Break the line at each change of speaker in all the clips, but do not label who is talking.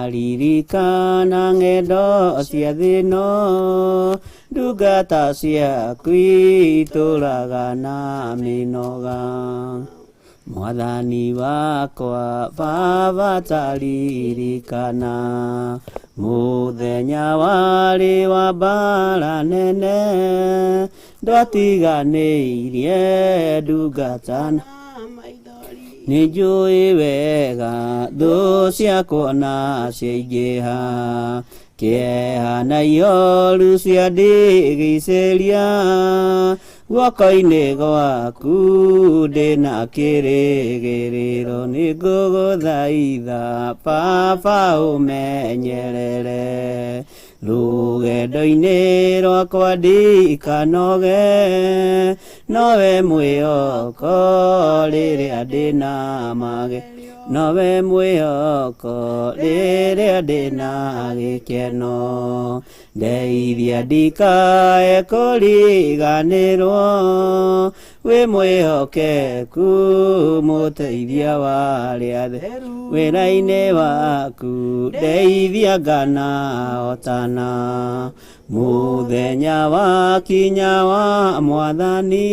Ndaririkana ng'endo cia thĩno, ndungata ciaku itũraga na mĩnoga. Mwathani wakwa baba taririkana, mũthenya warĩ wa mbara nene, ndwatiganĩirie ndungata
Na maithori.
Nĩ njũĩ wega thũ ciakwa na ciaingĩha, kĩeha na ihoru ciandigicĩria, guoko-inĩ gwaku ndĩna kĩrĩgĩrĩro, nĩ ngũgũthaitha baba ũmenyerere rũgendo-inĩ rwakwa ndikanoge, nowe mwĩhoko rĩrĩa ndĩna mage, nowe mwĩhoko rĩrĩa ndĩna gĩkeno, ndeithia ndikae kũriganĩrwo, wĩ mwĩhokeku mũteithia wa arĩa
Theru.
Wĩra-inĩ waku ndeithia ngana otana, mũthenya wakinya wa mwathani,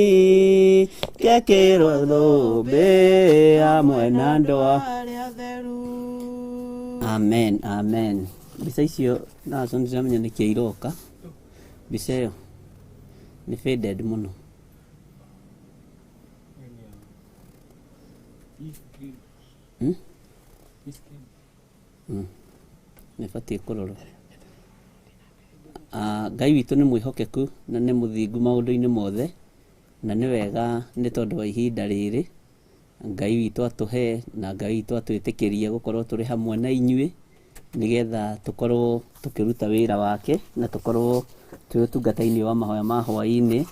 ngekĩrwo thũmbĩ hamwe na andũ a
Arĩa atheru.
Amen, amen. Mbica icio nacio nĩndĩramenya nĩkĩ iroka. Mbica ĩyo nĩ faded mũno. Hmm? Nĩ batiĩ kũrorwo. Ah, Ngai witũ nĩ mwĩhokeku na nĩ mũthingu maũndũ-inĩ mothe, na nĩ wega nĩ tondũ wa ihinda rĩrĩ Ngai witũ atũhe na Ngai witũ atwĩtĩkĩrie gũkorwo tũrĩ hamwe na inyuĩ, nĩgetha tũkorwo tũkĩruta wĩra wake na tũkorwo twĩ ũtungata-inĩ wa mahoya ma hwaĩ-inĩ.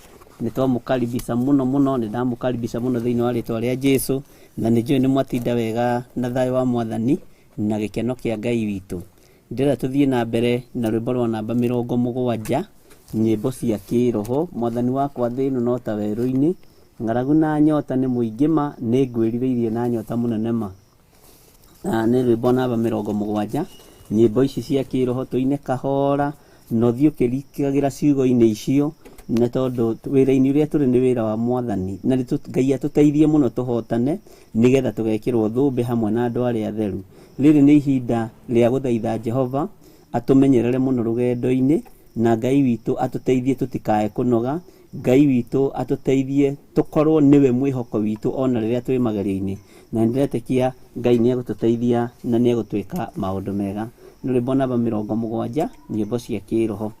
Nĩ twamũkaribisha mũno mũno, nĩ ndamũkaribisha mũno thĩinĩ wa rĩtwa rĩa Jesu, na nĩ njũĩ nĩ mwatinda wega na thayũ wa mwathani na gĩkeno kĩa Ngai witũ. Ndĩrenda tũthiĩ na mbere na rwĩmbo rwa namba 70, nyĩmbo cia kĩroho. Mwathani wakwa thĩ ĩno no ta werũ-inĩ, ng'aragu na nyota nĩ mũingĩ ma, nĩ ngwĩrirĩirie na nyota mũnene ma. Na nĩ rwĩmbo namba 70, nyĩmbo ici cia kĩroho tũine kahora na ũthiĩ ũkĩrikagĩra ciugo-inĩ icio, nĩ tondũ wĩra-inĩ ũrĩa tũrĩ nĩ wĩra wa mwathani, na Ngai atũteithie mũno tũhotane, nĩgetha tũgekĩrwo thũmbĩ hamwe na andũ arĩa atheru. Rĩrĩ nĩ ihinda rĩa gũthaitha Jehova atũmenyerere mũno rũgendo-inĩ, na Ngai witũ atũteithie tũtikae kũnoga, Ngai witũ atũteithie tũkorwo nĩwe mwĩhoko witũ ona rĩrĩa twĩ magerio-inĩ, na nĩndĩretĩkia Ngai nĩ egũtũteithia na nĩ egũtwĩka maũndũ mega. Nĩ rwĩmbo namba 70, nyĩmbo cia kĩroho.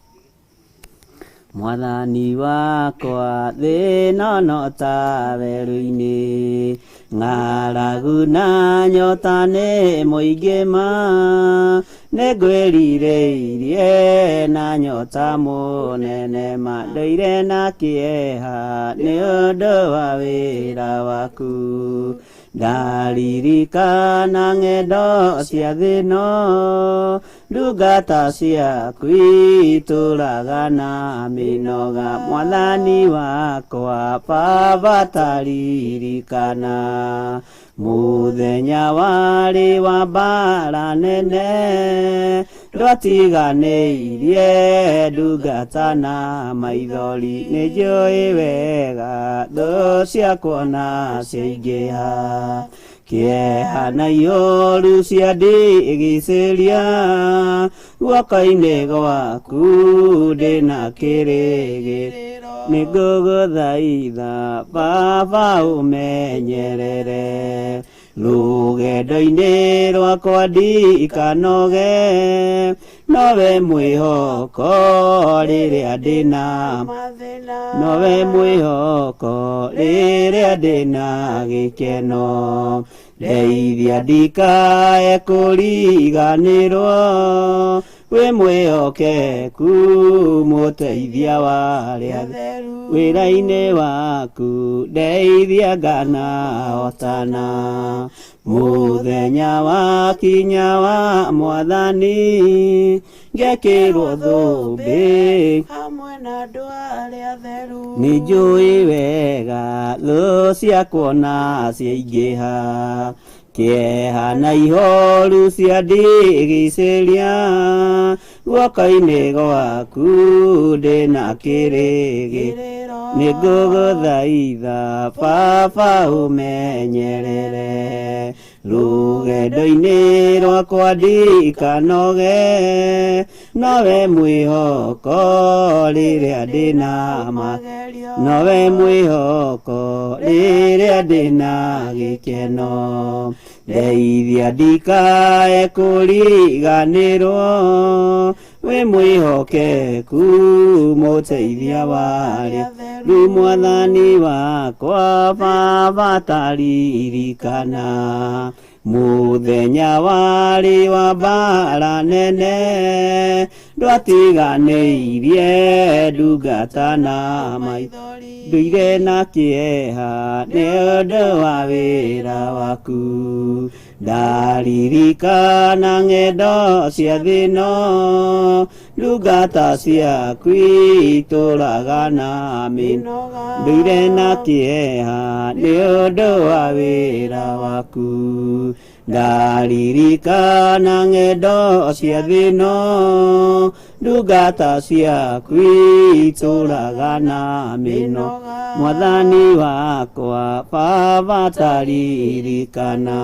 Mwathani wakwa thĩna no ta werũ-inĩ, ng'aragu na nyota nĩ mũingĩ ma, nĩ ngwĩrirĩirie na nyota mũnene ma, ndũire na kĩeha nĩ ũndũ wa wĩra waku. Ndaririkana ng'endo cia thĩno, ndungata ciaku itũraga na mĩnoga, mwathani wakwa baba taririkana, mũthenya warĩ wa mbara nene, ndwatiganĩirie ndungata na maithori, nĩ njũĩ wega thũ ciakwa na ciaingĩha, kĩeha na ihoru ciandigicĩria, guoko-inĩ gwaku ndĩna kĩrĩgĩrĩro, nĩ ngũgũthaitha baba ũmenyerere rũgendo-inĩ rwakwa ndikanoge, nowe mwĩhoko rĩrĩa ndĩna
Mathĩna.
nowe mwĩhoko rĩrĩa ndĩna gĩkeno, ndeithia ndikae kũriganĩrwo, wĩ mwĩhokeku mũteithia wa arĩa
Atheru.
wĩra-inĩ waku, ndeithia ngana hotana, mũthenya wakinya wa mwathani, ngekĩrwo thũmbĩ
hamwe na andũ arĩa atheru.
Nĩ njũĩ wega thũ ciakwa na ciaingĩha, Kĩeha na ihoru ciandigicĩria, guoko-inĩ gwaku ndĩna kĩrĩgĩ. Nĩngũgũthaitha baba ũmenyerere, rũgendo-inĩ rwakwa ndikanoge, nowe mwĩhoko rĩrĩa ndĩna
magerio,
nowe mwĩhoko rĩrĩa ndĩna gĩkeno. Ndeithia ndikae kũriganĩrwo, wĩ mwĩhokeku mũteithia warĩa. Rĩu mwathani wakwa baba taririkana, mũthenya warĩ wa mbara nene, ndwatiganĩirie ndungata na maitho.
Maithori,
Ndũire na kĩeha nĩ ũndũ wa wĩra waku, ndaririkana ng'endo cia thĩno, ndungata ciaku itũraga na mĩno.
mĩnoga,
Ndũire na kĩeha nĩ ũndũ wa wĩra waku, ndaririkana ng'endo cia thĩno, ndungata ciaku itũraga na mĩno.
Mĩnoga,
Mwathani wakwa baba taririkana,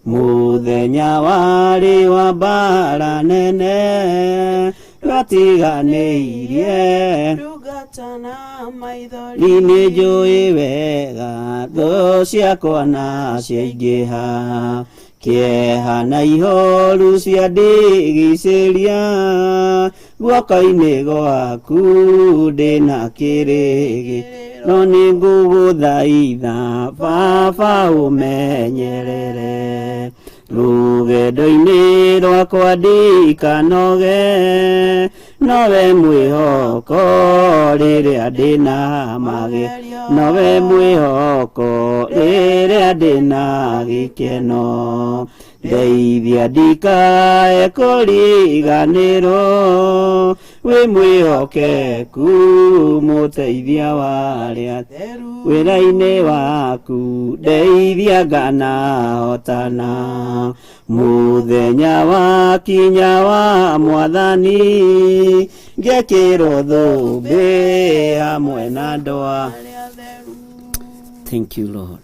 mũthenya warĩ wa mbara nene, ndwatiganĩirie
ndungata na maithori,
nĩ njũĩ wega thũ ciakwa na ciaingĩha, kĩeha na ihoru ciandigicĩria, guoko-inĩ gwaku ndĩna kĩrĩgĩ. No nĩ ngũgũthaitha baba ũmenyerere, rũgendo-inĩ rwakwa ndikanoge, nowe mwĩhoko rĩrĩa ndĩna
magerio,
nowe mwĩhoko rĩrĩa ndĩna gĩkeno. Ndeithia ndikae kũriganĩrwo, wĩ mwĩhokeku mũteithia warĩa.
Theru,
Wĩra-inĩ waku ndeithia nganahotana, mũthenya wakinya wa mwathani, ngekĩrwo thũmbĩ hamwe na andũ a.
arĩa atheru.
Thank you Lord.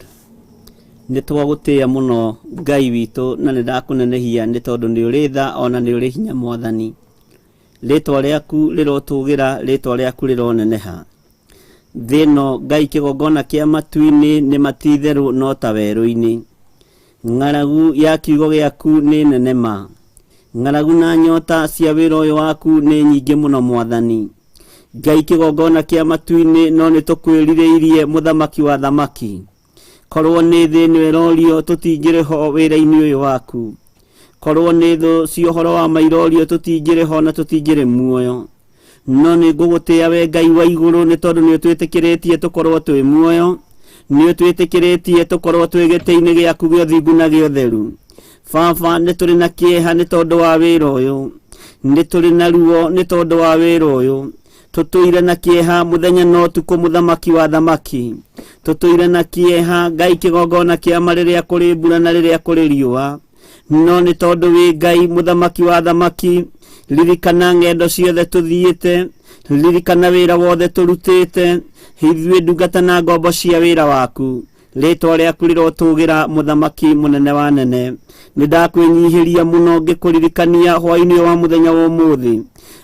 Nĩ twagũtĩĩa mũno Ngai witũ, na nĩ ndakũnenehia nĩ tondũ nĩ ũrĩ tha ona nĩ ũrĩ hinya mwathani. Rĩtwa rĩaku rĩrotũgĩra, rĩtwa rĩaku rĩroneneha. Thĩ ĩno Ngai kĩgongona kĩa matu-inĩ nĩ matitherũ no ta werũ-inĩ. Ng'aragu ya kiugo gĩaku nĩ nene ma. Ng'aragu na nyota cia wĩra ũyũ waku nĩ nyingĩ mũno mwathani. Ngai kĩgongona kĩa matu-inĩ no nĩ tũkwĩrirĩirie mũthamaki wa thamaki. Korwo nĩ thĩ ĩno ĩrorio tũtingĩrĩ ho wĩra-inĩ ũyũ waku. Korwo nĩ thũ cia ũhoro wa ma irorio tũtingĩrĩ ho na tũtingĩrĩ muoyo. No nĩ ngũgũtĩĩa we Ngai wa igũrũ nĩ tondũ nĩ ũtwĩtĩkĩrĩtie tũkorwo twĩ muoyo, nĩ ũtwĩtĩkĩrĩtie tũkorwo twĩ gĩtĩ-inĩ gĩaku gĩa ũthingu na gĩa ũtheru. Baba nĩ tũrĩ na kĩeha nĩ tondũ wa wĩra ũyũ, nĩ tũrĩ na ruo nĩ tondũ wa wĩra ũyũ, tũtũire na kĩeha mũthenya na ũtukũ mũthamaki wa thamaki. Tũtũire na kĩeha Ngai kĩgongona kĩa ma rĩrĩa kũrĩ mbura na rĩrĩa kũrĩ riũa. No nĩ tondũ wĩ Ngai mũthamaki wa thamaki, ririkana ng'endo ciothe tũthiĩte, ririkana wĩra wothe tũrutĩte, ithuĩ ndungata na ngombo cia wĩra waku. Rĩtwa rĩaku rĩrotũgĩra mũthamaki mũnene wa nene. Nĩ ndakwĩnyihĩria mũno ngĩkũririkania hwaĩ-inĩ wa mũthenya wa ũmũthĩ,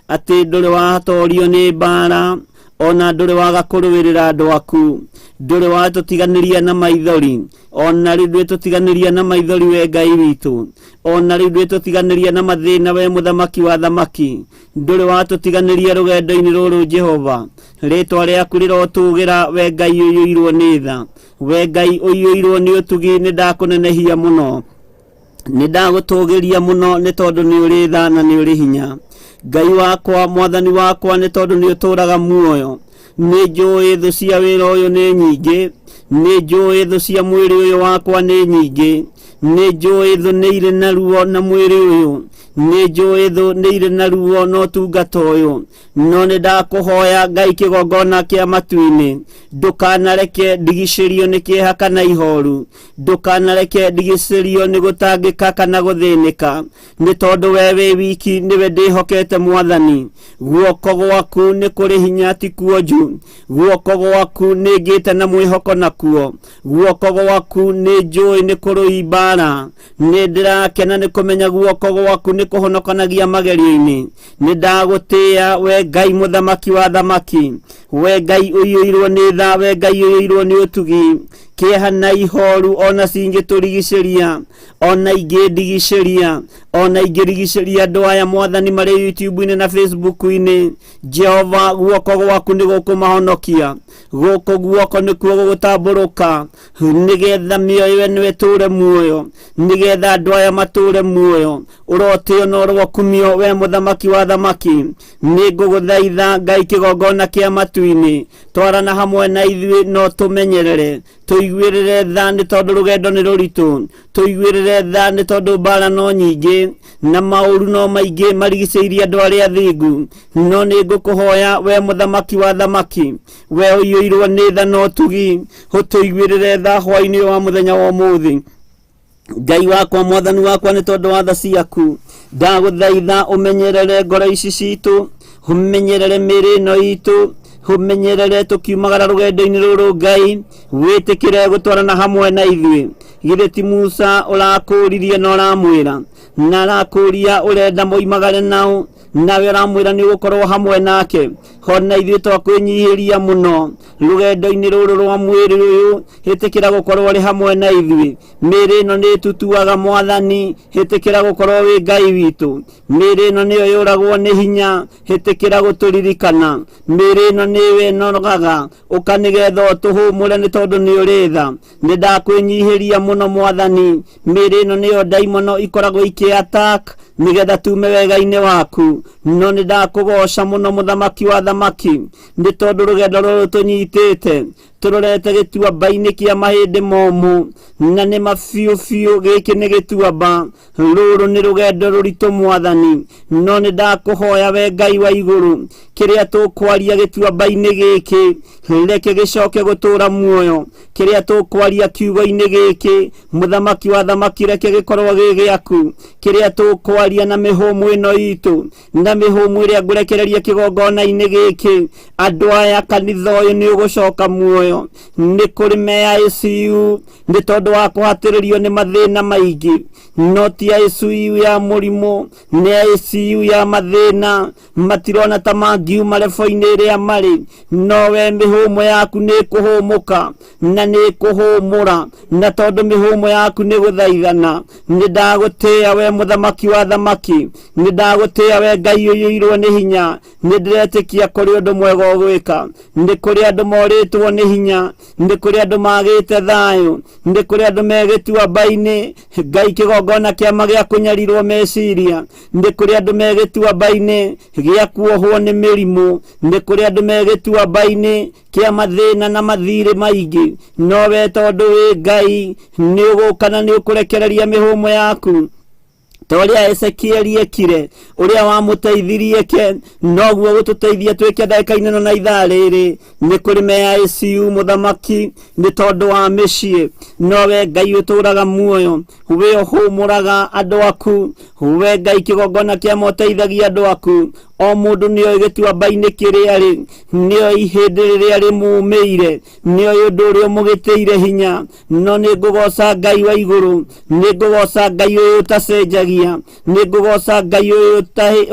atĩ ndũrĩ watorio nĩ mbara, ona ndũrĩ waga kũrũĩrĩra andũ aku, ndũrĩ watũtiganĩria na maithori, ona rĩu ndwĩtũtiganĩria na maithori we Ngai witũ, ona rĩu ndwĩtũtiganĩria na mathĩna we mũthamaki wa thamaki, ndũrĩ watũtiganĩria rũgendo-inĩ rũrũ Jehova. Rĩtwa rĩaku rĩrotũgĩra we Ngai ũiyũirwo nĩ tha, we Ngai ũiyũirwo nĩ ũtugi, nĩ ndakũnenehia mũno, nĩ ndagũtũgĩria mũno nĩ tondũ nĩ ũrĩ tha na nĩ ũrĩ hinya. Ngai wakwa mwathani wakwa nĩ tondũ nĩ ũtũraga muoyo, nĩ njũĩ thũ cia wĩra ũyũ nĩ nyingĩ, nĩ njũĩ thũ cia mwĩrĩ ũyũ wakwa nĩ nyingĩ, Nĩ njũĩ thũ nĩ irĩ na ruo na mwĩrĩ ũyũ, nĩ njũĩ thũ nĩ irĩ na ruo na ũtungata ũyũ, no nĩ ndakũhoya Ngai kĩgongona kĩa matu-inĩ, ndũkanareke ndigicĩrio nĩ kĩeha kana ihoru, ndũkanareke ndigicĩrio nĩ gũtangĩka kana gũthĩnĩka, nĩ tondũ we wĩ wiki nĩwe ndĩhokete Mwathani. Guoko gwaku nĩ kũrĩ hinya ti kuonju, guoko gwaku nĩ ngĩte na mwĩhoko nakuo, guoko gwaku nĩ njũĩ nĩ kũrũi mbara. Nĩ ndĩrakena nĩ kũmenya guoko gwaku nĩ kũhonokanagia magerio-inĩ. Nĩ ndagũtĩĩa we Ngai mũthamaki wa thamaki, we Ngai ũiyũirwo nĩ tha, we Ngai ũiyũirwo nĩ ũtugi. Kĩeha na ihoru ona cingĩtũrigicĩria, ona ingĩndigicĩria, ona ingĩrigicĩria andũ aya Mwathani marĩ YouTube-inĩ na Facebook-inĩ, Jehova guoko gwaku nĩ gũkũmahonokia, gũkũ guoko nĩkuo gũgũtambũrũka nĩgetha mĩoyo ĩno ĩtũre muoyo, nĩgetha andũ aya matũre muoyo. Ũrotĩo na ũrokumio we mũthamaki wa thamaki. Nĩ ngũgũthaitha Ngai kĩgongona kĩa matu-inĩ, twarana hamwe na ithuĩ no tũmenyerere, tũiguĩrĩre tha nĩ tondũ rũgendo nĩ rũritũ, tũiguĩrĩre tha nĩ tondũ mbara no nyingĩ na maũru no maingĩ marigicĩirie andũ arĩa athingu. No nĩ ngũkũhoya we mũthamaki wa thamaki, we ũiyũirwo nĩ tha na ũtugi, ũtũiguĩrĩre tha hwaĩ-inĩ wa mũthenya wa ũmũthĩ. Ngai wakwa, Mwathani wakwa, nĩ tondũ wa tha ciaku ndagũthaitha ũmenyerere ngoro ici citũ, ũmenyerere mĩĩrĩ ĩno itũ, ũmenyerere tũkiumagara rũgendo-inĩ rũrũ. Ngai, wĩtĩkĩre gũtwarana hamwe na ithuĩ. Githĩ ti Musa ũrakũririe na ũramwĩra na arakũria ũrenda moimagare nao, nawe ũramwĩra nĩ ũgũkorwo hamwe nake. Hona ithuĩ twakwĩnyihĩria mũno rũgendo-inĩ rũrũ rwa mwĩrĩ ũyũ, hĩtĩkĩra gũkorwo ũrĩ hamwe na ithuĩ. Mĩĩrĩ ĩno nĩ ĩtutuaga Mwathani, hĩtĩkĩra gũkorwo wĩ Ngai witũ. Mĩĩrĩ ĩno nĩyo yũragwo nĩ hinya, hĩtĩkĩra gũtũririkana. Mĩĩrĩ ĩno nĩyo ĩnogaga, ũka nĩgetha ũtũhũmũre nĩ tondũ nĩ ũrĩ tha. Nĩ ndakwĩnyihĩria mũno Mwathani. Mĩĩrĩ ĩno nĩyo ndaimono ikoragwo ikĩ attack nĩgetha tume wega-inĩ waku, no nĩ ndakũgoca mũno mũthamaki wa thamaki, nĩ tondũ rũgendo rũrũ tũnyitĩte tũrorete gĩtuamba-inĩ kĩa mahĩndĩ momũ, na nĩ ma biũ biũ gĩkĩ nĩ gĩtuamba. Rũrũ nĩ rũgendo rũritũ Mwathani, no nĩ ndakũhoya we Ngai wa igũrũ, kĩrĩa tũkwaria gĩtuamba-inĩ gĩkĩ reke gĩcoke gũtũra muoyo, kĩrĩa tũkwaria kiugo-inĩ gĩkĩ mũthamaki wa thamaki reke gĩkorwo gĩ gĩaku, kĩrĩa tũkwaria na mĩhũmũ ĩno itũ na mĩhũmũ ĩrĩa ngũrekereria kĩgongona-inĩ gĩkĩ, andũ aya kanitha ũyũ nĩ ũgũcoka muoyo. Nĩ kũrĩ me ICU nĩ tondũ wa kũhatĩrĩrio nĩ mathĩna maingĩ, no ti ICU ya mũrimũ, nĩ ICU ya mathĩna. Matirona ta mangiuma rebo-inĩ ĩrĩa marĩ, no we mĩhũmũ yaku nĩ ĩkũhũmũka na nĩ ĩkũhũmũra, na tondũ mĩhũmũ yaku nĩ gũthaithana, nĩ ndagũtĩĩa we mũthamaki wa thamaki, nĩ ndagũtĩĩa we Ngai ũiyũirwo nĩ hinya. Nĩ ndĩretĩkia kũrĩ ũndũ mwega ũgwĩka. Nĩ kũrĩ andũ morĩtwo nĩ hinya, nĩ kũrĩ andũ magĩte thayũ, nĩ kũrĩ andũ me gĩtuamba-inĩ, Ngai kĩgongona kĩama gĩa kũnyarirwo meciria, nĩ kũrĩ andũ me gĩtuamba-inĩ gĩa kuohwo nĩ mĩrimũ, nĩ kũrĩ andũ me gĩtuamba-inĩ kĩa mathĩna na mathirĩ maingĩ, no we tondũ wĩ Ngai nĩ ũgũka na nĩ ũkũrekereria mĩhũmũ yaku ta ũrĩa Ezekieli ekire, ũrĩa wamũteithirie ke noguo gũtũteithia twĩke ndagĩka-inĩ ĩno na ithaa rĩrĩ. Nĩ kũrĩ me ICU mũthamaki nĩ tondũ wa mĩciĩ, no we Ngai ũtũraga muoyo, we ũhũmũraga andũ aku, we Ngai kĩgongona kĩa moteithagia andũ aku. O mũndũ nĩoĩ gĩtuamba-inĩ kĩrĩa arĩ, nĩoĩ ihĩndĩ rĩrĩa rĩmũmĩire, nĩoĩ ũndũ ũrĩa ũmũgĩtĩire hinya, no nĩ ngũgoca Ngai wa igũrũ, nĩ ngũgoca Ngai ũyũ ũtacenjagia, nĩ ngũgoca Ngai ũyũ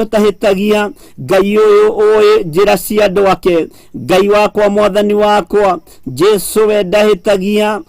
ũtahĩtagia, Ngai ũyũ ũĩ njĩra cia andũ ake. Ngai wakwa, Mwathani wakwa Jesu, we ndahĩtagia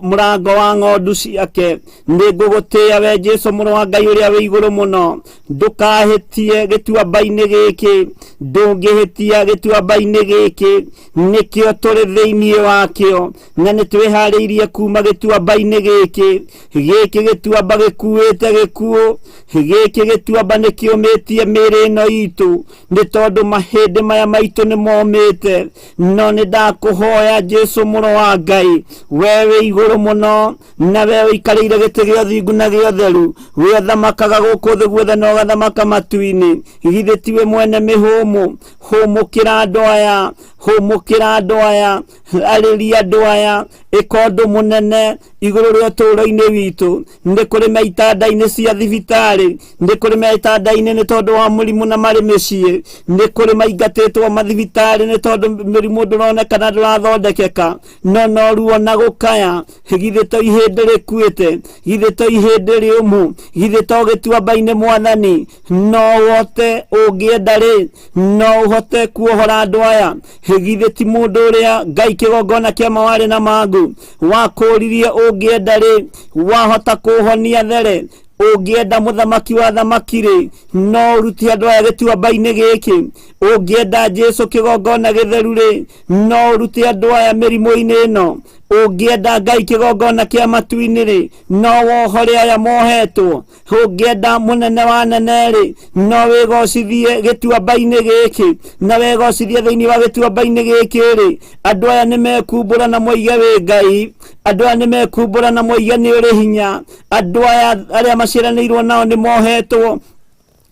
mũrango wa ng'ondu ciake. Nĩ ngũgũtĩĩa we Jesu, mũrũ wa Ngai ũrĩa wĩ igũrũ mũno. Ndũkahĩtie gĩtuamba-inĩ. gĩtuamba-inĩ gĩkĩ, ndũngĩhĩtia gĩtuamba-inĩ gĩkĩ, nĩkĩo tũrĩ thĩinĩ wakĩo, na nĩ twĩharĩirie kuma gĩtuamba-inĩ gĩkĩ. Gĩkĩ gĩtuamba gĩkuĩte gĩkuũ, gĩkĩ gĩtuamba nĩ kĩũmĩtie mĩĩrĩ ĩno itũ, nĩ tondũ mahĩndĩ maya maitũ nĩ momĩte. No nĩ ndakũhoya Jesu mũrũ wa Ngai, we wĩ igũrũ mũno, na we ũikarĩire gĩtĩ gĩa ũthingu na gĩa ũtheru, we ũthamakaga gũkũ thĩ guothe na ũgathamaka matu-inĩ, githĩ tiwe mwene mĩhũmũ? Hũmũkĩra andũ aya, hũmũkĩra andũ aya, arĩria andũ aya, ĩka ũndũ mũnene igũrũ rĩa ũtũũro-inĩ witũ. Nĩ kũrĩ me itanda-inĩ cia thibitarĩ, nĩ kũrĩ me itanda-inĩ nĩ tondũ wa mũrimũ na marĩ mĩciĩ, nĩ kũrĩ maingatĩtwo mathibitarĩ nĩ tondũ mĩrimũ ndũronekana ndũrathondekeka, no no ruo na gũkaya. Githĩ to ihĩndĩ rĩkuĩte, githĩ to ihĩndĩ rĩũmũ, githĩ to gĩtuamba-inĩ Mwathani? No ũhote, ũngĩenda rĩ, no ũhote kuohora andũ aya. Githĩ ti mũndũ ũrĩa Ngai kĩgongona kĩa mawarĩ na mangũ wakũririe, ũngĩenda rĩ, wahota kũhonia there? Ũngĩenda mũthamaki wa thamaki rĩ, no ũrute andũ aya gĩtuamba-inĩ gĩkĩ. Ũngĩenda Jesu kĩgongona gĩtheru rĩ, no ũrute andũ aya mĩrimũ-inĩ ĩno. Ũngĩenda Ngai kĩgongona kĩa matu-inĩ rĩ, no wohore aya mohetwo. Ũngĩenda mũnene wa nene rĩ, no wĩgocithie gĩtuamba-inĩ gĩkĩ, na wegocithie thĩinĩ wa gĩtuamba-inĩ gĩkĩ rĩ, andũ aya nĩ mekumbũra na moige wĩ Ngai. Andũ aya nĩ mekumbũra na moige nĩ ũrĩ hinya. Andũ aya arĩa maciaranĩirwo nao nĩ mohetwo,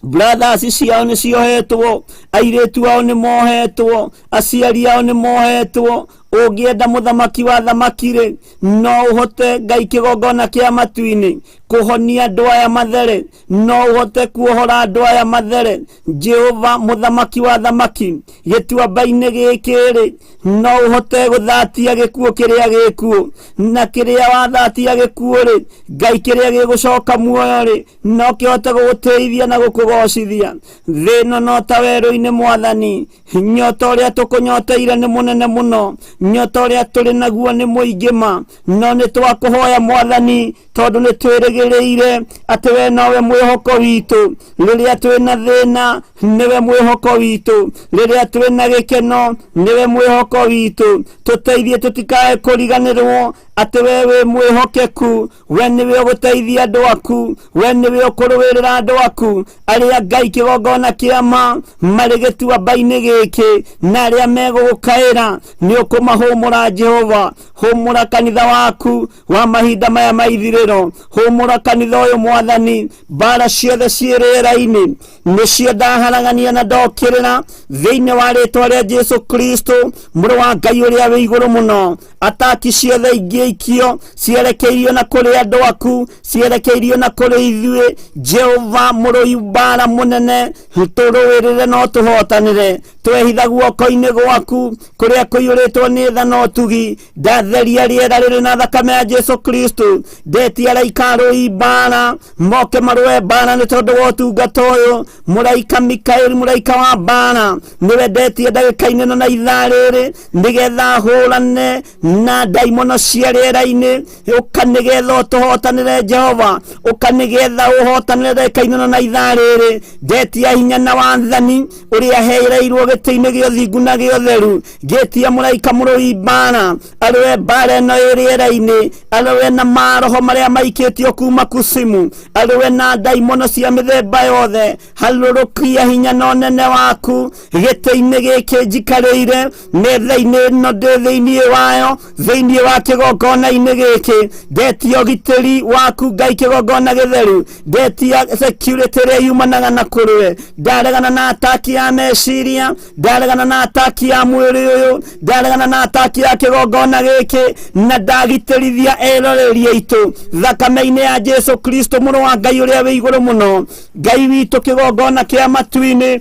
brothers ciao nĩ ciohetwo, airĩtu ao nĩ mohetwo, aciari ao nĩ mohetwo. Ũngĩenda mũthamaki wa thamaki rĩ, no ũhote Ngai kĩgongona kĩa matu-inĩ kũhonia andũ aya mathere, no ũhote kuohora andũ aya mathere. Jehova mũthamaki wa thamaki, gĩtuamba-inĩ gĩkĩ rĩ, no ũhote gũthatia gĩkuũ kĩrĩa gĩkuũ, na kĩrĩa wathatia gĩkuũ rĩ, Ngai kĩrĩa gĩgũcoka muoyo rĩ, no kĩhote gũgũtĩithia na gũkũgocithia. Thĩ ĩno no ta werũ-inĩ Mwathani, nyota ũrĩa tũkũnyoteire nĩ mũnene mũno, nyota ũrĩa tũrĩ naguo nĩ mũingĩ ma, no nĩ twakũhoya Mwathani, tondũ nĩ twĩrĩgĩrĩire atĩ we nowe mwĩhoko witũ. Rĩrĩa twĩna thĩna, nĩwe mwĩhoko witũ. Rĩrĩa twĩna gĩkeno, nĩwe mwĩhoko witũ. Tũteithie tũtikae kũriganĩrwo atĩ we wĩ mwĩhokeku, we nĩwe ũgũteithia andũ aku, we nĩwe ũkũrũĩrĩra andũ aku arĩa Ngai kĩgongona kĩa ma marĩ gĩtuamba-inĩ gĩkĩ, na arĩa megũgũkaĩra nĩ ũkũmahũmũra. Jehova, hũmũra kanitha waku wa mahinda maya ma ithirĩro, hũmũra kanitha ũyũ Mwathani. Mbara ciothe ciĩ rĩera-inĩ nĩcio ndaharagania na ndokĩrĩra thĩinĩ wa rĩtwa rĩa Jesu Kristo mũrũ wa Ngai ũrĩa wĩ igũrũ mũno. Ataki ciothe ingĩikio cierekeirio na kũrĩ andũ aku, cierekeirio na kũrĩ ithuĩ. Jehova mũrũi mbara mũnene, tũrũĩrĩre no tũhotanĩre. Twehitha guoko-inĩ gwaku kũrĩa kũiyũrĩtwo nĩ tha na ũtugi. Ndatheria rĩera rĩrĩ na thakame ya Jesu Kristo. Ndetia araika arũi mbara moke marũe mbara nĩ tondũ wa ũtungata ũyũ. Mũraika Mikaeli, mũraika wa mbara, nĩwe ndetie ndagĩka-inĩ ĩno na ithaa rĩrĩ, nĩgetha hũrane na ndaimono cia rĩera-inĩ. Ũka nĩgetha ũtũhotanĩre Jehova, ũka nĩgetha ũhotanĩre ndagĩka-inĩ ĩno na ithaa rĩrĩ. Ndetia hinya na wathani ũrĩa hereirwo gĩtĩ-inĩ gĩa ũthingu na gĩa ũtheru. Ngĩtia mũraika mũrũi mbara arũe mbara ĩno ĩ rĩera-inĩ, arũe na maroho marĩa maikĩtio kuma kusimu, arũe na ndaimono cia mĩthemba yothe. Harũrũkia hinya na ũnene waku gĩtĩ-inĩ gĩkĩ njikarĩire, metha-inĩ ĩno ndĩ thĩinĩ wayo, thĩinĩ wa kĩgongona-inĩ gĩkĩ. Ndetia ũgitĩri waku Ngai kĩgongona gĩtheru, ndetia security ĩrĩa yumanaga na kũrĩ we. Ndaregana na ataki ya meciria, ndaregana na ataki ya mwĩrĩ ũyũ, ndaregana na ataki ya kĩgongona gĩkĩ, na ndagitĩrithia eroreri aitũ thakame-inĩ ya Jesu Kristo mũrũ wa Ngai ũrĩa wĩ igũrũ mũno. Ngai witũ kĩgongona kĩa matu-inĩ,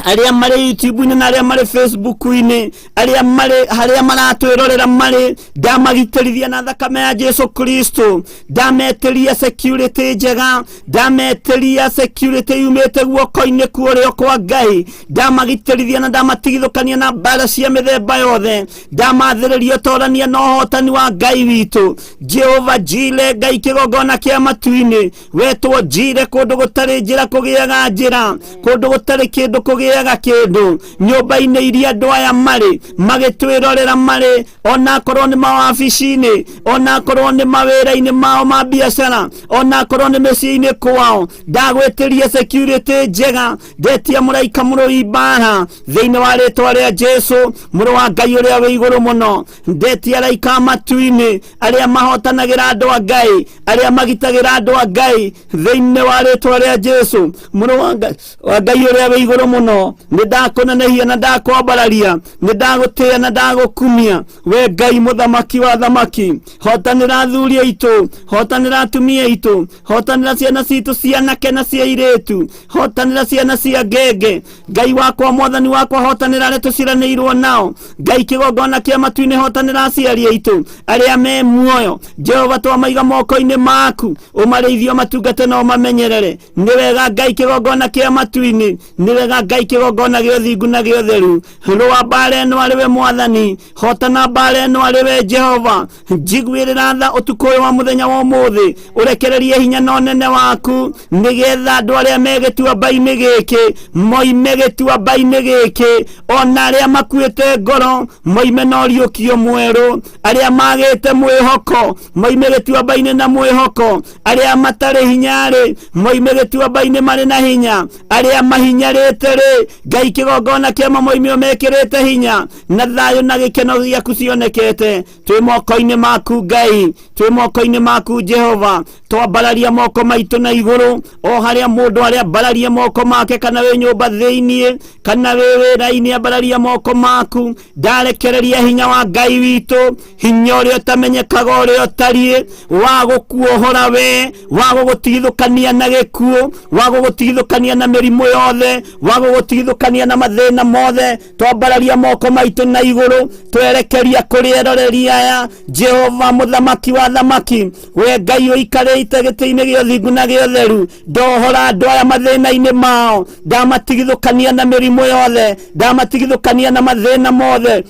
Arĩa marĩ YouTube-inĩ na arĩa marĩ Facebook-inĩ, arĩa marĩ harĩa maratwĩrorera marĩ, ndamagitĩrithia na thakame ya Jesu Kristo. Ndametĩria security njega, ndametĩria security yumĩte guoko-inĩ kwa ũrĩo kwa Ngai. Ndamagitĩrithia na ndamatigithũkania na mbara cia mĩthemba yothe. Ndamathĩrĩria ũtorania na ũhotani wa Ngai witũ Jehova Jire, Ngai kĩgongona kĩa matu-inĩ. Wetwo Jire, kũndũ gũtarĩ njĩra kũgĩaga njĩra, kũndũ gũtarĩ kĩndũ kũgĩaga kĩndũ. Nyũmba-inĩ iria andũ aya marĩ magĩtwĩrorera marĩ, onakorwo nĩ mawabici-inĩ, onakorwo nĩ mawĩra-inĩ mao ma biacara, onakorwo nĩ mĩciĩ-inĩ kwao, ndagwĩtĩria security njega. Ndetia mũraika mũrũi mbara thĩinĩ wa rĩtwa rĩa Jesu mũrũ wa Ngai ũrĩa wĩ igũrũ mũno. Ndetia araika a matu-inĩ arĩa mahotanagĩra andũ a Ngai, arĩa magitagĩra andũ a Ngai thĩinĩ wa rĩtwa rĩa Jesu mũrũ wa Ngai wa Ngai ũrĩa wĩ igũrũ mũno. Nĩ ndakũnenehia na ndakwambararia, nĩ ndagũtĩĩa na ndagũkumia, we Ngai mũthamaki wa thamaki. Hotanĩra athuri aitũ, hotanĩra atumia aitũ, hotanĩra ciana citũ cia anake na cia airĩtu, hotanĩra ciana cia ngenge. Ngai wakwa, mwathani wakwa, hotanĩra arĩa tũciranĩirwo nao. Ngai kĩgongona kĩa matu-inĩ, hotanĩra aciari aitũ arĩa me muoyo. Jehova, twamaiga moko-inĩ maku, ũmarĩithie, ũmatungate na ũmamenyerere. Nĩ wega Ngai kĩgongona kĩa matu-inĩ, nĩ wega Ngai kĩgongona gĩa ũthingu na gĩa ũtheru. Rũa mbara ĩno arĩ we mwathani, hotana mbara ĩno arĩ we Jehova. Njiguĩrĩra tha ũtukũ ũyũ wa mũthenya wa ũmũthĩ, ũrekererie hinya na ũnene waku, nĩgetha andũ arĩa me gĩtuamba-inĩ gĩkĩ moime gĩtuamba-inĩ gĩkĩ, ona arĩa makuĩte ngoro moime na ũriũkio mwerũ, arĩa magĩte mwĩhoko moime gĩtuamba-inĩ na mwĩhoko, arĩa matarĩ hinya-rĩ moime gĩtuamba-inĩ marĩ na hinya, arĩa mahinyarĩte-rĩ, Ngai kĩgongona kĩa moime mekĩrĩte hinya, na thayũ na gĩkeno gĩaku cionekete. Twĩ moko-inĩ maku Ngai, twĩ moko-inĩ maku Jehova. Twambararia moko maitũ na igũrũ, o harĩa mũndũ arĩa ambararie moko make, kana wĩ nyũmba thĩiniĩ kana wĩ wĩra-inĩ, ambararia moko maku. Ndarekereria hinya wa Ngai witũ, hinya ũrĩa ũtamenyekaga ũrĩa ũtariĩ, wa gũkuohora we, wa gũgũtigithũkania na gĩkuũ, wa gũgũtigithũkania na mĩrimũ yothe, wa gũgũtigithũkania na mathĩna mothe. Twambararia moko maitũ na igũrũ, twerekeria kũrĩ eroreri aya. Jehova mũthamaki wa thamaki, we Ngai ũikarĩte gĩtĩ-inĩ gĩa ũthingu na gĩa ũtheru, ndohora andũ aya mathĩna-inĩ mao, ndamatigithũkania na mĩrimũ yothe, ndamatigithũkania na mathĩna mothe,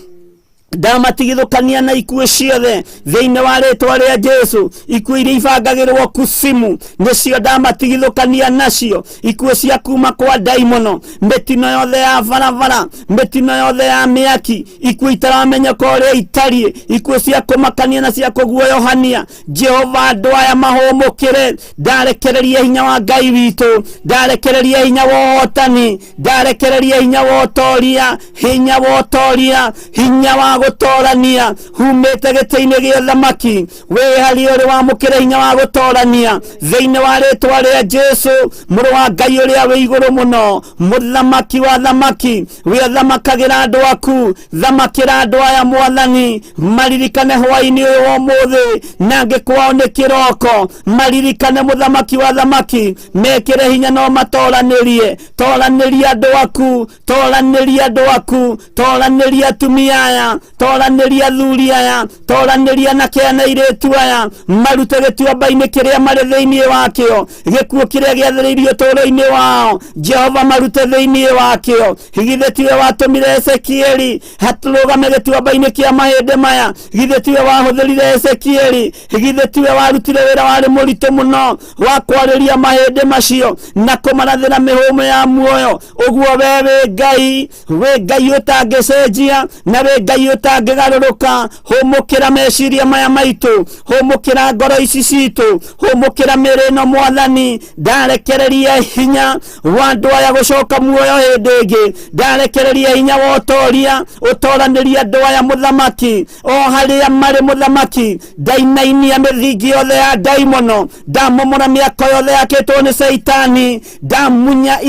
ndamatigithũkania na ikuũ ciothe thĩinĩ wa rĩtwa rĩa Jesu. Ikuũ iria ibangagĩrwo kusimu nĩcio ndamatigithũkania nacio, ikuũ cia kuma kwa ndaimono, mĩtino yothe ya barabara, mĩtino yothe ya mĩaki, ikuũ itaramenyeka ũrĩa itariĩ, ikuũ cia kũmakania na cia kũguoyohania. Jehova, andũ aya mahũmũkĩre. Ndarekereria hinya wa Ngai witũ, ndarekereria hinya wa ũhotani, ndarekereria hinya wa ũtoria, hinya wa ũtoria, hinya wa gũtorania humĩte gĩtĩ-inĩ gĩa ũthamaki. Wĩ harĩa ũrĩ wamũkĩre hinya wa gũtorania thĩinĩ wa rĩtwa rĩa Jesu mũrũ wa Ngai ũrĩa wĩ igũrũ mũno, mũthamaki wa thamaki, wĩ ũthamakagĩra andũ aku. Thamakĩra andũ aya mwathani, maririkane hwaĩ-inĩ ũyũ wa ũmũthĩ, na angĩ kwao nĩ kĩroko, maririkane mũthamaki wa thamaki, mekĩre hinya no matoranĩrie. Toranĩria andũ aku, toranĩria andũ aku, toranĩria atumia aya, toranĩria athuri aya, toranĩria anake aya na airĩtu aya, marute gĩtuamba-inĩ kĩrĩa marĩ thĩinĩ wakĩo, gĩkuũ kĩrĩa gĩathĩrĩirio ũtũũro-inĩ wao. Jehova, marute thĩinĩ wakĩo. Githĩ tiwe watũmire Ezekieli hatũrũgame gĩtuamba-inĩ kĩa mahĩndĩ maya? Githĩ tiwe wahũthĩrire Ezekieli? Githĩ tiwe warutire wĩra warĩ mũritũ mũno wa kwarĩria mahĩndĩ macio na kũmarathĩra mĩhũmũ ya muoyo? Ũguo we wĩ Ngai, wĩ Ngai ũtangĩcenjia na wĩ Ngai ũtangĩgarũrũka. Hũmũkĩra meciria maya maitũ, hũmũkĩra ngoro ici citũ, hũmũkĩra mĩĩrĩ ĩno mwathani. Ndarekereria hinya wa andũ aya gũcoka muoyo hĩndĩ ĩngĩ, ndarekereria hinya wa ũtoria, ũtoranĩria andũ aya mũthamaki, o harĩa marĩ mũthamaki. Ndainainia mĩthingi yothe ya ndaimono, ndamomora mĩako yothe yakĩtwo nĩ Caitani, ndamunya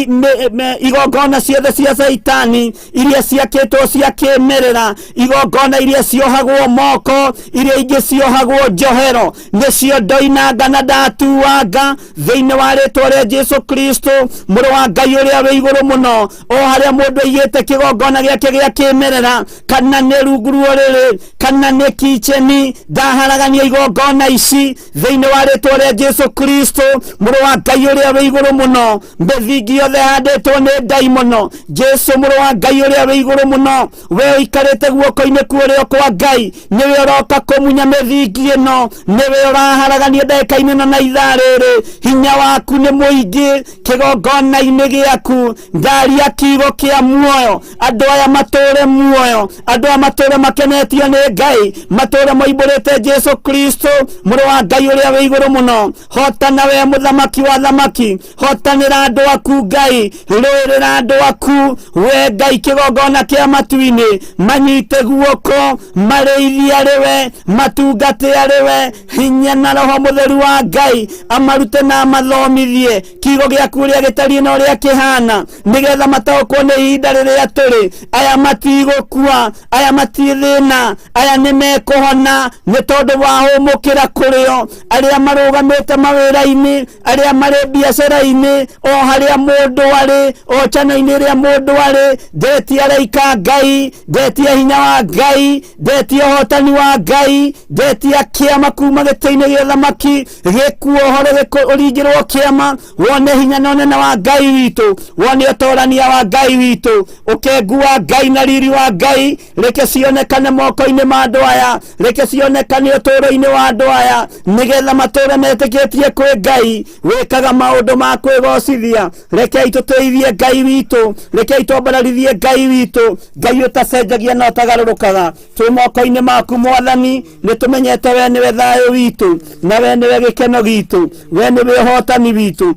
igongona ciothe cia Caitani iria ciakĩtwo cia kĩmerera. Igongona iria ciohagwo moko, iria ingĩ ciohagwo njohero, nĩcio ndoinanga na ndatuanga thĩinĩ wa rĩtwa rĩa Jesu Kristo, mũrũ wa Ngai ũrĩa wĩ igũrũ mũno. O harĩa mũndũ aigĩte kĩgongona gĩake gĩa kĩmerera, kana nĩ rungu rwa ũrĩrĩ, kana nĩ kicheni, ndaharagania igongona ici thĩinĩ wa rĩtwa rĩa Jesu Kristo, mũrũ wa Ngai ũrĩa wĩ igũrũ mũno. Mĩthingi yothe ĩhandĩtwo nĩ ndaimono, Jesu mũrũ wa Ngai ũrĩa wĩ igũrũ mũno, we ũikarĩte guoko-inĩ kwa ũrĩo kwa Ngai, nĩwe ũroka kũmunya mĩthingi ĩno, nĩwe ũraharagania ndagĩka-inĩ ĩno na ithaa rĩrĩ. Hinya waku nĩ mũingĩ kĩgongona-inĩ gĩaku. Ndaria kiugo kĩa muoyo, andũ aya matũre muoyo, andũ aya matũre makenetio nĩ Ngai, matũre moimbũrĩte Jesu Kristo, mũrũ wa Ngai ũrĩa wĩ igũrũ mũno. Hotana we mũthamaki wa thamaki, hotanĩra andũ aku Ngai, rũĩrĩra andũ aku we Ngai kĩgongona kĩa matu-inĩ, manyite guoko, marĩithie arĩ we, matungate arĩ we. Hinya na Roho Mũtheru wa Ngai amarute na amathomithie kiugo gĩaku ũrĩa gĩtariĩ na ũrĩa kĩhana, nĩgetha mataũkwo nĩ ihinda rĩrĩa tũrĩ. Aya matigũkua, aya matithĩna, aya nĩ mekũhona nĩ tondũ wahũmũkĩra kũrĩo. Arĩa marũgamĩte mawĩra-inĩ, arĩa marĩ biacara-inĩ, o harĩa mũndũ arĩ, o channel-inĩ ĩrĩa mũndũ arĩ, ndetia araika Ngai, ndetia hinya wa Ngai, ndetia ũhotani wa Ngai, ndetia kĩama kuma gĩtĩ-inĩ gĩa ũthamaki gĩkuohore, ũringĩrwo kĩama, wone hinya na ũnene wa Ngai witũ, wone ũtorania wa Ngai witũ, ũkengu wa Ngai na riri wa Ngai. Reke cionekane moko-inĩ ma andũ aya, reke cionekane ũtũũro-inĩ wa andũ aya, nĩgetha matũũre metĩkĩtie kwĩ Ngai wĩkaga maũndũ ma kwĩgocithia. Rekei tũtĩithie Ngai witũ, rekei twambararithie Ngai witũ, Ngai ũtacenjagia na ũtagarũrũkaga. Twĩ moko-inĩ maku Mwathani, nĩ tũmenyete we nĩwe thayũ witũ, na we nĩwe gĩkeno gitũ, we nĩwe ũhotani witũ.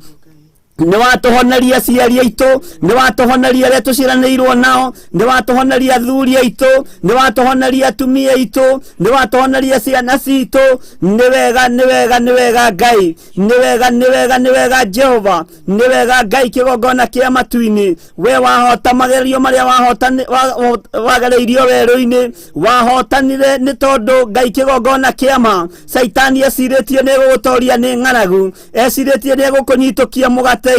Nĩ watũhoneria aciari aitũ, nĩ watũhoneria arĩa tũciaranĩirwo nao, nĩ watũhoneria athuri aitũ, nĩ watũhoneria atumia aitũ, nĩ watũhoneria ciana citũ. Nĩ wega, nĩ wega, nĩ wega Ngai, nĩ wega, nĩ wega, nĩ wega Jehova, nĩ wega Ngai kĩgongona kĩa matu-inĩ. We wahota magerio marĩa wagereirio werũ-inĩ, wahotanire nĩ tondũ Ngai kĩgongona kĩa ma. Caitani ecirĩtie nĩ gũgũtoria nĩ ng'aragu, ecirĩtie nĩ egũkũnyitũkia mũgate-inĩ,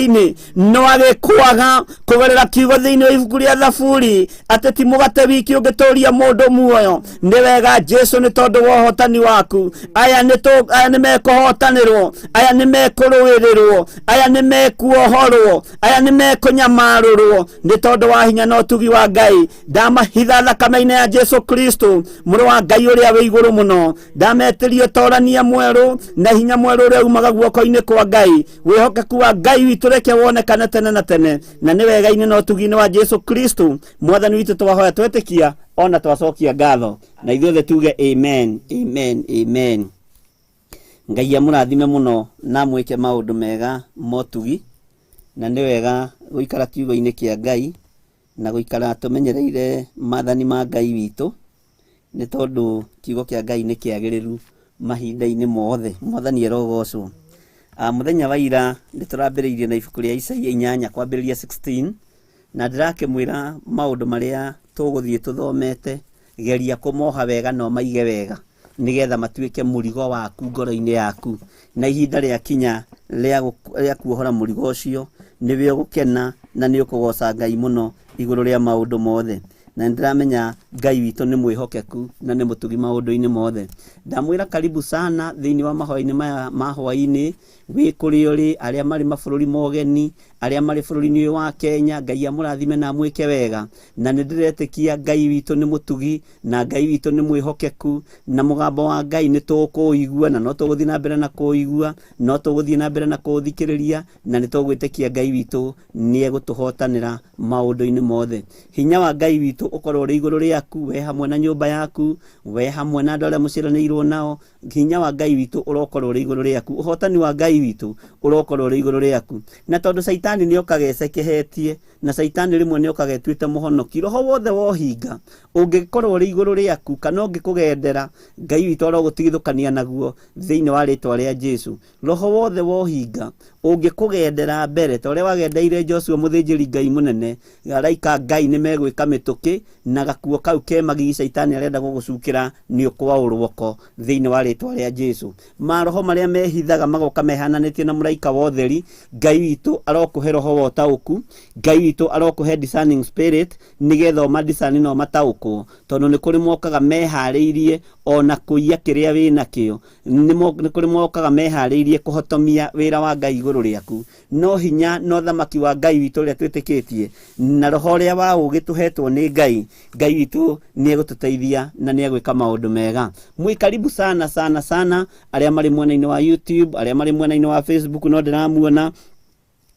no agĩkwaga kũgerera kiugo thĩinĩ wa ibuku rĩa Thaburi atĩ ti mũgate wiki ũngĩtũria mũndũ muoyo. Nĩ wega Jesu nĩ tondũ wa ũhotani waku. Aya nĩ mekũhotanĩrwo, aya nĩ mekũrũĩrĩrwo, aya nĩ mekuohorwo, aya nĩ mekũnyamarũrwo nĩ tondũ wa hinya na ũtugi wa Ngai. Ndamahitha thakame-inĩ ya Jesu Kristo, mũrũ wa Ngai ũrĩa wĩ igũrũ mũno. Ndametĩria ũtorania mwerũ na hinya mwerũ ũrĩa umaga guoko-inĩ kwa Ngai. Wĩhokeku wa Ngai witũ reke wonekane tene na tene, na nĩ wega-inĩ na ũtugi-inĩ wa Jesu Kristo Mwathani witũ twahoya twetĩkia ona twacokia ngatho, na ithuothe tuge amen, amen, amen. Ngai amũrathime mũno na amwĩke maũndũ mega motugi, na nĩ wega gũikara kiugo-inĩ kĩa Ngai na gũikara tũmenyereire maathani ma Ngai witũ, nĩ tondũ kiugo kĩa Ngai nĩ kĩagĩrĩru mahinda-inĩ mothe. Mwathani arogocwo. Mũthenya wa ira nĩ tũrambĩrĩirie na ibuku rĩa Isaia 8 kwambĩrĩria 16, na ndĩrakĩmwĩra maũndũ marĩa tũgũthiĩ tũthomete, geria kũmoha wega na ũmaige wega nĩgetha matuĩke mũrigo waku ngoro-inĩ yaku, na ihinda rĩakinya rĩa kuohora mũrigo ũcio, nĩwe ũgũkena na nĩ ũkũgoca Ngai mũno igũrũ rĩa maũndũ mothe. Na nĩndĩramenya Ngai witũ nĩ mwĩhokeku na nĩ mũtugi maũndũ-inĩ mothe. Ndamwĩra karibu sana thĩinĩ wa mahoya-inĩ maya ma hwaĩ-inĩ, wĩ kũrĩa ũrĩ, arĩa marĩ mabũrũri ma ũgeni, arĩa marĩ bũrũri-inĩ ũyũ wa Kenya, Ngai amũrathime na amwĩke wega. Na nĩndĩretĩkia Ngai witũ nĩ mũtugi na Ngai witũ nĩ mwĩhokeku, na mũgambo wa Ngai nĩ tũkũũigua na no tũgũthiĩ na mbere na kũũigua, no tũgũthiĩ na mbere na kũũthikĩrĩria, na nĩ tũgwĩtĩkia Ngai witũ nĩ egũtũhotanĩra maũndũ-inĩ mothe. Hinya wa Ngai witũ ũkorwo ũrĩ igũrũ rĩaku, we hamwe na nyũmba yaku, we hamwe na andũ arĩa mũciaranĩirwo nao. Hinya wa Ngai witũ ũrokorwo ũrĩ igũrũ rĩaku, ũhotani wa Ngai witũ ũrokorwo ũrĩ igũrũ rĩaku. Na tondũ Caitani Caitani nĩ okaga ecekehetie, na Caitani rĩmwe nĩ okaga etuĩte mũhonoki. Roho wothe wa ũhinga ũngĩkorwo ũrĩ igũrũ rĩaku kana ũngĩkũgendera, Ngai witũ arogũtigithũkania naguo thĩinĩ wa rĩtwa rĩa Jesu. Roho wothe wa ũhinga ũngĩkũgendera mbere ta ũrĩa wagendeire Joshua mũthĩnjĩri Ngai mũnene, araika a Ngai nĩ megwĩka mĩtũkĩ na gakuo kau ke magigi Caitani arenda gũgũcukĩra nĩ ũkwaũrwo ko thĩinĩ wa rĩtwa rĩa Jesu. Maroho marĩa mehithaga magoka mehananĩtie na mũraika wa ũtheri, Ngai witũ arokũhe roho wa ũtaũku, Ngai witũ arokũhe discerning spirit nĩgetha ũmadiscern na ũmataũkwo, tondũ nĩ kũrĩ mokaga meharĩirie ona kũiya kĩrĩa wĩnakĩo, nĩ kũrĩ mokaga meharĩirie kũhotomia wĩra wa Ngai igũrũ rĩaku. No hinya na ũthamaki wa Ngai witũ ũrĩa twĩtĩkĩtie na roho ũrĩa wa ũũgĩ tũhetwo nĩ Ngai, Ngai witũ nĩ egũtũteithia na nĩ egwĩka maũndũ mega. Mwĩ karibu sana sana sana arĩa marĩ mwena-inĩ wa YouTube, arĩa marĩ mwena-inĩ wa Facebook no ndĩramuona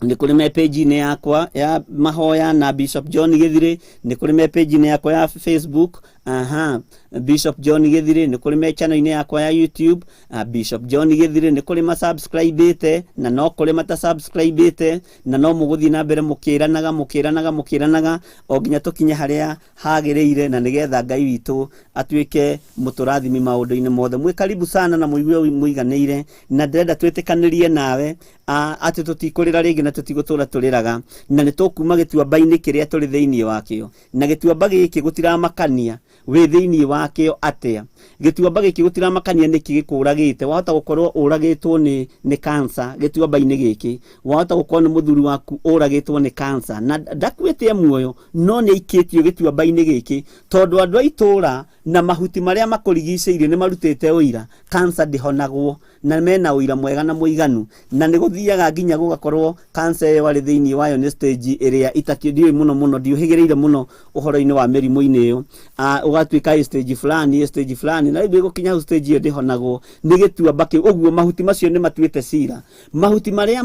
nĩ kũrĩ me page-inĩ yakwa ya mahoya na Bishop John Gĩthirĩ, nĩ kũrĩ me page-inĩ yakwa ya Facebook, aha, Bishop John Gĩthirĩ, nĩ kũrĩ me channel-inĩ yakwa ya YouTube, Bishop John Gĩthirĩ, nĩ kũrĩ masubscribĩte na no kũrĩ matasubscribĩte, na no mũgũthiĩ na mbere mũkĩranaga mũkĩranaga mũkĩranaga o nginya tũkinye harĩa hagĩrĩire, na nĩgetha Ngai witũ atuĩke mũtũrathimi maũndũ-inĩ mothe. Mwĩ karibu sana na mũigue mũiganĩire, na ndĩrenda twĩtĩkanĩrie nawe atĩ tũtikũrĩra rĩngĩ na tũtigũtũra tũrĩraga, na nĩ tũkuma gĩtuamba-inĩ kĩrĩa tũrĩ thĩinĩ wakĩo. Na gĩtuamba gĩkĩ gũtiramakania wĩ thĩinĩ wakĩo atĩa. Gĩtuamba gĩkĩ gũtiramakania nĩkĩ gĩkũragĩte. Wahota gũkorwo ũragĩtwo nĩ cancer gĩtuamba-inĩ gĩkĩ. Wahota gũkorwo nĩ mũthuri waku ũragĩtwo nĩ cancer na ndakuĩte muoyo, no nĩ aikĩtio gĩtuamba-inĩ gĩkĩ tondũ andũ a itũũra na mahuti marĩa makũrigicĩirie nĩ marutĩte ũira cancer ndĩhonagwo, na mena ũira mwega na mũiganu, na nĩ gũthiaga nginya gũgakorwo cancer ĩyo arĩ thĩinĩ wayo nĩ stage ĩrĩa itakĩ ndiũĩ mũno mũno, ndiũhĩgĩrĩire mũno ũhoro-inĩ wa mĩrimũ-inĩ ĩyo, ũgatuĩka ĩ stage fulani, ĩ stage fulani, na rĩu ĩgũkinya hau stage ĩyo ndĩhonagwo nĩ gĩtuamba kĩu. Ũguo mahuti macio nĩ matuĩte cira. Mahuti marĩa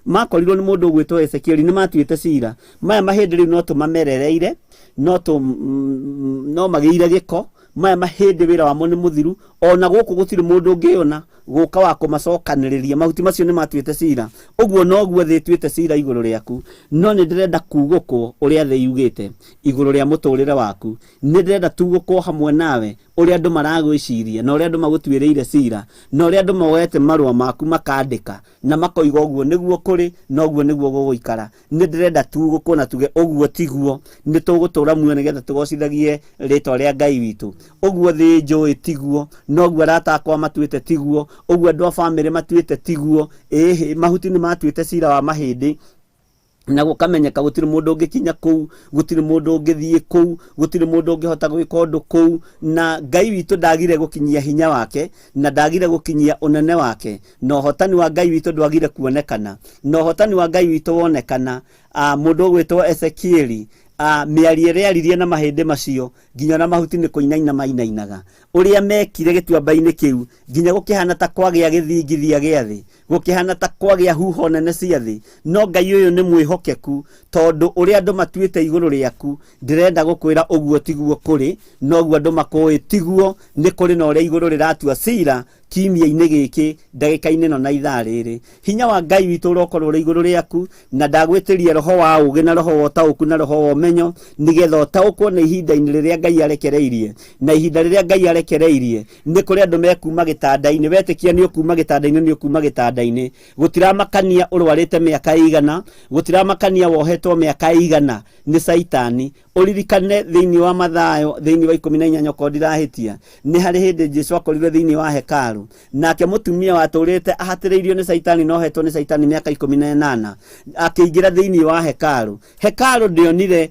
makorirwo nĩ mũndũ ũgwĩtwo Ezekieli nĩ matuĩte cira. Maya mahĩndĩ rĩu no tũmamerereire, no magĩire gĩko. Maya mahĩndĩ wĩra wamo nĩ mũthiru, ona gũkũ gũtirĩ mũndũ ũngĩona gũka wa kũmacokanĩrĩria. Mahuti macio nĩ matuĩte cira. Ũguo noguo thĩ ĩtuĩte cira igũrũ rĩaku. No nĩ ndĩrenda kugũkwo ũrĩa thĩ yugĩte igũrũ rĩa mũtũrĩre waku. Nĩ ndĩrenda tugũkwo hamwe nawe ũrĩa andũ maragwĩciria na ũrĩa andũ magũtuĩrĩire cira na ũrĩa andũ moete marũa maku makandĩka na makoiga ũguo nĩguo kũrĩ na ũguo nĩguo gũgũikara. Nĩ ndĩrenda tugũkwo na tuge ũguo tiguo, nĩ tũgũtũra muoyo nĩgetha tũgocithagie rĩtwa rĩa Ngai witũ. Ũguo thĩ njũĩ tiguo, noguo arata akwa matuĩte tiguo, ũguo andũ a bamĩrĩ matuĩte tiguo. Ĩhĩ, mahuti nĩ matuĩte cira wa mahĩndĩ na gũkamenyeka gũtirĩ mũndũ ũngĩkinya kũu, gũtirĩ mũndũ ũngĩthiĩ kũu, gũtirĩ mũndũ ũngĩhota gwĩka ũndũ kũu. Na Ngai witũ ndagire gũkinyia hinya wake, na ndagire gũkinyia ũnene wake, na ũhotani wa Ngai witũ ndwagire kuonekana, na ũhotani wa Ngai witũ wonekana. Mũndũ ũgwĩtwo Ezekieli, mĩario ĩrĩa aririe na mahĩndĩ macio, nginya na mahuti nĩ kũinaina mainainaga. Ũrĩa mekire gĩtuamba-inĩ kĩu, nginya gũkĩhana ta kwagĩa gĩthingithia gĩa thĩ, gũkĩhana ta kwagĩa huho nene cia thĩ. No Ngai ũyũ nĩ mwĩhokeku, tondũ ũrĩa andũ matuĩte igũrũ rĩaku, ndĩrenda gũkwĩra ũguo tiguo kũrĩ, noguo andũ makũĩ tiguo, nĩ kũrĩ na ũrĩa igũrũ rĩratua cira kiumia-inĩ gĩkĩ, ndagĩka-inĩ ĩno na ithaa rĩrĩ. Hinya wa Ngai witũ ũrokorwo ũrĩ igũrũ rĩaku, na ndagwĩtĩria roho wa ũũgĩ na roho wa ũtaũku na roho wa ũmenyo, nĩgetha ũtaũkwo nĩ ihinda-inĩ rĩrĩa Ngai arekereirie. Na ihinda rĩrĩa Ngai arekereirie, nĩ kũrĩ andũ mekuma gĩtanda-inĩ. Wetĩkia nĩ ũkuma gĩtanda-inĩ, nĩ ũkuma gĩtanda-inĩ. Gũtiramakania ũrwarĩte mĩaka ĩigana, gũtiramakania wohetwo mĩaka ĩigana nĩ Caitani. Ũririkane thĩinĩ wa Mathayo thĩinĩ wa ikũmi na inyanya okorwo ndirahĩtia, nĩ harĩ hĩndĩ Jesu akorirwe thĩinĩ wa hekaru, nake mũtumia watũrĩte ahatĩrĩirio nĩ Caitani na ohetwo nĩ Caitani mĩaka ikũmi na ĩnana akĩingĩra thĩinĩ wa hekaru. Hekaru ndĩonire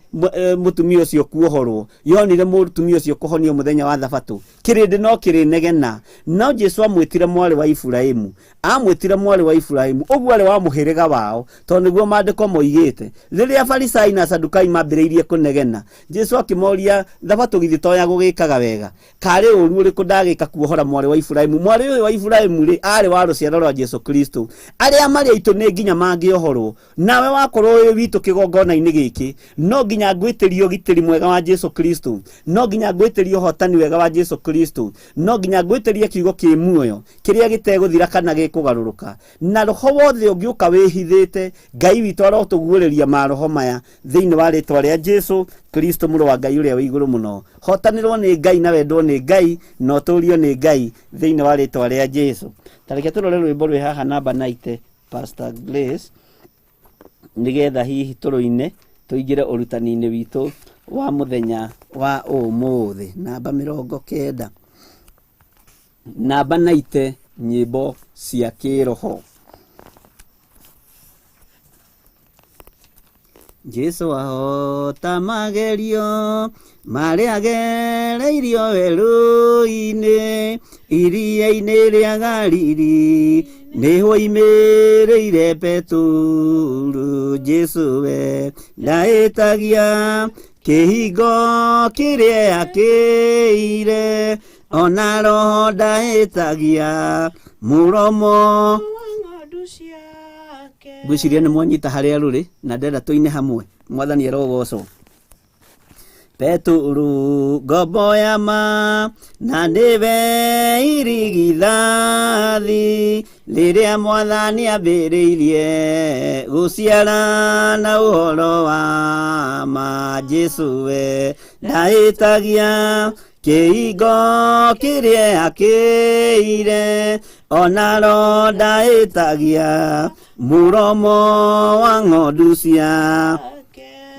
mũtumia ũcio kuohorwo, yonire mũtumia ũcio kũhonio mũthenya wa Thabatũ. Kĩrĩndĩ no kĩrĩnegena, no Jesu amwĩtire mwarĩ wa Iburahimu. Amwĩtire mwarĩ wa Iburahimu, ũguo arĩ wa mũhĩrĩga wao, tondũ nĩguo maandĩko moigĩte. Rĩrĩa Afarisai na Asadukai mambĩrĩirie kũnegena, Jesu akĩmoria, Thabatũ githĩ to ya gũgĩkaga wega? Karĩ ũũru ũrĩkũ ndagĩka kuohora mwarĩ wa Iburahimu? Mwarĩ ũyũ wa Iburahimu rĩ, arĩ wa rũciaro rwa Jesu Kristo. Arĩa marĩ aitũ nĩ nginya mangĩohorwo. Nawe wakorwo wĩ witũ kĩgongona-inĩ gĩkĩ, no nginya ngwĩtĩrie ũgitĩri mwega wa Jesu Kristo, no nginya ngwĩtĩrie ũhotani wega wa Jesu Kristo, no nginya ngwĩtĩrie kiugo kĩ muoyo kĩrĩa gĩtegũthira kana gĩkũgarũrũka.
ũroka na roho wothe ũngĩũka wĩhithĩte Ngai witũ arotũguũrĩria maroho maya thĩinĩ wa rĩtwa rĩa Jesu Kristo mũrũ wa Ngai ũrĩa wĩ igũrũ mũno. Hotanĩrwo nĩ Ngai na wendwo nĩ Ngai na ũtũũrio nĩ Ngai thĩinĩ wa rĩtwa rĩa Jesu. Ta reke tũrore rwĩmbo rwĩ haha namba 90 Pastor Grace, nĩgetha hihi tũrũine tũingĩre ũrutani-inĩ witũ wa mũthenya wa ũmũthĩ. Namba 90, namba 90, nyĩmbo cia kĩroho. Jesu ahota magerio marĩa agereirio werũ-inĩ, iria-inĩ rĩa Galili nĩho oimĩrĩire Petero. Jesu we ndaĩtagia kĩhingo kĩrĩa akĩire, ona roho ndaĩtagia mũromo
wa ng'ondu ciake.
Ngwĩciria nĩ mwanyita harĩa rũrĩ na ndĩrenda tũine hamwe. Mwathani arogocwo. Petero ngombo ya ma na nĩwe irigithathi, rĩrĩa mwathani ambĩrĩirie gũciara na ũhoro wa ma. Jesu we ndaĩtagia kĩhingo kĩrĩa akĩire, ona roho ndaĩtagia mũromo wa ng'ondu cia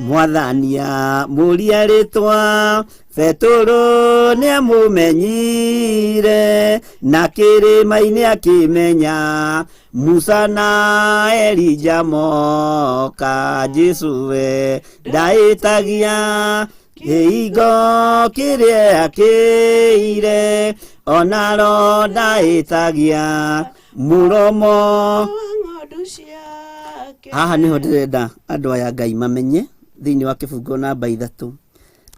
mwathani amũria rĩtwa. Petero nĩamũmenyire na kĩrĩma-inĩ akĩmenya Musa na Elija moka. Jesu we ndaĩtagia kĩhingo kĩrĩa akĩire, ona roho ndaĩtagia mũromo
wa ng'ondu ciake.
Haha niho ndĩrenda andũ aya Ngai mamenye thĩinĩ wa kĩbungo namba 3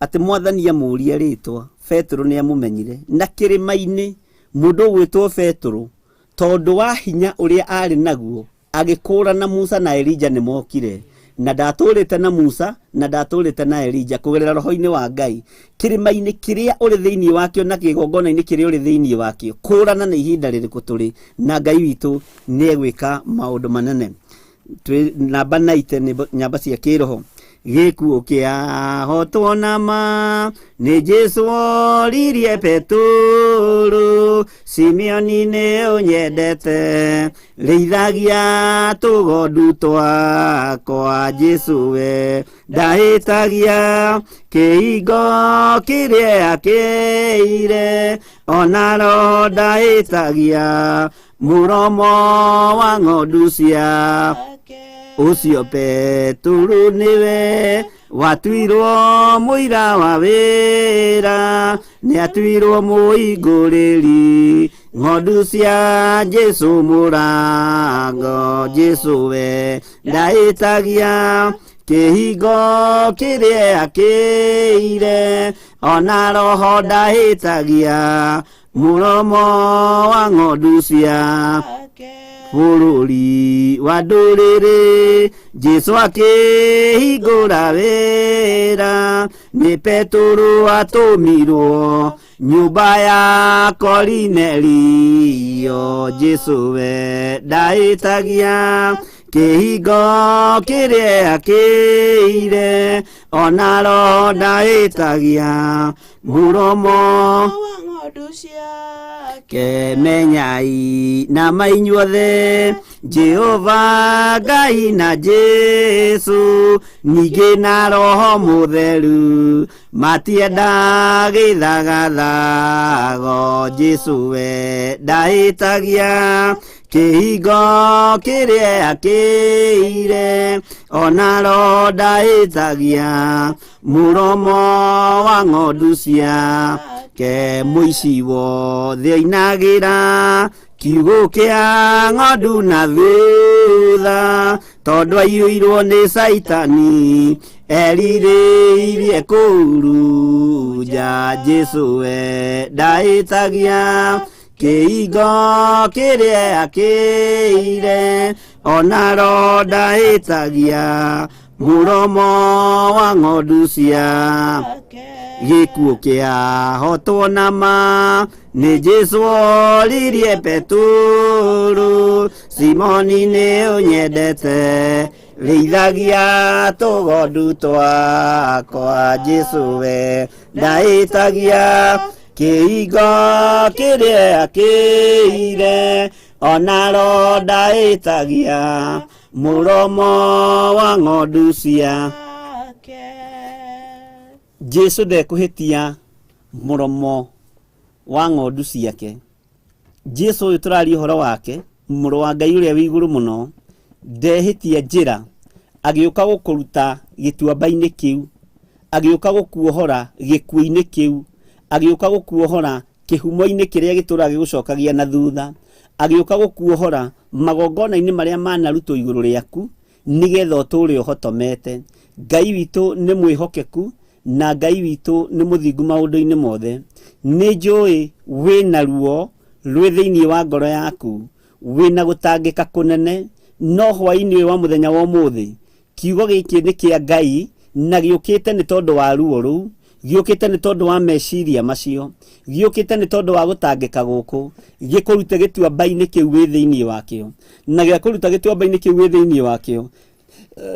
atĩ mwathani amũria rĩtwa Petero nĩamũmenyire na kĩrĩma-inĩ mũndũ ũgwĩtwo Petero tondũ wa hinya ũrĩa arĩ naguo agĩkũũrana Musa na Elija nĩmokire, na ndatũrĩte na Musa na ndatũrĩte na Elija kũgerera roho-inĩ wa Ngai. Kĩrĩma-inĩ kĩrĩa ũrĩ thĩinĩ wakĩo na kĩgongona-inĩ kĩrĩa ũrĩ thĩinĩ wakĩo, kũũrana nĩ ihinda rĩrĩkũ tũrĩ na Ngai witũ nĩegwĩka maũndũ manene. Twĩ namba 90 nĩ nyamba cia kĩroho. Gĩkuũ kĩahotwo na ma nĩ Jesu oririe Petero, Simeoni nĩ ũnyendete, rĩithagia tũgondu twakwa. Jesu we ndahĩtagia kĩhingo kĩrĩa akĩire, ona roho ndahĩtagia mũromo wa ng'ondu cia ũcio. Petero nĩwe watuirwo mũira wa wĩra, nĩatuirwo mũhingũrĩri ng'ondu cia Jesu mũrango. Jesu we ndaĩtagia kĩhingo kĩrĩa akĩire, ona roho ndahĩtagia mũromo wa ng'ondu cia bũrũri wa ndũrĩrĩ. Jesu akĩhingũra wĩra, nĩ Petero atũmirwo nyũmba ya Korinelio. Jesu we ndaĩtagia kĩhingo kĩrĩa akĩire, ona roho ndaĩtagia mũromo
wa ng'ondu ciake.
Kemenyai na mainyuothe Jehova Ngai na Jesu ningĩ na Roho Mũtheru matienda gĩthagathago. Jesu we ndahĩtagia kĩhingo kĩrĩa akĩire, ona roho ndahĩtagia mũromo wa ng'ondu ciake. Mũici wothe oinagĩra kiugũ kĩa ng'ondu na thutha, tondũ aiyũirwo nĩ Caitani erirĩirie kũurunja. Jesu we ndahĩtagia kĩhingo kĩrĩa akĩire, ona roho ndahĩtagia mũromo wa ng'ondu cia gĩkuũ kĩahotwo na ma Nĩ Jesu oririe Peturu, Simoni nĩ ũnyendete, rĩithagia tũgondu twakwa. Jesu we ndaĩtagia kĩhingo kĩrĩa akĩire, onaro ndaĩtagia mũromo wa ng'ondu cia
Ciake.
Jesu ndekũhĩtia mũromo wa ng'ondu ciake. Jesu ũyũ tũraria ũhoro wake, mũrũ wa Ngai ũrĩa wĩ igũrũ mũno, ndehĩtia njĩra agĩũka gũkũruta gĩtuamba-inĩ kĩu, agĩũka gũkuohora gĩkuũ-inĩ kĩu, agĩũka gũkuohora kĩhumo-inĩ kĩrĩa gĩtũraga gĩgũcokagia na thutha, agĩũka gũkuohora magongona-inĩ marĩa manarutwo igũrũ rĩaku, nĩgetha ũtũũre ũhotomete. Ngai witũ nĩ mwĩhokeku na Ngai witũ nĩ mũthingu maũndũ-inĩ mothe. Nĩ njũĩ wĩna ruo rwĩ thĩinĩ wa ngoro yaku, wĩna gũtangĩka kũnene, no hwaĩ-inĩ ũyũ wa mũthenya wa ũmũthĩ, kiugo gĩkĩ nĩ kĩa Ngai na gĩũkĩte nĩ tondũ wa ruo rũu, gĩũkĩte nĩ tondũ wa meciria macio, gĩũkĩte nĩ tondũ wa gũtangĩka gũkũ, gĩkũrute gĩtuamba-inĩ kĩu wĩ thĩinĩ wakĩo. Na gĩakũruta gĩtuamba-inĩ kĩu wĩ thĩinĩ wakĩo,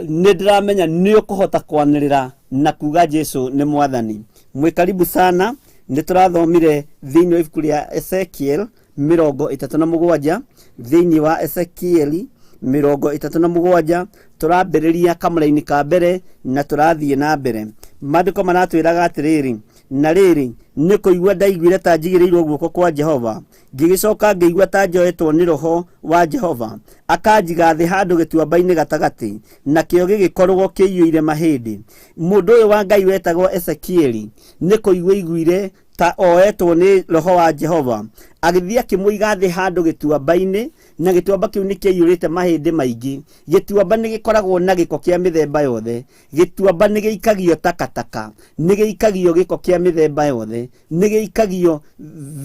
nĩ ndĩramenya nĩ ũkũhota kwanĩrĩra na kuga Jesu nĩ mwathani. Mwĩ karibu sana, nĩ tũrathomire thĩinĩ wa ibuku rĩa Ezekiel 37, thĩinĩ wa Ezekiel 37 tũrambĩrĩria kamũraini ka mbere na tũrathiĩ na mbere. Maandĩko maratwĩraga atĩrĩrĩ, na rĩrĩ, nĩ kũigua ndaiguire ta njigĩrĩirwo guoko kwa Jehova, ngĩgĩcoka ngĩigua ta njoetwo nĩ roho wa Jehova, akanjiga thĩ handũ gĩtuamba-inĩ gatagatĩ, nakĩo gĩgĩkorwo kĩiyũire mahĩndĩ. Mũndũ ũyũ wa Ngai wetagwo Ezekieli nĩ kũigua aiguire ta oetwo nĩ roho wa Jehova, agĩthiĩ akĩmũiga thĩ handũ gĩtuamba-inĩ, na gĩtuamba kĩu nĩ kĩaiyũrĩte mahĩndĩ maingĩ. Gĩtuamba nĩ gĩkoragwo na gĩko kĩa mĩthemba yothe, gĩtuamba nĩ gĩikagio takataka, nĩ gĩikagio gĩko kĩa mĩthemba yothe, nĩ gĩikagio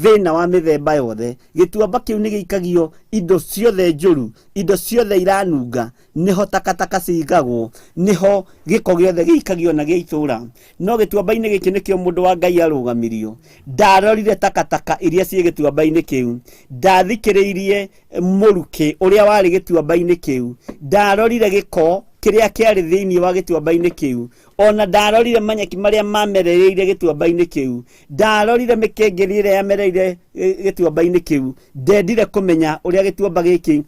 thĩna wa mĩthemba yothe. Gĩtuamba kĩu nĩ gĩikagio indo ciothe njũru, indo ciothe iranunga, nĩho takataka cigagwo, nĩho gĩko gĩothe gĩikagio na gĩa itũra. No gĩtuamba-inĩ gĩkĩ nĩkĩo mũndũ wa Ngai arũgamirio. Ndarorire takataka iria ciĩ gĩtuamba-inĩ kĩu, ndathikĩrĩirie mũrukĩ ũrĩa warĩ gĩtuamba-inĩ kĩu, ndarorire gĩko kĩrĩa kĩarĩ thĩinĩ wa gĩtuamba-inĩ kĩu, ona ndarorire manyeki marĩa mamerereire gĩtuamba-inĩ kĩu, ndarorire mĩkengeri ĩrĩa yamereire gĩtuamba-inĩ kĩu. Ndendire kũmenya ũrĩa gĩtuamba gĩkĩ,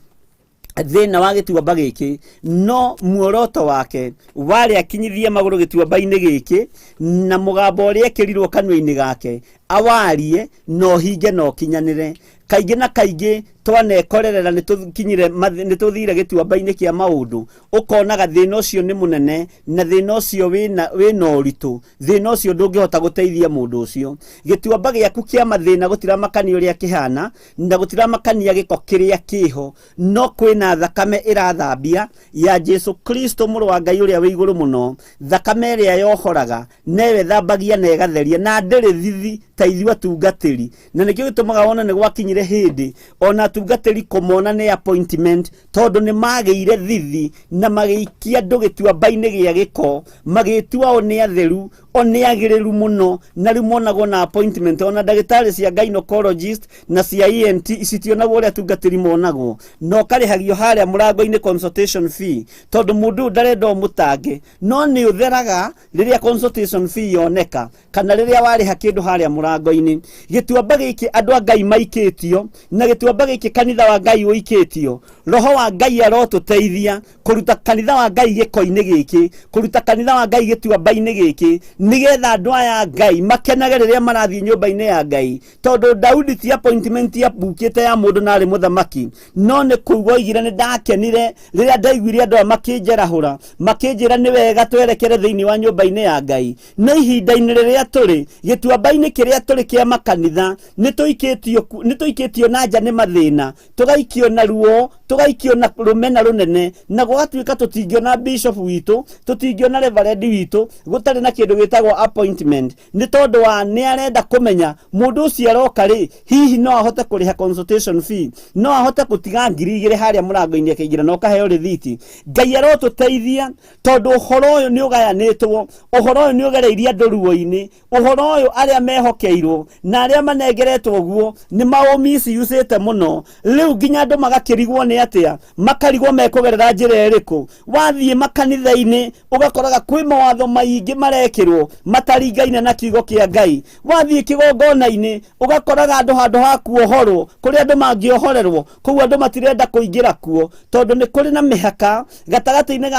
thĩna wa gĩtuamba gĩkĩ, no muoroto wake warĩ akinyithie magũrũ gĩtuamba-inĩ gĩkĩ, na mũgambo ũrĩa ekĩrirwo kanua-inĩ gake awarie na ũhinge na ũkinyanĩre. Kaingĩ na kaingĩ twanekorerera nĩ tũkinyire nĩ tũthire gĩtuamba-inĩ kĩa maũndũ, ũkonaga thĩna ũcio nĩ mũnene na thĩna ũcio wĩna ũritũ, thĩna ũcio ndũngĩhota gũteithia mũndũ ũcio. Gĩtuamba gĩaku kĩa mathĩna gũtiramakania ũrĩa kĩhana, na gũtiramakania gĩko kĩrĩa kĩho, no kwĩna thakame ĩrathambia ya Jesu Kristo mũrũ wa Ngai ũrĩa wĩ igũrũ mũno, thakame ĩrĩa yohoraga newe thambagia na ĩgatheria, na ndĩrĩ thithi ta ithuĩ atungatĩri. Na nĩkĩo gĩtũmaga wone nĩ gwakinyire hĩndĩ ona atungatĩri kũmona nĩ appointment, tondũ nĩ magĩire thithi na magĩikia andũ gĩtuamba-inĩ gĩa gĩko, magĩtua o nĩ atheru, o nĩ agĩrĩru mũno, na rĩu monagwo na appointment. Ona ndagĩtarĩ cia gynecologist na cia ENT citionagwo ũrĩa atungatĩri monagwo, na ũkarĩhagio harĩa mũrango-inĩ consultation fee, tondũ mũndũ ũyũ ndarenda ũmũtange, no nĩ ũtheraga rĩrĩa consultation fee yoneka, kana rĩrĩa warĩha kĩndũ harĩa mũrango-inĩ. Gĩtuamba gĩkĩ andũ a Ngai maikĩtio, na gĩtuamba gĩkĩ kanitha wa Ngai ũikĩtio. Roho wa Ngai arotũteithia kũruta kanitha wa Ngai gĩko-inĩ gĩkĩ, kũruta kanitha wa Ngai gĩtuamba-inĩ gĩkĩ, nĩgetha andũ aya a Ngai makenage rĩrĩa marathiĩ nyũmba-inĩ ya Ngai. Tondũ Daudi ti appointment yabukĩte ya mũndũ na arĩ mũthamaki, no nĩ kuuga oigire nĩ ndakenire rĩrĩa ndaiguire andũ aya makĩnjarahũra, makĩnjĩra nĩ wega twerekere thĩinĩ wa nyũmba-inĩ ya Ngai. No ihinda-inĩ rĩrĩa tũrĩ, gĩtuamba-inĩ kĩrĩa tũrĩ kĩa makanitha, nĩ tũikĩtio na nja nĩ mathĩna, tũgaikio na ruo, Tũgaikio na rũmena rũnene, na gũgatuĩka tũtingĩona bishop witũ, tũtingĩona reverend witũ gũtarĩ na kĩndũ gĩtagwo appointment, nĩ tondũ wa nĩ arenda kũmenya mũndũ ũcio aroka rĩ, hihi no ahote kũrĩha consultation fee, no ahote gũtiga 2,000 harĩa mũrango-inĩ akĩingĩra na ũkaheo rĩthiti. Ngai arotũteithia, tondũ ũhoro ũyũ nĩ ũgayanĩtwo, ũhoro ũyũ nĩ ũgereirie andũ ruo-inĩ, ũhoro ũyũ arĩa mehokeirwo na arĩa manengeretwo guo nĩ maũmiciucĩte mũno. Rĩu nginya andũ magakĩrigwo nĩ atĩa, makarigwo mekũgerera njĩra ĩrĩkũ. Wathiĩ makanitha-inĩ ũgakoraga kwĩ mawatho maingĩ marekĩrwo mataringaine na kiugo kĩa Ngai. Wathiĩ kĩgongona-inĩ ũgakoraga andũ handũ ha kuohorwo, kũrĩa andũ mangĩohorerwo, kũu andũ matirenda kũingĩra kuo, tondũ nĩ kũrĩ na mĩhaka gatagatĩ-inĩ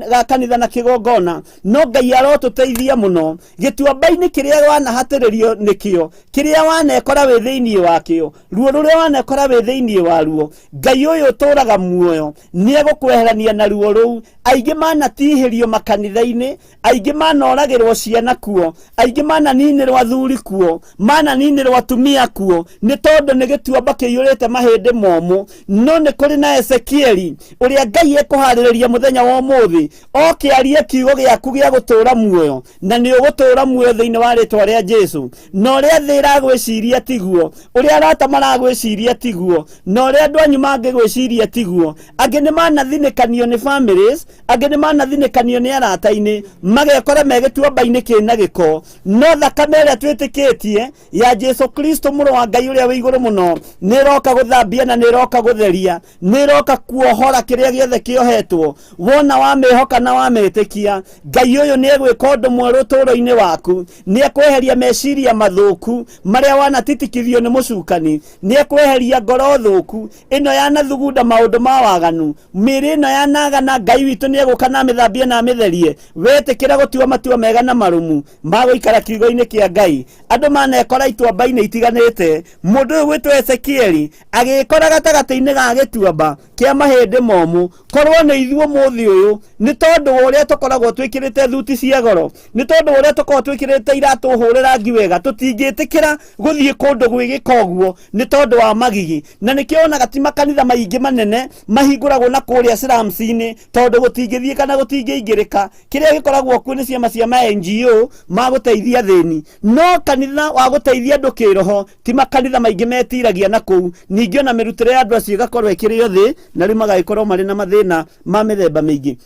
ga kanitha na kĩgongona. No Ngai arotũteithia mũno. Gĩtuamba-inĩ kĩrĩa wanahatĩrĩrio nĩkĩo, kĩrĩa wanekora wĩ thĩinĩ wakĩo, ruo rũrĩa wanekora wĩ thĩinĩ waruo, Ngai ũyũ ũtũraga muoyo nĩ egũkweherania na ruo rũu. Aingĩ manatihĩrio makanitha-inĩ, aingĩ manoragĩrwo ciana kuo, aingĩ mananinĩrwo athuri kuo, mananinĩrwo atumia kuo, nĩ tondũ nĩ gĩtuamba kĩiyũrĩte mahĩndĩ momũ. No nĩ kũrĩ na Ezekieli ũrĩa Ngai ekũharĩrĩria mũthenya wa ũmũthĩ oke arie kiugo gĩaku gĩa gũtũũra muoyo, na nĩ ũgũtũũra muoyo thĩinĩ wa rĩtwa rĩa Jesu. Na ũrĩa thĩ ĩragwĩciria tiguo, ũrĩa arata maragwĩciria tiguo, na ũrĩa andũ anyu mangĩgwĩciria tiguo. Angĩ nĩ manathinĩkanio nĩ families, angĩ nĩ manathinĩkanio nĩ arata-inĩ, magekora me gĩtuamba-inĩ kĩna gĩko. No thakame ĩrĩa twĩtĩkĩtie ya Jesu Kristo mũrũ wa Ngai ũrĩa wĩ igũrũ mũno nĩ ĩroka gũthambia na nĩ ĩroka gũtheria, nĩ ĩroka kuohora kĩrĩa gĩothe kĩohetwo. Wona wamĩhoka na wamĩtĩkia, Ngai ũyũ nĩ egwĩka ũndũ mwerũ ũtũũro-inĩ waku. Nĩ ekweheria meciria mathũku marĩa wanatitikithio nĩ mũcukani, nĩ ekweheria ngoro thũku ĩno yanathugunda maũndũ ma waganu, mĩĩrĩ ĩno yanagana. Ngai witũ nĩ egũka na amĩthambie na amĩtherie. Wetĩkĩra gũtua matua mega na marũmu ma gũikara kiugo-inĩ kĩa Ngai. Andũ manekora ituamba-inĩ itiganĩte. Mũndũ ũyũ gwĩtwo Ezekieli agĩkora gatagatĩ-inĩ ga gĩtuamba kĩa mahĩndĩ momũ. Korwo nĩ ithuĩ ũmũthĩ ũyũ, nĩ tondũ wa ũrĩa tũkoragwo twĩkĩrĩte thuti cia goro, nĩ tondũ wa ũrĩa tũkoragwo twĩkĩrĩte iratũ hũre rangi wega, tũtingĩtĩkĩra gũthiĩ kũndũ gwĩ gĩko ũguo nĩ tondũ wa magigi. Na nĩkĩo wonaga ti makanitha maingĩ manene mahingũragwo na kũrĩa slums-inĩ, tondũ gũtingĩthiĩ kana gũtingĩingĩrĩka. Kĩrĩa gĩkoragwo kuo nĩ ciama cia ma NGO ma gũteithia athĩni, no kanitha wa gũteithia andũ kĩroho ti makanitha maingĩ metiragia na kũu. Ningĩ ona mĩrutĩre ya andũ acio ĩgakorwo ĩkĩrĩ o thĩ, na rĩu magagĩkorwo marĩ na mathĩna ma mĩthemba mĩingĩ.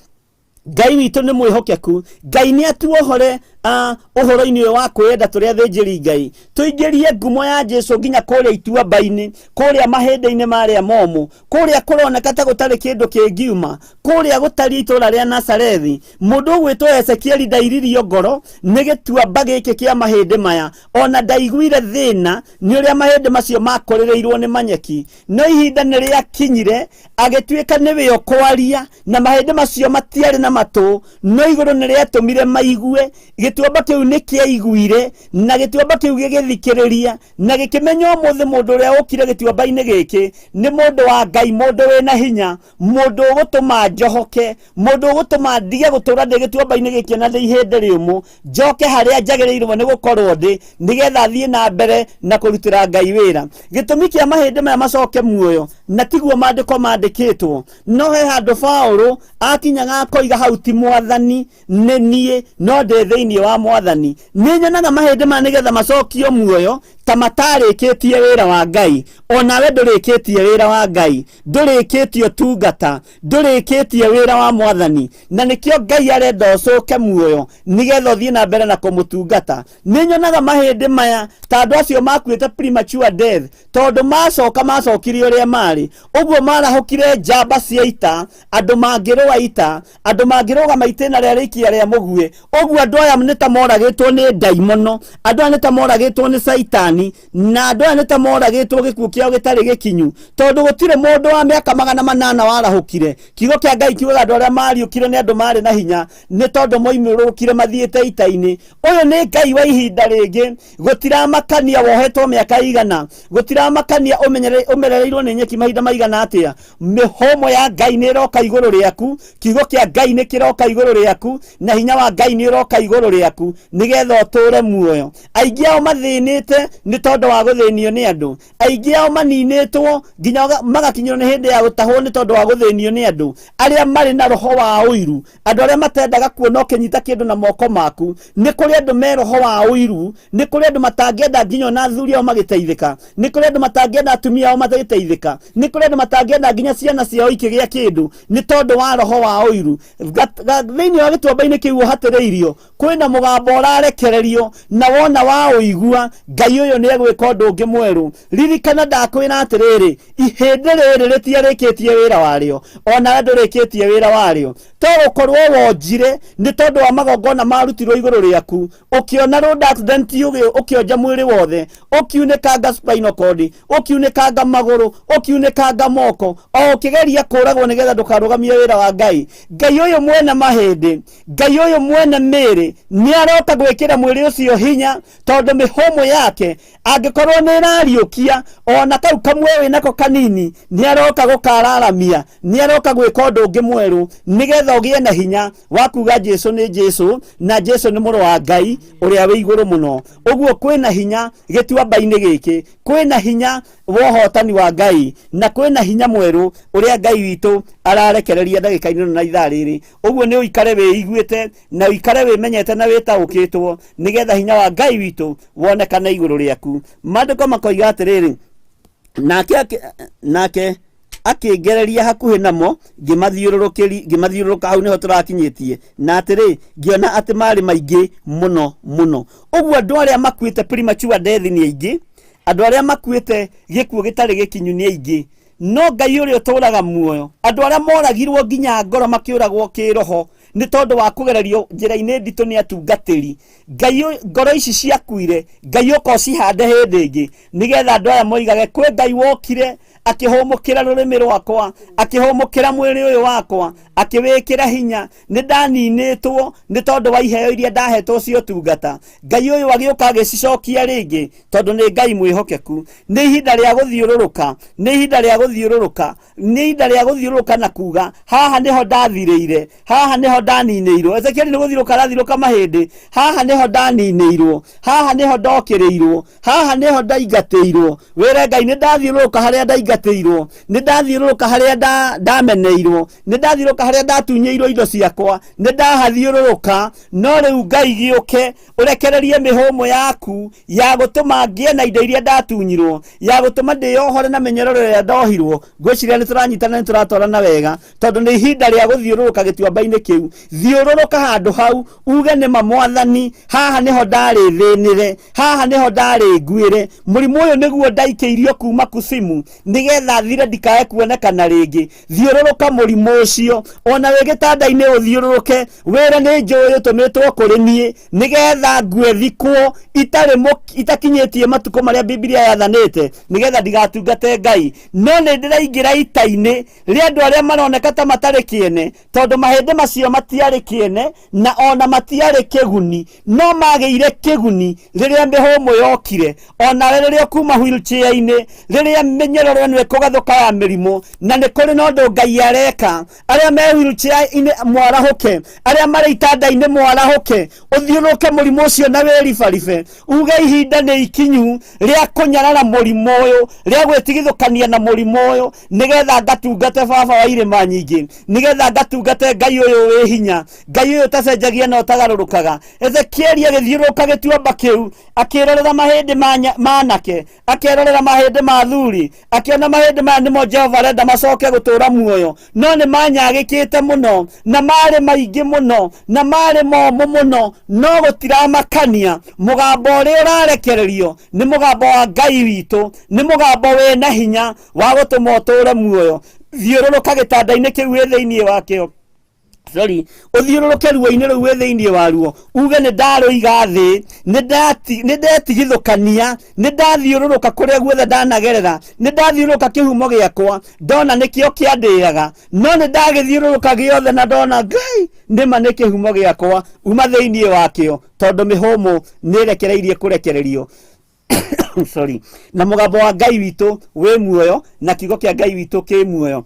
Ngai witũ nĩ mwĩhokeku. Ngai nĩ atuohore ũhoro-inĩ ũyũ wa kwĩyenda tũrĩ athĩnjĩri Ngai, tũingĩrie ngumo ya Jesu nginya kũrĩa ituamba-inĩ, kũrĩa mahĩndĩ-inĩ marĩa momũ, kũrĩa kũroneka ta gũtarĩ kĩndũ kĩngiuma, kũrĩa gũtariĩ itũũra rĩa Nazarethi. Mũndũ ũgwĩtwo Ezekieli ndairirio ngoro nĩ gĩtuamba gĩkĩ kĩa mahĩndĩ maya, ona ndaiguire thĩna nĩ ũrĩa mahĩndĩ macio makũrĩrĩirwo nĩ manyeki. No ihinda nĩ rĩakinyire agĩtuĩka nĩwe ũkwaria, na mahĩndĩ macio matiarĩ na matũ, no igũrũ nĩ rĩatũmire maigue. Gĩtuamba kĩu nĩ kĩaiguire, na gĩtuamba kĩu gĩgĩthikĩrĩria, na gĩkĩmenya ũmũthĩ mũndũ ũrĩa ũkire gĩtuamba-inĩ gĩkĩ nĩ mũndũ wa Ngai, mũndũ wĩna hinya, mũndũ ũgũtũma njohoke, mũndũ ũgũtũma ndige gũtũra ndĩ gĩtuamba-inĩ gĩkĩ na ndĩ ihĩndĩ rĩũmũ, njoke harĩa njagĩrĩirwo nĩ gũkorwo ndĩ, nĩgetha thiĩ na mbere na kũrutĩra Ngai wĩra. Gĩtũmi kĩa mahĩndĩ maya macoke muoyo na tiguo maandĩko mandĩkĩtwo, no he handũ Paũlũ akinyaga akoiga hau ti mwathani nĩ niĩ, no ndĩ thĩinĩ wa mwathani. Nĩ nyonaga mahĩndĩ maya nĩgetha macokio muoyo ta matarĩkĩtie wĩra wa Ngai. Onawe ndũrĩkĩtie wĩra wa Ngai, ndũrĩkĩtie ũtungata, ndũrĩkĩtie wĩra wa mwathani, na nĩkĩo Ngai arenda ũcoke muoyo nĩgetha ũthiĩ na mbere na kũmũtungata. Nĩ nyonaga mahĩndĩ maya ta andũ acio makuĩte premature death, tondũ macoka macokire ũrĩa marĩ. Ũguo marahũkire njamba cia ita, andũ mangĩrũa ita, andũ mangĩrũgama itĩna rĩa rĩikia rĩa mũguĩ. Ũguo andũ aya nĩ ta moragĩtwo nĩ ndaimono, andũ aya nĩ ta moragĩtwo nĩ caitani, na andũ aya nĩ ta moragĩtwo gĩkuũ kĩao gĩtarĩ gĩkinyu, tondũ gũtirĩ mũndũ wa mĩaka 800 warahũkire. Kiugo kĩa Ngai kiugaga andũ arĩa mariũkire nĩ andũ marĩ na hinya, nĩ tondũ moimũrũkire mathiĩte ita-inĩ. Ũyũ nĩ Ngai wa ihinda rĩngĩ. Gũtiramakania wohetwo mĩaka igana, gũtiramakania ũmerereirwo nĩ nyeki mahinda maigana atĩa, mĩhũmũ ya Ngai nĩ ĩroka igũrũ rĩaku, kiugo kĩa Ngai nĩ kĩroka igũrũ rĩaku, na hinya wa Ngai nĩ ũroka igũrũ rĩaku nĩgetha ũtũũre muoyo. Aingĩ ao mathĩnĩte Nĩ tondũ wa gũthĩnio nĩ andũ. Aingĩ ao maninĩtwo nginya magakinyĩrwo nĩ hĩndĩ ya gũtahwo nĩ tondũ wa gũthĩnio nĩ andũ arĩa marĩ na roho wa ũiru, andũ arĩa matendaga kuona ũkĩnyita kĩndũ na moko maku. Nĩ kũrĩ andũ me roho wa ũiru, nĩ kũrĩ andũ matangĩenda nginya ona athuri ao magĩteithĩka, nĩ kũrĩ andũ matangĩenda atumia ao magĩteithĩka, nĩ kũrĩ andũ matangĩenda nginya ciana ciao ikĩgĩa kĩndũ nĩ tondũ wa roho wa ũiru. Thĩinĩ wa gĩtuamba-inĩ kĩu ũhatĩrĩirio kwĩna mũgambo ũrarekererio, na wona wa ũigua Ngai ũyũ nĩ egwĩka ũndũ ũngĩ mwerũ. Ririkana ndakwĩra atĩrĩrĩ, ihĩndĩ rĩrĩ rĩtiarĩkĩtie wĩra warĩo, onawe ndũrĩkĩtie wĩra warĩo. To gũkorwo wonjire nĩ tondũ wa magongona marutirwo igũrũ rĩaku, ũkĩona road accident, ũkĩonja mwĩrĩ wothe, ũkiunĩkanga spinal cord, ũkiunĩkanga magũrũ, ũkiunĩkanga moko, o ũkĩgeria kũragwo nĩgetha ndũkarũgamie wĩra wa Ngai. Ngai ũyũ mwene mahĩndĩ, Ngai ũyũ mwene mĩĩrĩ nĩ aroka gwĩkĩra mwĩrĩ ũcio hinya, tondũ mĩhũmũ yake angĩkorwo nĩ ĩrariũkia ona kau kamwe wĩnako kanini, nĩ aroka gũkararamia, nĩ aroka gwĩka ũndũ ũngĩ mwerũ nĩgetha ũgĩe na hinya wa kuga Jesu nĩ Jesu na Jesu nĩ mũrũ wa Ngai ũrĩa wĩ igũrũ mũno. Ũguo kwĩna hinya gĩtuamba-inĩ gĩkĩ, kwĩna hinya wa ũhotani wa Ngai, na kwĩna hinya mwerũ ũrĩa Ngai witũ ararekereria ndagĩka-inĩ ĩno na ithaa rĩrĩ. Ũguo nĩ ũikare wĩiguĩte na ũikare wĩmenyete na wĩtaũkĩtwo nĩgetha hinya wa Ngai witũ wonekane igũrũ rĩaku. Maandĩko makoiga atĩrĩrĩ, nake akĩngereria hakuhĩ namo, ngĩmathiũrũrũka. Hau nĩho tũrakinyĩtie. Na atĩrĩ, ngĩona atĩ marĩ maingĩ mũno mũno. Ũguo andũ arĩa makuĩte premature death nĩ aingĩ, andũ arĩa makuĩte gĩkuũ gĩtarĩ gĩkinyu nĩ aingĩ, no Ngai ũrĩa ũtũraga muoyo, andũ arĩa moragirwo nginya ngoro makĩũragwo kĩroho nĩ tondũ wa kũgererio njĩra-inĩ nditũ nĩ atungatĩri Ngai, ngoro ici ciakuire, Ngai ũka ũcihande hĩndĩ ĩngĩ nĩgetha andũ aya moigage kwĩ Ngai wokire akĩhũmũkĩra rũrĩmĩ rwakwa, akĩhũmũkĩra mwĩrĩ ũyũ wakwa, akĩwĩkĩra hinya. Nĩ ndaninĩtwo nĩ tondũ wa iheo iria ndahetwo cia ũtungata, Ngai ũyũ agĩũka agĩcicokia rĩngĩ, tondũ nĩ Ngai mwĩhokeku. Nĩ ihinda rĩa gũthiũrũrũka, nĩ ihinda rĩa gũthiũrũrũka, nĩ ihinda rĩa gũthiũrũrũka na kuga haha nĩho ndathirĩire, haha nĩho ndaninĩirwo. Ezekieli nĩ gũthiũrũrũka arathiũrũrũka mahĩndĩ, haha nĩho ndaninĩirwo, haha nĩho ndokĩrĩirwo, haha nĩho ndaingatĩirwo. Wĩre Ngai, nĩ ndathiũrũrũka harĩa ndaingatĩirwo, nĩ ndathiũrũrũka harĩa ndameneirwo, nĩ ndathiũrũrũka harĩa ndatunyĩirwo indo ciakwa, nĩ ndahathiũrũrũka, no rĩu Ngai gĩũke ũrekererie mĩhũmũ yaku ya gũtũma ngĩe na indo iria ndatunyirwo, ya gũtũma ndĩyohore na mĩnyororo ĩrĩa ndohirwo. Ngwĩciria nĩ tũranyitana, nĩ tũratwarana wega, tondũ nĩ ihinda rĩa gũthiũrũrũka gĩtuamba-inĩ kĩu. Thiũrũrũka handũ hau uge, nĩma Mwathani, haha nĩho ndarĩ thĩnĩre, haha nĩho ndarĩ nguĩre, mũrimũ ũyũ nĩguo ndaikĩirio kuma kusimu nĩgetha thire ndikae kuonekana rĩngĩ. Thiũrũrũka mũrimũ ũcio, ona wĩ gĩtanda-inĩ ũthiũrũrũke, wĩre nĩ njũĩ ũtũmĩtwo kũrĩ niĩ nĩgetha ngue thikwo itarĩ itakinyĩtie matukũ marĩa Bibilia yathanĩte, nĩgetha ndigatungate Ngai. No nĩ ndĩraingĩra ita-inĩ rĩa andũ arĩa maroneka ta matarĩ kĩene, tondũ mahĩndĩ macio matiarĩ kĩene na ona matiarĩ kĩguni, no magĩire kĩguni rĩrĩa mĩhũmũ yokire. Onawe rĩrĩa ũkuma wheelchair-inĩ, rĩrĩa mĩnyororo ĩno ĩkũgathũka ya mĩrimũ, na nĩ kũrĩ na ũndũ Ngai areka. Arĩa me wheelchair-inĩ mwarahũke, arĩa marĩ itanda-inĩ mwarahũke, ũthiũrũrũke mũrimũ ũcio na wĩribaribe, uge ihinda nĩ ikinyu rĩa kũnyarara mũrimũ ũyũ, rĩa gwĩtigithũkania na mũrimũ ũyũ, nĩgetha ngatungate Baba wa irĩma nyingĩ, nĩgetha ngatungate Ngai ũyũ wĩ hinya, Ngai ũyũ ũtacenjagia na ũtagarũrũkaga. Ezekieli agĩthiũrũrũka gĩtuamba kĩu, akĩrorera mahĩndĩ ma anake, akerorera mahĩndĩ ma athuri, akĩona mahĩndĩ maya nĩmo Jehova arenda macoke gũtũũra muoyo, no nĩ manyagĩkĩte mũno na marĩ maingĩ mũno na marĩ momũ mũno, no gũtiramakania. Mũgambo ũrĩa ũrarekererio nĩ mũgambo wa Ngai witũ, nĩ mũgambo wĩna hinya wa gũtũma ũtũũre muoyo. Thiũrũrũka gĩtanda-inĩ kĩu wĩ thĩinĩ wakĩo, sorry, ũthiũrũrũke ruo-inĩ rũu wĩ thĩinĩ waruo, uge nĩ ndarũiga thĩ, nĩ ndetigithũkania, nĩ ndathiũrũrũka kũrĩa guothe ndanagerera, nĩ ndathiũrũrũka kĩhumo gĩakwa, ndona nĩkĩo kĩandĩaga, no nĩ ndagĩthiũrũrũka gĩothe na ndona Ngai nĩma nĩ kĩhumo gĩakwa, uma thĩinĩ wakĩo, tondũ mĩhũmũ nĩ ĩrekereirie kũrekererio. Sorry. Na mũgambo wa Ngai witũ wĩ muoyo, na kiugo kĩa Ngai witũ kĩ muoyo.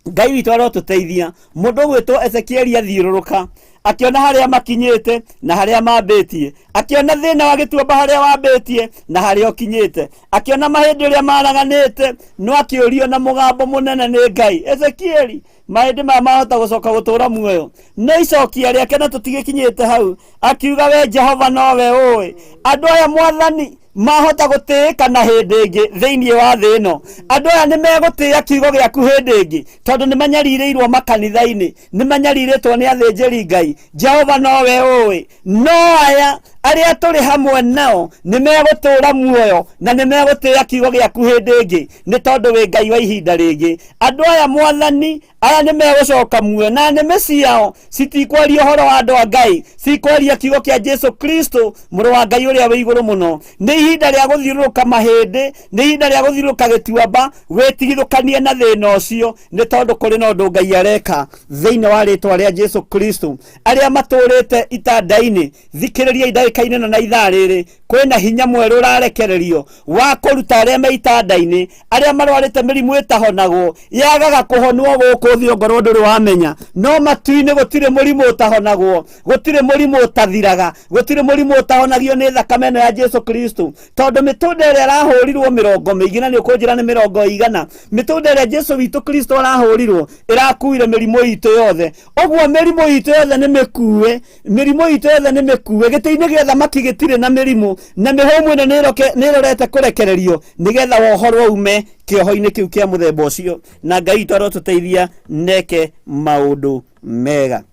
Ngai witũ arotũteithia. Mũndũ ũgwĩtwo Ezekieli athiũrũrũka, Akĩona harĩa makinyĩte na harĩa mambĩtie, akĩona thĩna wa gĩtuamba harĩa wambĩtie na harĩa ũkinyĩte, akĩona mahĩndĩ ũrĩa maraganĩte, no akĩũrio na mũgambo mũnene nĩ Ngai, Ezekieli, mahĩndĩ maya mahota gũcoka gũtũra muoyo? No icokia rĩake, na tũtigĩkinyĩte hau, akiuga, we Jehova nowe ũĩ andũ aya, Mwathani, mahota gũtĩĩka na hĩndĩ ĩngĩ thĩinĩ wa thĩ ĩno. Andũ aya nĩ megũtĩĩa kiugo gĩaku hĩndĩ ĩngĩ, tondũ nĩ manyarirĩirwo makanitha-inĩ, nĩ manyarirĩtwo nĩ athĩnjĩri Ngai. Jehova nowe ũĩ, no aya arĩa tũrĩ hamwe nao nĩ megũtũũra muoyo na nĩ megũtĩĩa kiugo gĩaku hĩndĩ ĩngĩ, nĩ tondũ wĩ Ngai wa ihinda rĩngĩ. Andũ aya, Mwathani, aya nĩ megũcoka muoyo, na nĩmĩ ciao citikwaria ũhoro wa andũ a Ngai, cikwaria kiugo kĩa Jesu Kristo, mũrũ wa Ngai ũrĩa wĩ igũrũ mũno. Nĩ ihinda rĩa gũthiũrũrũka mahĩndĩ, nĩ ihinda rĩa gũthiũrũrũka gĩtuamba, wĩtigithũkanie na thĩna ũcio, nĩ tondũ kũrĩ na ũndũ Ngai areka thĩinĩ wa rĩtwa rĩa Jesu Kristo. Arĩa matũrĩte itanda-inĩ, thikĩrĩria ndagĩka-inĩ ĩno na ithaa rĩrĩ, kwĩna hinya mwerũ ũrarekererio wa kũruta arĩa me itanda-inĩ, arĩa marwarĩte mĩrimũ ĩtahonagwo, yagaga kũhonwo gũkũ thĩ ongorwo ndũrĩ wamenya. No matu-inĩ gũtirĩ mũrimũ ũtahonagwo, gũtirĩ mũrimũ ũtathiraga, gũtirĩ mũrimũ ũtahonagio nĩ thakame ĩno ya Jesu Kristo, tondũ mĩtũnda ĩrĩa ĩrahũrirwo mĩrongo mĩingĩ, na nĩ ũkũnjĩra nĩ mĩrongo ĩigana, mĩtũnda ĩrĩa Jesu witũ Kristo arahũrirwo ĩrakuire mĩrimũ itũ yothe. Ũguo mĩrimũ itũ yothe nĩ mĩkue, mĩrimũ itũ yothe nĩ mĩkue. Gĩtĩ-inĩ gĩa thamaki gĩtirĩ na mĩrimũ, na mĩhũmũ ĩno nĩ ĩrorete kũrekererio nĩgetha wohorwo ume kĩoho-inĩ kĩu kĩa mũthemba ũcio. Na Ngai witũ arotũteithia neke maũndũ mega.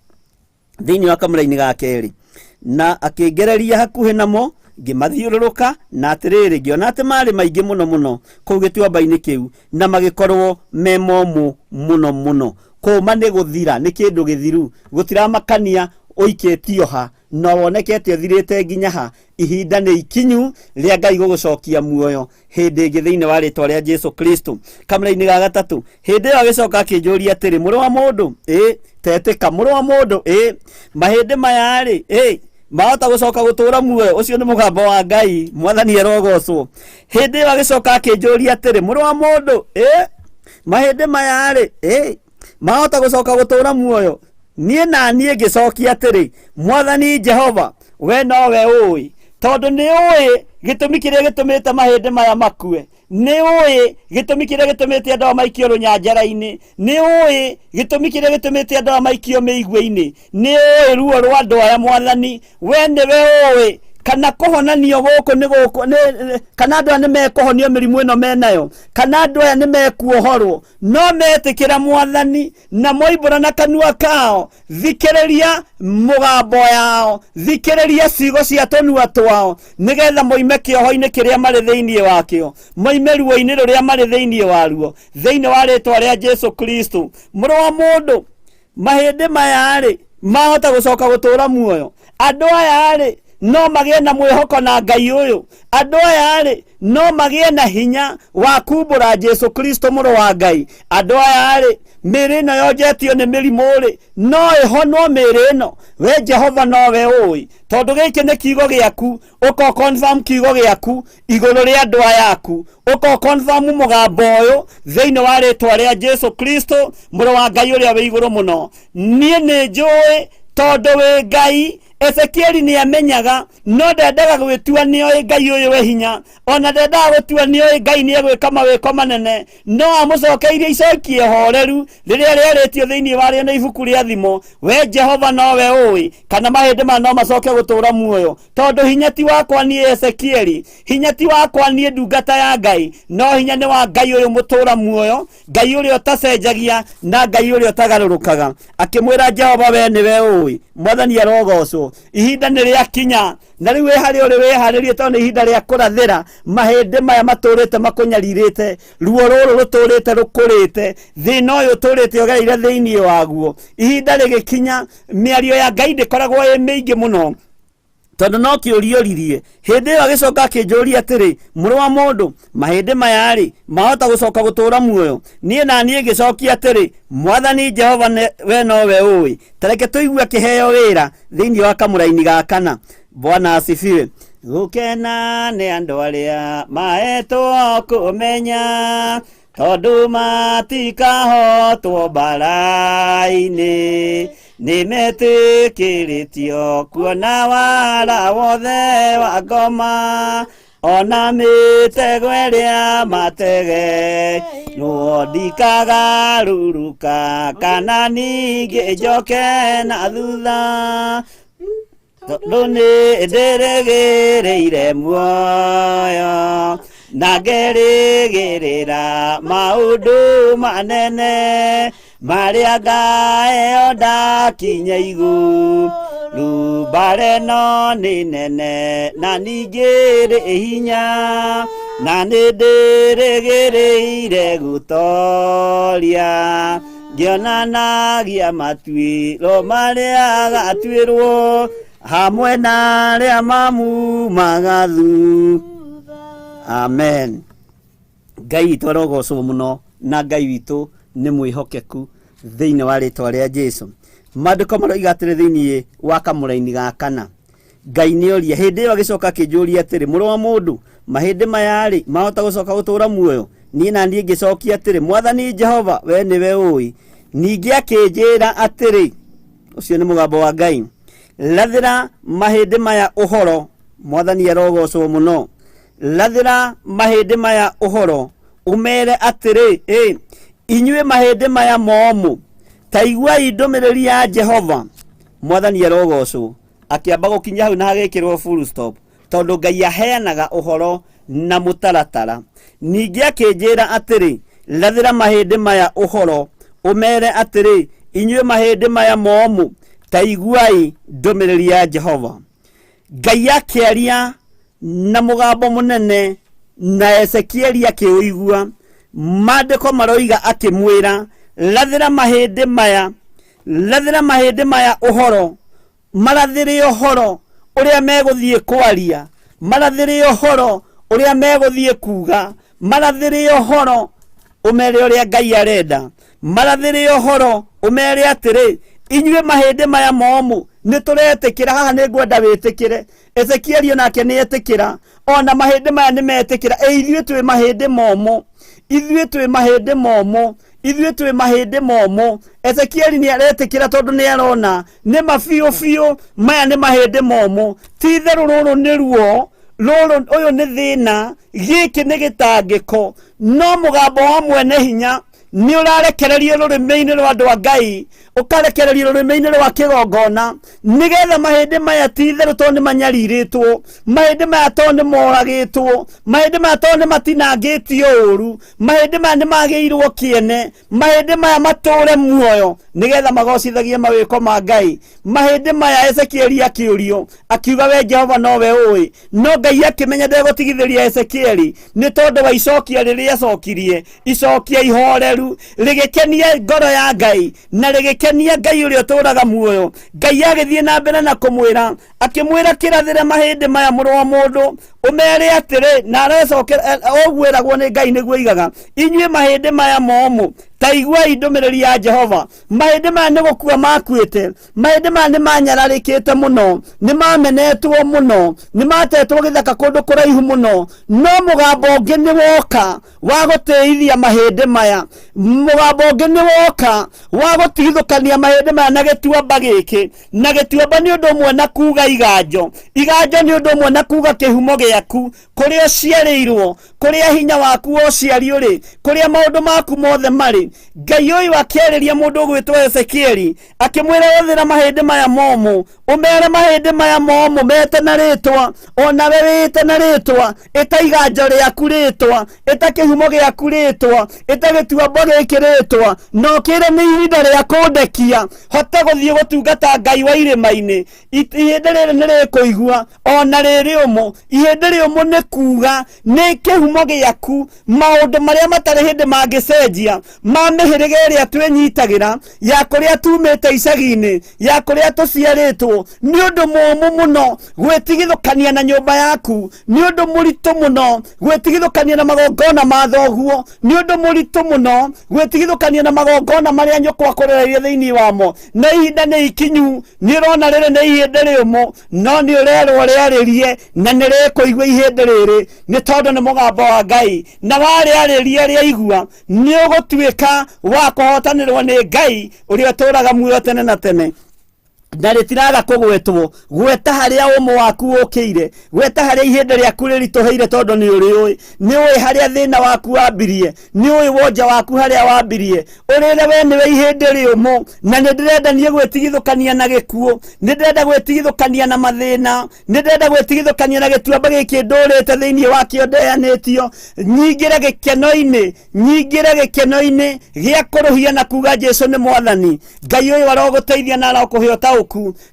Thĩinĩ wa kamũra-inĩ ga kerĩ, na akĩngereria hakuhĩ namo, ngĩmathiũrũrũka, na atĩrĩrĩ, ngĩona atĩ marĩ maingĩ mũno mũno kũu gĩtuamba-inĩ kĩu, na magĩkorwo me momũ mũno mũno. Kũma nĩ gũthira, nĩ kĩndũ gĩthiru, gũtiramakania ũikĩtio ha na wonekete ũthirĩte nginya ha. Ihinda nĩ ikinyu rĩa Ngai gũgũcokia muoyo hĩndĩ ĩngĩ thĩinĩ wa rĩtwa rĩa Jesu Kristo. Kamũra-inĩ ga gatatũ, hĩndĩ ĩyo agĩcoka akĩnjũria atĩrĩ, mũrũ wa mũndũ, ĩ tetĩka, mũrũ wa mũndũ, ĩ mahĩndĩ maya rĩ, ĩ mahota gũcoka gũtũra muoyo? Ũcio nĩ mũgambo wa Ngai, Mwathani arogocwo. Hĩndĩ ĩyo agĩcoka akĩnjũria atĩrĩ, mũrũ wa mũndũ, ĩ mahĩndĩ maya rĩ, ĩ mahota gũcoka gũtũra muoyo? Niĩ na niĩ ngĩcokia atĩrĩ, Mwathani Jehova, we nowe ũĩ. Tondũ nĩ ũĩ gĩtũmi kĩrĩa gĩtũmĩte mahĩndĩ maya makue, nĩ ũĩ gĩtũmi kĩrĩa gĩtũmĩte andũ aya maikio rũnyanjara-inĩ, nĩ ũĩ gĩtũmi kĩrĩa gĩtũmĩte andũ aya maikio mĩigua-inĩ, nĩ ũĩ ruo rwa andũ aya, Mwathani, we nĩwe ũĩ kana kũhonanio gũkũ nĩ gũkũ kana andũ aya nĩ mekũhonio mĩrimũ ĩno menayo, kana andũ aya nĩ mekuohorwo. No metĩkĩra Mwathani na moimbũra na kanua kao, thikĩrĩria mũgambo yao, thikĩrĩria ciugo cia tũnua twao, nĩgetha moime kĩoho-inĩ kĩrĩa marĩ thĩinĩ wakĩo, moime ruo-inĩ rũrĩa marĩ thĩinĩ waruo, thĩinĩ wa rĩtwa rĩa Jesu Kristo. Mũrũ wa mũndũ, mahĩndĩ maya-rĩ, mahota gũcoka gũtũra muoyo? Andũ aya-rĩ, no magĩe na mwĩhoko na Ngai ũyũ? Andũ aya-rĩ, no magĩe na hinya wa kumbũra Jesu Kristo mũrũ wa Ngai? Andũ aya-rĩ, mĩĩrĩ ĩno yonjetio nĩ mĩrimũ-rĩ, no ĩhonwo mĩĩrĩ ĩno? We Jehova nowe ũĩ, tondũ gĩkĩ nĩ kiugo gĩaku. Ũka confirm kiugo gĩaku igũrũ rĩa andũ aya aku, ũka confirm mũgambo ũyũ thĩinĩ wa rĩtwa rĩa Jesu Kristo, mũrũ wa Ngai ũrĩa wĩ igũrũ mũno. Niĩ nĩ njũĩ tondũ wĩ Ngai. Ezekieli nĩ amenyaga, no ndendaga gwĩtua nĩoĩ Ngai ũyũ wĩ hinya, ona ndendaga gũtua nĩoĩ Ngai nĩ egwĩka mawĩko manene, no amũcokeirie icokie horeru rĩrĩa rĩarĩtio thĩinĩ warĩo nĩ ibuku rĩa Thimo, we Jehova nowe ũĩ kana mahĩndĩ maya no macoke gũtũra muoyo, tondũ hinya ti wakwa niĩ Ezekieli, hinya ti wakwa niĩ ndungata ya Ngai, no hinya nĩ wa Ngai ũyũ mũtũra muoyo, Ngai ũrĩa ũtacenjagia na Ngai ũrĩa ũtagarũrũkaga. Akĩmwĩra, Jehova, we nĩwe ũĩ. Mwathani arogocwo. Ihinda nĩ rĩakinya, na rĩu wĩ harĩa ũrĩ wĩharĩrie, tondũ nĩ ihinda rĩa kũrathĩra mahĩndĩ maya matũrĩte makũnyarirĩte, ruo rũrũ rũtũrĩte rũkũrĩte, thĩna ũyũ ũtũrĩte ũgereire thĩinĩ waguo. Ihinda rĩgĩkinya, mĩario ya Ngai ndĩkoragwo ĩ mĩingĩ mũno, tondũ no kĩũria oririe. Hĩndĩ ĩyo agĩcoka akĩnjũria atĩrĩ, mũrũ wa mũndũ, mahĩndĩ maya-rĩ, mahota gũcoka gũtũra muoyo? Niĩ na niĩ ngĩcokia atĩrĩ, Mwathani Jehova, we nowe ũĩ. Ta reke tũigue akĩheo wĩra thĩinĩ wa kamũraini ga kana. Bwana asifiwe. Gũkena nĩ andũ arĩa mahetwo kũmenya. Tondũ matikahotwo mbara-inĩ, nĩmetĩkĩrĩtio kuona wara wothe wa ngoma, ona mĩtego ĩrĩa mategeirwo. Ndikagarũrũka kana ningĩ njoke na thutha, tondũ nĩ ndĩrĩgĩrĩire muoyo na ngerĩgĩrĩra maũndũ manene marĩa ngaeo ndakinya igũrũ. Mbara ĩno nĩ nene na ningĩ rĩ hinya, na nĩ ndĩrĩgĩrĩire gũtoria, ngĩonanagia matuĩro marĩa gatuĩrwo hamwe na arĩa mamumaga thutha. Amen. Ngai witũ arogocwo mũno, na Ngai witũ nĩ mwĩhokeku thĩinĩ wa rĩtwa rĩa Jesu. Maandĩko maroiga atĩrĩ thĩinĩ wa kamũraini ga kana, Ngai nĩ oria, hĩndĩ ĩyo agĩcoka akĩnjũria atĩrĩ, mũrũ wa mũndũ, mahĩndĩ maya-rĩ, mahota gũcoka gũtũũra muoyo? Niĩ na niĩ ngĩcokia atĩrĩ, Mwathani Jehova, we nĩwe ũĩ. Ningĩ akĩnjĩra atĩrĩ, ũcio nĩ mũgambo wa Ngai, rathĩra mahĩndĩ maya ũhoro. Mwathani arogocwo mũno. Rathĩra mahĩndĩ maya ũhoro, ũmere atĩrĩ, ĩ inyuĩ mahĩndĩ maya momũ, ta iguai ndũmĩrĩri ya Jehova. Mwathani arogocwo. Akĩamba gũkinya hau na hagĩkĩrwo full stop, tondũ Ngai aheanaga ũhoro na mũtaratara. Ningĩ akĩnjĩra atĩrĩ, rathĩra mahĩndĩ maya ũhoro, ũmere atĩrĩ, inyuĩ mahĩndĩ maya momũ, ta iguai ndũmĩrĩri ya Jehova. Ngai akĩaria na mũgambo mũnene na Ezekieli akĩũigua. Maandĩko maroiga akĩmwĩra, rathĩra mahĩndĩ maya, rathĩra mahĩndĩ maya ũhoro, marathĩre ũhoro ũrĩa megũthiĩ kwaria, marathĩre ũhoro ũrĩa megũthiĩ kuga, marathĩre ũhoro ũmere ũrĩa Ngai arenda, marathĩre ũhoro ũmere atĩrĩ, inyuĩ mahĩndĩ maya momũ, nĩ tũretĩkĩra. Haha nĩ ngwenda wĩtĩkĩre. Ezekieli onake nĩ etĩkĩra, ona mahĩndĩ maya nĩ metĩkĩra. Ĩ ithuĩ twĩ mahĩndĩ momũ, ithuĩ twĩ mahĩndĩ momũ, ithuĩ twĩ mahĩndĩ momũ. Ezekieli nĩ aretĩkĩra tondũ nĩ arona nĩ ma biũ biũ maya nĩ mahĩndĩ momũ. Ti itherũ rũrũ nĩ ruo, rũrũ ũyũ nĩ thĩna, gĩkĩ nĩ gĩtangĩko. No mũgambo wa mwene hinya nĩ ũrarekererio rũrĩmĩ-inĩ rwa andũ a Ngai, ũkarekererio rũrĩmĩ-inĩ rwa kĩgongona, nĩgetha mahĩndĩ maya ti itherũ tondũ nĩ manyarirĩtwo, mahĩndĩ maya tondũ nĩ moragĩtwo, mahĩndĩ maya tondũ nĩ matinangĩtio ũru, mahĩndĩ maya nĩ magĩirwo kĩene, mahĩndĩ maya matũre muoyo nĩgetha magocithagie mawĩko ma Ngai. Mahĩndĩ maya Ezekieli akĩũrio akiuga, we Jehova nowe ũĩ. No Ngai akĩmenya ndegũtigithĩria Ezekieli nĩ tondũ wa icokia rĩrĩa acokirie, icokia ihoreru rĩgĩkenia ngoro ya Ngai na rĩgĩkenia Ngai ũrĩa ũtũũraga muoyo. Ngai agĩthiĩ na mbere na kũmwĩra, akĩmwĩra, kĩrathĩre mahĩndĩ maya mũrũ wa mũndũ, ũmere atĩrĩ, na arecokera ũguo ĩragwo nĩ Ngai nĩguo igaga, inyuĩ mahĩndĩ maya momũ, ta iguai ndũmĩrĩri ya Jehova. Mahĩndĩ maya nĩ gũkua makuĩte, mahĩndĩ maya nĩ manyararĩkĩte mũno, nĩ mamenetwo mũno, nĩ matetwo gĩthaka kũndũ kũraihu mũno. No mũgambo ũngĩ nĩ woka wa gũtĩithia mahĩndĩ maya, mũgambo ũngĩ nĩ woka wa gũtigithũkania mahĩndĩ maya na gĩtuamba gĩkĩ. Na gĩtuamba nĩ ũndũ ũmwe na kuga iganjo, iganjo nĩ ũndũ ũmwe na kuga kĩhumo gĩaku, kũrĩa ũciarĩirwo, kũrĩa hinya waku wa ũciari ũrĩ, kũrĩa maũndũ maku mothe marĩ. Ngai ũyũ akĩarĩria mũndũ ũgwĩtwo Ezekieli akĩmwĩra, ũthĩra mahĩndĩ maya momũ, ũmere mahĩndĩ maya momũ mete na rĩtwa, onawe wĩte na rĩtwa, ĩta iganjo rĩaku rĩtwa, ĩta kĩhumo gĩaku rĩtwa, ĩta gĩtuamba gĩkĩ rĩtwa, na ũkĩre nĩ ihinda rĩa kũndekia hote gũthiĩ gũtungata Ngai wa irĩma-inĩ. Ihĩndĩ rĩrĩ nĩ rĩkũigua ona rĩrĩ ũmũ. Ihĩndĩ rĩũmũ nĩ kuga nĩ kĩhumo gĩaku, maũndũ marĩa matarĩ hĩndĩ mangĩcenjia ma mĩhĩrĩga ĩrĩa twĩnyitagĩra, ya kũrĩa tumĩte icagi-inĩ, ya kũrĩa tũciarĩtwo. Nĩ ũndũ mũũmũ mũno gwĩtigithũkania na nyũmba yaku, nĩ ũndũ mũritũ mũno gwĩtigithũkania na magongona ma thoguo, nĩ ũndũ mũritũ mũno gwĩtigithũkania na magongona marĩa nyũkwa akũrereire thĩinĩ wamo. Na ihinda nĩ ikinyu, nĩ ũrona rĩrĩ nĩ ihĩndĩ rĩũmũ, no nĩ ũrerwo rĩarĩrie na nĩ rĩkũigua ihĩndĩ rĩrĩ. Rĩrĩ nĩ tondũ nĩ mũgambo wa Ngai, na warĩarĩria rĩaigua nĩ ũgũtuĩka wa kũhotanĩrwo nĩ Ngai ũrĩa ũtũũraga muoyo tene na tene. Na rĩtiraga kũgwetwo. Gweta harĩa ũmũ waku ũkĩire, gweta harĩa ihĩndĩ rĩaku rĩritũhĩire, tondũ nĩ ũrĩũĩ, nĩ ũĩ harĩa thĩna waku wambirie, nĩ ũĩ wonja waku harĩa wambirie. Ũrĩre we nĩwe ihĩndĩ rĩũmũ, na nĩ ndĩrenda niĩ gwĩtigithũkania na gĩkuũ, nĩ ndĩrenda gwĩtigithũkania na mathĩna, nĩ ndĩrenda gwĩtigithũkania na gĩtuamba gĩkĩ ndũrĩte thĩinĩ wakĩo ndeanĩtio, nyingĩre gĩkeno-inĩ, nyingĩre gĩkeno-inĩ gĩa kũrũhia na kuga Jesu nĩ Mwathani. Ngai ũyũ arogũteithia na arokũhe ũtaũku,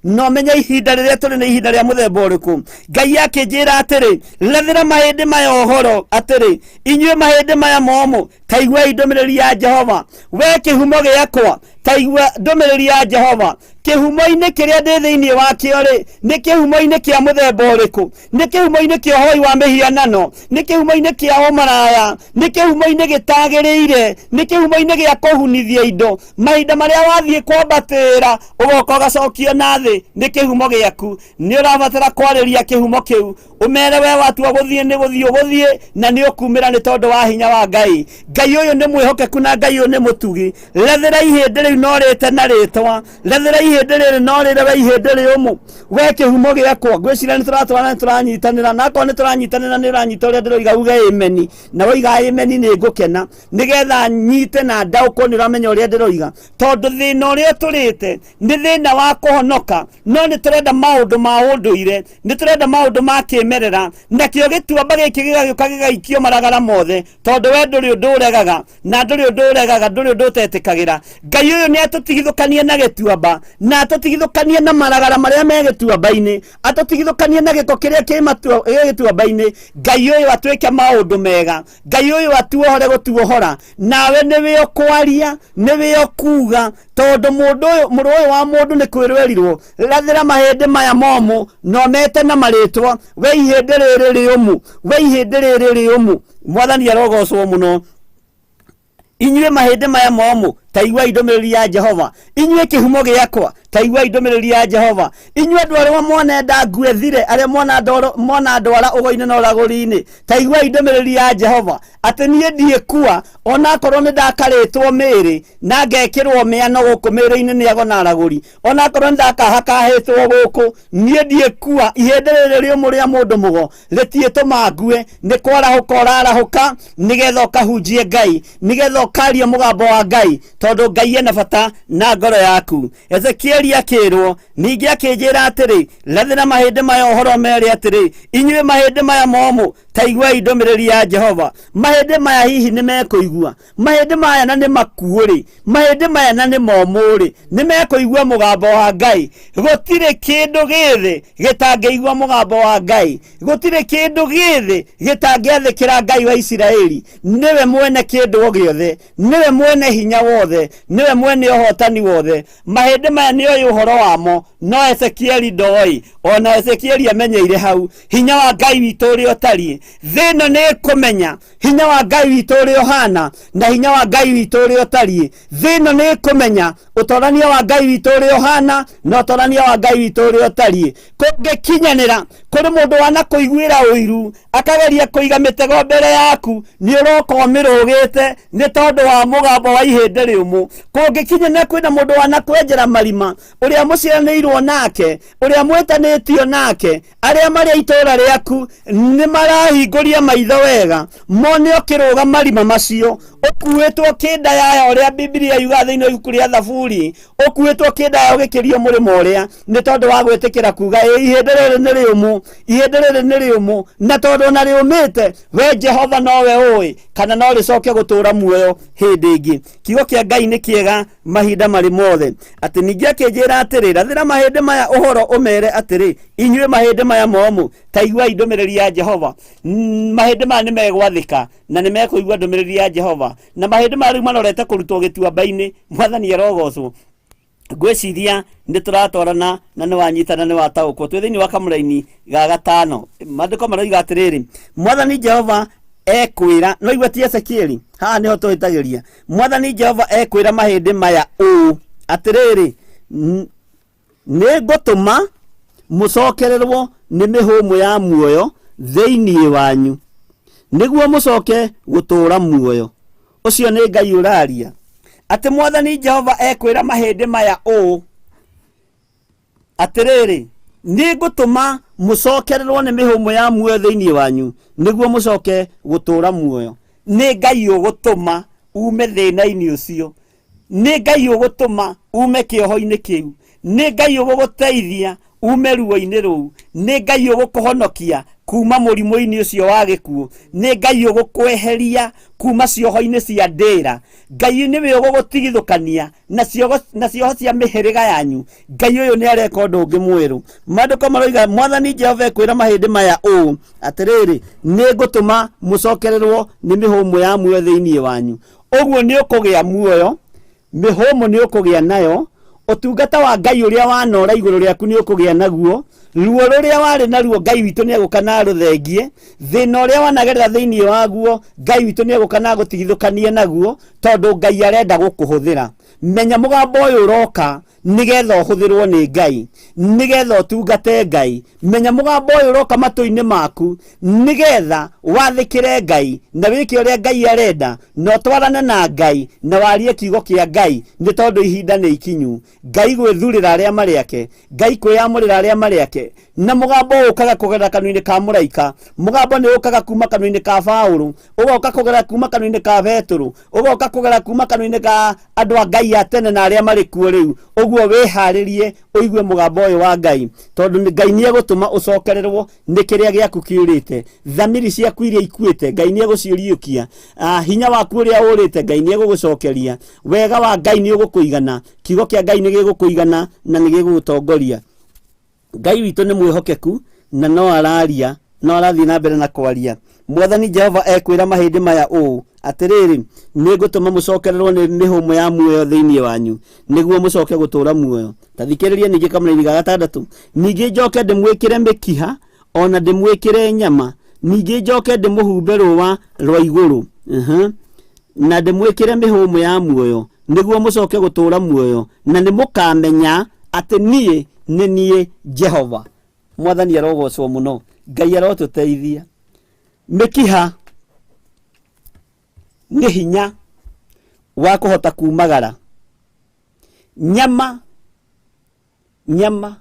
na ũmenye ihinda rĩrĩa tũrĩ nĩ ihinda rĩa mũthemba ũrĩkũ. Ngai akĩnjĩra atĩrĩ, rathĩra mahĩndĩ maya ũhoro atĩrĩ, inyuĩ mahĩndĩ maya momũ, ta iguai ndũmĩrĩri ya Jehova. We kĩhumo gĩakwa, ta igua ndũmĩrĩri ya Jehova. Kĩhumo-inĩ kĩrĩa ndĩ thĩinĩ wakĩo rĩ, nĩ kĩhumo-inĩ kĩa mũthemba ũrĩkũ? Nĩ kĩhumo-inĩ kĩa ũhoi wa mĩhianano? Nĩ kĩhumo-inĩ kĩa ũmaraya? Nĩ kĩhumo-inĩ gĩtagĩrĩire? Nĩ kĩhumo-inĩ gĩa kũhunithia indo? Mahinda marĩa wathiĩ kwambatĩra ũgoka ũgacokio na thĩ nĩ kĩhumo gĩaku. Nĩ ũrabatara kwarĩria kĩhumo kĩu, ũmere we watua gũthiĩ nĩ gũthiĩ ũgũthiĩ, na nĩ ũkumĩra nĩ tondũ wa hinya wa Ngai. Ngai ũyũ nĩ mwĩhokeku na Ngai ũyũ nĩ mũtugi. Rethera ihĩndĩ rĩu no rĩte na rĩtwa, rethera ihĩndĩ rĩrĩ no rĩre we ihĩndĩ rĩũmũ, we kĩhumo gĩakwa. Ngwĩciria nĩ tũratwarana, nĩ tũranyitanĩra, na akorwo nĩ tũranyitanĩra, nĩ ũranyita ũrĩa ndĩroiga, uge ĩmeni, na woiga ĩmeni nĩ ngũkena, nĩgetha nyite na ndaũkwo nĩ ũramenya ũrĩa ndĩroiga, tondũ thĩna ũrĩa tũrĩte nĩ thĩna wa kũhonoka, no nĩ tũrenda maũndũ ma ũndũire, nĩ tũrenda maũndũ ma kĩmerera, nakĩo gĩtuamba gĩkĩ gĩgagĩũka gĩgaikio maragara mothe, tondũ we ndũrĩ ũndũ ũregaga, na ndũrĩ ũndũ ũregaga, ndũrĩ ũndũ ũtetĩkagĩra. Ngai ũyũ nĩ atũtigithũkanie na gĩtuamba, na atũtigithũkanie na maragara marĩa me gĩtuamba-inĩ, atũtigithũkanie na gĩko kĩrĩa kĩ gĩtuamba-inĩ. Ngai ũyũ atwĩke maũndũ mega, Ngai ũyũ atuohore gũtuohora. Nawe nĩwe ũkwaria, nĩwe ũkuga, tondũ mũndũ ũyũ, mũrũ ũyũ wa mũndũ nĩ kwĩrwerirwo, rathĩra mahĩndĩ maya momũ na ũmete na marĩtwa, we ihĩndĩ rĩrĩ rĩũmũ, we ihĩndĩ rĩrĩ rĩũmũ. Mwathani arogocwo mũno. Inyuĩ mahĩndĩ maya momũ, ta iguai ndũmĩrĩri ya Jehova. Inyuĩ kĩhumo gĩakwa, ta iguai ndũmĩrĩri ya Jehova. Inyuĩ andũ arĩa mwanenda ngue thire, arĩa mwana ndwara ũgo-inĩ na ũragũri-inĩ, ta iguai ndũmĩrĩri ya Jehova, atĩ niĩ ndiĩkua, ona akorwo nĩ ndakarĩtwo mĩĩrĩ na ngekĩrwo mĩano gũkũ mĩĩrĩ-inĩ nĩ ago na aragũri, ona akorwo nĩ ndakahakahĩtwo gũkũ, niĩ ndiĩkua. Ihĩndĩ rĩrĩ rĩũmũ rĩa mũndũ mũgo rĩtiĩtũma ngue, nĩ kwarahũka ũrarahũka nĩgetha ũkahunjie Ngai, nĩgetha ũkarie mũgambo wa Ngai, tondũ Ngai ena bata na ngoro yaku. Ezekieli akĩrwo, ningĩ akĩnjĩra atĩrĩ, rathĩra mahĩndĩ maya ũhoro mere atĩrĩ, inyuĩ mahĩndĩ maya momũ, ta iguai ndũmĩrĩri ya Jehova. Mahĩndĩ maya hihi nĩ mekũigua? Mahĩndĩ maya na nĩ makuũ-rĩ, mahĩndĩ maya na nĩ momũ-rĩ, nĩ mekũigua mũgambo wa Ngai? Gũtirĩ kĩndũ gĩthĩ gĩtangĩigua mũgambo wa Ngai. Gũtirĩ kĩndũ gĩthĩ gĩtangĩathĩkĩra Ngai wa Isiraeli. Nĩwe mwene kĩndũ o gĩothe, nĩwe mwene hinya wothe, nĩwe mwene ũhotani wothe. Mahĩndĩ maya nĩ oĩ ũhoro wamo, no Ezekieli ndoĩ. Ona Ezekieli amenyeire hau hinya wa Ngai witũ ũrĩa ũtariĩ. Thĩ ĩno nĩ ĩkũmenya hinya wa Ngai witũ ũrĩa ũhana na hinya wa Ngai witũ ũrĩa ũtariĩ. Thĩ ĩno nĩ ĩkũmenya ũtorania wa Ngai witũ ũrĩa ũhana na ũtorania wa Ngai witũ ũrĩa ũtariĩ. Kũngĩkinyanĩra kũrĩ mũndũ wanakũiguĩra ũiru akageria kũiga mĩtego mbere yaku, nĩ ũroka ũmĩrũgĩte nĩ tondũ wa mũgambo wa ihĩndĩ rĩũmũ. Kũngĩkinyanĩra kwĩna mũndũ wanakwenjera marima, ũrĩa mũciaranĩirwo nake, ũrĩa mwĩtanĩtio nake, arĩa marĩ a itũũra rĩaku nĩ marahingũria maitho wega mone ũkĩrũga marima macio, ũkuĩtwo kĩnda yaya ũrĩa Bibilia yugaga thĩinĩ wa ibuku rĩa Thaburi, ũkuĩtwo kĩnda yaya ũgĩkĩrio mũrĩmo ũrĩa, nĩ tondũ wa gwĩtĩkĩra kuga ĩ ihĩndĩ rĩrĩ nĩ rĩũmũ, ihĩndĩ rĩrĩ nĩ rĩũmũ, na tondũ ona rĩũmĩte, we Jehova nowe ũĩ kana no rĩcoke gũtũũra muoyo hĩndĩ ĩngĩ. Kiugo kĩa Ngai nĩ kĩega mahinda marĩ mothe. Atĩ ningĩ akĩnjĩra atĩrĩ, rathĩra mahĩndĩ maya ũhoro ũmere atĩrĩ, inyuĩ mahĩndĩ maya momũ, ta iguai ndũmĩrĩri ya Jehova. Mahĩndĩ maya nĩ megwathĩka na nĩ mekũigua ndũmĩrĩri ya Jehova, na mahĩndĩ maya rĩu marorete kũrutwo gĩtuamba-inĩ. Mwathani arogocwo. Ngwĩciria nĩ tũratwarana na nĩ wanyitana, nĩ wataũkwo. Twĩ thĩinĩ wa kamũraini ga gatano. Maandĩko maroiga atĩrĩrĩ, Mwathani Jehova ekwĩra, no igua ti Ezekieli, haha nĩho tũhĩtagĩria. Mwathani Jehova ekwĩra mahĩndĩ maya ũũ atĩrĩrĩ, nĩ ngũtũma mũcokererwo nĩ mĩhũmũ ya muoyo, Thĩinĩ wanyu nĩguo mũcoke gũtũũra muoyo. Ũcio nĩ Ngai ũraria atĩ Mwathani Jehova ekwĩra mahĩndĩ maya ũũ, atĩrĩrĩ, nĩ ngũtũma mũcokererwo nĩ mĩhũmũ ya muoyo thĩinĩ wanyu nĩguo mũcoke gũtũũra muoyo. Nĩ Ngai ũgũtũma ume thĩna-inĩ ũcio, nĩ Ngai ũgũtũma ume kĩoho-inĩ kĩu, nĩ Ngai ũgũgũteithia ume ruo-inĩ rũu, nĩ Ngai ũgũkũhonokia kuma mũrimũ-inĩ ũcio wa gĩkuũ, nĩ Ngai ũgũkweheria kuma cioho-inĩ cia ndĩra. Ngai nĩwe ũgũgũtigithũkania na cioho cia mĩhĩrĩga yanyu. Ngai ũyũ nĩ areka ũndũ ũngĩ mwerũ. Maandĩko maroiga Mwathani Jehova ekwĩra mahĩndĩ maya ũũ, atĩrĩrĩ, nĩ ngũtũma mũcokererwo nĩ mĩhũmũ ya muoyo thĩinĩ wanyu. Ũguo nĩ ũkũgĩa muoyo, mĩhũmũ nĩ ũkũgĩa nayo, ũtungata wa Ngai ũrĩa wanora igũrũ rĩaku nĩ ũkũgĩa naguo, ruo rũrĩa warĩ naruo Ngai witũ nĩ egũka na arũthengie, thĩna ũrĩa wanagerera thĩinĩ waguo Ngai witũ nĩ egũka na agũtigithũkanie naguo, tondũ Ngai arenda gũkũhũthĩra. Menya mũgambo ũyũ ũroka nĩgetha ũhũthĩrwo nĩ Ngai, nĩgetha ũtungate Ngai. Menya mũgambo ũyũ ũroka matũ-inĩ maku nĩgetha wathĩkĩre Ngai na wĩke ũrĩa Ngai arenda na ũtwarane na Ngai na warie kiugo kĩa Ngai, nĩ tondũ ihinda nĩ ikinyu. Ngai gwĩthurĩra arĩa marĩ ake, Ngai kwĩyamũrĩra arĩa marĩ ake. Na mũgambo ũkaga kũgerera kanua-inĩ ka mũraika, mũgambo nĩ ũkaga kuma kanua-inĩ ka Paũlũ, ũgoka kũgerera kuma kanua-inĩ ka Petũrũ, ũgoka kũgerera kuma kanua-inĩ ka andũ a Ngai a tene na arĩa marĩ kuo rĩu. Ũguo wĩharĩrie ũigue mũgambo ũyũ wa Ngai, tondũ Ngai nĩ egũtũma ũcokererwo nĩ kĩrĩa gĩaku kĩũrĩte. Thamiri ciaku iria ikuĩte Ngai nĩ egũciũriũkia. Hinya waku ũrĩa ũrĩte Ngai nĩ egũgũcokeria. Wega wa Ngai nĩ ũgũkũigana, kiugo kĩa Ngai nĩ gĩgũkũigana na nĩ gĩgũgũtongoria. Ngai witũ nĩ mwĩhokeku na no araria, no arathiĩ na mbere na kwaria. Mwathani Jehova ekwĩra mahĩndĩ maya ũũ, atĩrĩrĩ, nĩ ngũtũma mũcokererwo nĩ mĩhũmũ ya muoyo thĩinĩ wanyu nĩguo mũcoke gũtũũra muoyo. Ta thikĩrĩria ningĩ kamũraini ga gatandatũ. Ningĩ njoke ndĩmwĩkĩre mĩkiha ona ndĩmwĩkĩre nyama, ningĩ njoke ndĩmũhumbe rũũa rwa igũrũ, na ndĩmwĩkĩre mĩhũmũ ya muoyo nĩguo mũcoke gũtũũra muoyo, na nĩ mũkamenya atĩ niĩ nĩ niĩ Jehova. Mwathani arogocwo mũno. Ngai arotũteithia. Mĩkiha nĩ hinya wa kũhota kumagara. Nyama, nyama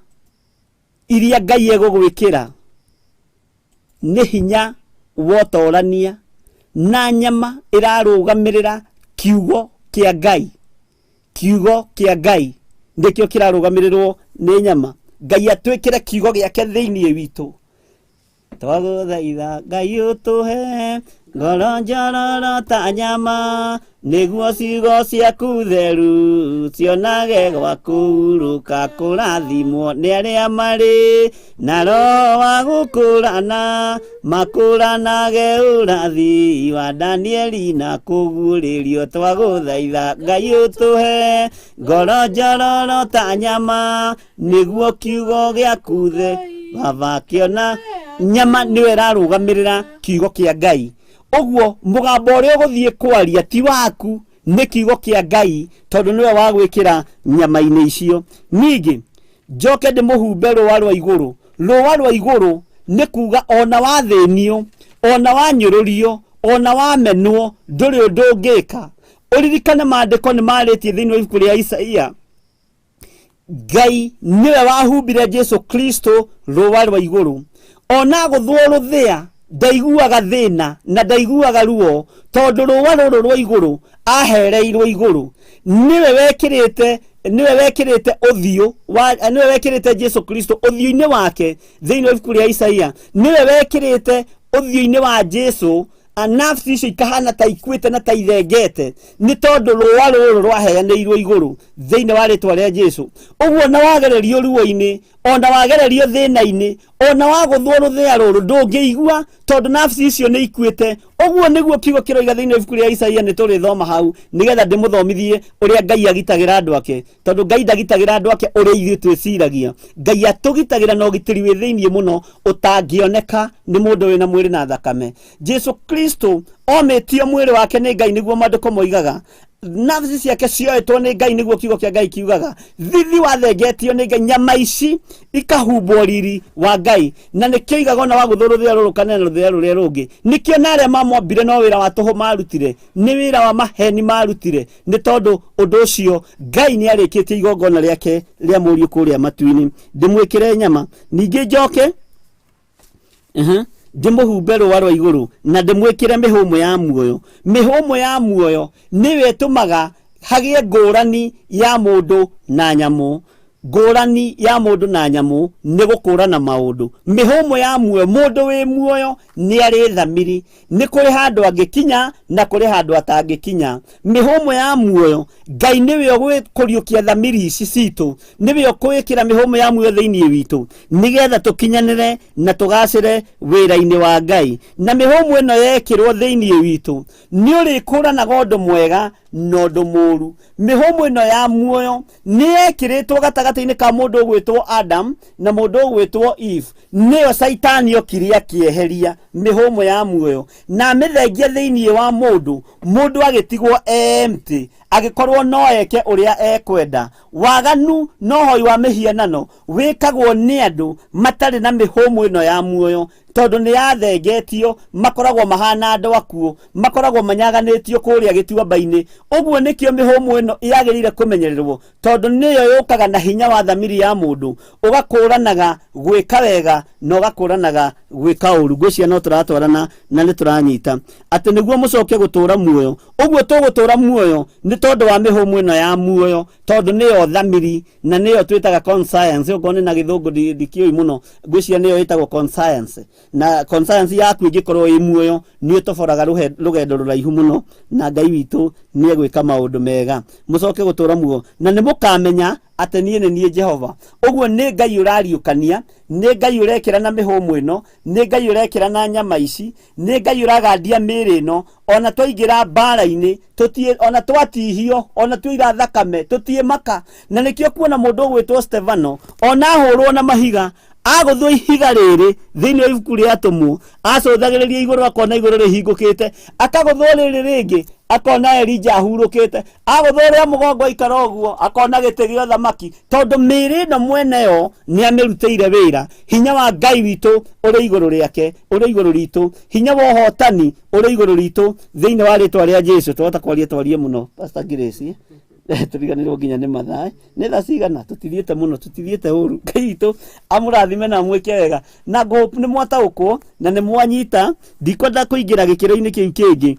iria Ngai egũgwĩkĩra nĩ hinya wa ũtorania, na nyama ĩrarũgamĩrĩra kiugo kĩa Ngai. Kiugo kĩa Ngai nĩkĩo kĩrarũgamĩrĩrwo nĩ nyama. Ngai atwĩkĩre kiugo gĩake thĩinĩ witũ. Twagũthaitha Ngai ũtũhe ngoro njororo ta nyama, nĩguo ciugo ciaku theru cionage gwa kũhurũka. Kũrathimwo nĩ arĩa marĩ na roho wa gũkũrana, makũranage ũrathi wa Danieli na kũguũrĩrio. Twagũthaitha Ngai ũtũhe ngoro njororo ta nyama, nĩguo kiugo gĩaku the baba kĩona. Nyama nĩyo ĩrarũgamĩrĩra kiugo kĩa Ngai. Ũguo mũgambo ũrĩa ũgũthiĩ kwaria ti waku, nĩ kiugo kĩa Ngai, tondũ nĩwe wa gwĩkĩra nyama-inĩ icio. Ningĩ njoke ndĩmũhumbe rũa rwa igũrũ. Rũa rwa igũrũ nĩ kuga ona wathĩnio, ona wanyũrũrio, ona wamenwo, ndũrĩ ũndũ ũngĩka. Ũririkane maandĩko nĩ marĩtie thĩinĩ wa ibuku rĩa Isaia, Ngai nĩwe wahumbire Jesu Kristo rũa rwa igũrũ. Ona gũthwo rũthĩa ndaiguaga thĩna na ndaiguaga ruo, tondũ rũa rũrũ rwa igũrũ ahereirwo igũrũ. Nĩwe wekĩrĩte, nĩwe wekĩrĩte ũthiũ wa, nĩwe wekĩrĩte Jesu Kristo ũthiũ-inĩ wake thĩinĩ wa ibuku rĩa Isaia. Nĩwe wekĩrĩte ũthiũ-inĩ wa Jesu nafsi icio ikahana ta ikuĩte na ta ithengete, nĩ tondũ rũa rũrũ rwaheanĩirwo igũrũ thĩinĩ wa rĩtwa rĩa Jesu. Ũguo ona wagererio ruo-inĩ, ona wagererio thĩna-inĩ, ona wagũthwo rũthĩa rũrũ ndũngĩigua, tondũ nafsi icio nĩ ikuĩte. Ũguo nĩguo kiugo kĩroiga thĩinĩ wa ibuku rĩa Isaia. Nĩ tũrĩthoma hau nĩgetha ndĩmũthomithie ũrĩa Ngai agitagĩra andũ ake, tondũ Ngai ndagitagĩra andũ ake ũrĩa ithuĩ twĩciragia. Ngai atũgitagĩra na ũgitĩri wĩ thĩinĩ mũno ũtangĩoneka nĩ mũndũ wĩna mwĩrĩ na thakame. Jesu Kristo omĩtio mwĩrĩ wake nĩ Ngai, nĩguo maandĩko moigaga. Nafsi ciake cioetwo nĩ Ngai, nĩguo kiugo kĩa Ngai kiugaga. Thithi wathengetio nĩ Ngai, nyama ici ikahumbwo riri wa Ngai, na nĩkĩo igagona wa gũthũ rũthĩa rũrũ kana na rũthĩa rũrĩa rũngĩ. Nĩkĩo na arĩa mamwambire no wĩra wa tũhũ marutire, nĩ wĩra wa maheni marutire, nĩ tondũ ũndũ ũcio Ngai nĩ arĩkĩtie igongona rĩake rĩa mũriũ kũrĩa matu-inĩ. Ndĩmwĩkĩre nyama, ningĩ njoke ndĩmũhumbe rũa rwa igũrũ na ndĩmwĩkĩre mĩhũmũ ya muoyo. Mĩhũmũ ya muoyo nĩyo ĩtũmaga hagĩe ngũrani ya mũndũ na nyamũ. Ngũrani ya mũndũ na nyamũ nĩ gũkũrana maũndũ. Mĩhũmũ ya muoyo, mũndũ wĩ muoyo nĩ arĩ thamiri, nĩ kũrĩ handũ angĩkinya na kũrĩ handũ atangĩkinya. Mĩhũmũ ya muoyo, Ngai nĩwe ũkũriũkia thamiri ici citũ, nĩwe ũkwĩkĩra mĩhũmũ ya muoyo thĩinĩ witũ, nĩgetha tũkinyanĩre na tũgacĩre wĩra-inĩ wa Ngai. Na mĩhũmũ ĩno yekĩrwo thĩinĩ witũ, nĩ ũrĩkũranaga ũndũ mwega na ũndũ mũũru. Mĩhũmũ ĩno ya muoyo nĩ yekĩrĩtwo gatagatĩ-inĩ ka mũndũ ũgwĩtwo Adam na mũndũ ũgwĩtwo Eve. Nĩyo Caitani okire akĩeheria mĩhũmũ ya muoyo na amĩthengia thĩinĩ wa mũndũ, mũndũ agĩtigwo empty, agĩkorwo no eke ũrĩa ekwenda. Waganu na ũhoi wa mĩhianano wĩkagwo nĩ andũ matarĩ na mĩhũmũ ĩno ya muoyo, tondũ nĩ yathengetio, makoragwo mahana andũ akuũ, makoragwo manyaganĩtio kũrĩa gĩtuamba-inĩ. Ũguo nĩkĩo mĩhũmũ ĩno yagĩrĩire kũmenyererwo, tondũ nĩyo yũkaga na hinya wa thamiri ya mũndũ, ũgakũranaga gwĩka wega na ũgakũranaga gwĩka ũru. Ngwĩciria no tũratwarana na nĩ tũranyita atĩ nĩguo mũcoke gũtũra muoyo. Ũguo tũgũtũra muoyo nĩ tondũ wa mĩhũmũ ĩno ya muoyo, tondũ nĩyo thamiri na nĩyo twĩtaga conscience. Okorwo nĩ na gĩthũngũ ndikĩũĩ mũno, ngwĩciria nĩyo ĩtagwo conscience. Na conscience yaku ĩngĩkorwo ĩ muoyo, nĩ ũtoboraga rũgendo rũraihu mũno, na Ngai witũ nĩ egwĩka maũndũ mega. Mũcoke gũtũra muoyo na nĩ mũkamenya atĩ niĩ nĩ niĩ Jehova. Ũguo nĩ Ngai ũrariũkania, nĩ Ngai ũrekĩra na mĩhũmũ ĩno, nĩ Ngai ũrekĩra na nyama ici, nĩ Ngai ũragandia mĩĩrĩ ĩno. Ona twaingĩra mbara-inĩ, tũtiĩ, ona twatihio, ona twaira thakame, tũtiĩ maka. Na nĩkĩo kuona mũndũ ũgwĩtwo Stefano, ona ahũrwo na mahiga, agũthwo ihiga rĩrĩ thĩinĩ wa ibuku rĩa Atũmwo, acũthagĩrĩria igũrũ akona igũrũ rĩhingũkĩte, akagũthwo rĩrĩ rĩngĩ akona Elija ahurũkĩte, agũthwo rĩa mũgongo aikara ũguo akona gĩtĩ gĩa ũthamaki, tondũ mĩĩrĩ ĩno mwene yo nĩ amĩrutĩire wĩra. Hinya wa Ngai witũ ũrĩ igũrũ rĩake, ũrĩ igũrũ ritũ, hinya wa ũhotani ũrĩ igũrũ ritũ thĩinĩ wa rĩtwa rĩa Jesu. Twahota kwaria twarie mũno, Pastor Grace, tũriganĩrwo nginya nĩ mathaa. Nĩ thaa cigana? Tũtithiĩte mũno, tũtithiĩte ũru. Ngai witũ amũrathime na amwĩke wega, na ngũ nĩ mwataũkwo na nĩ mwanyita. Ndikwenda kũingĩra gĩkĩro-inĩ kĩu kĩngĩ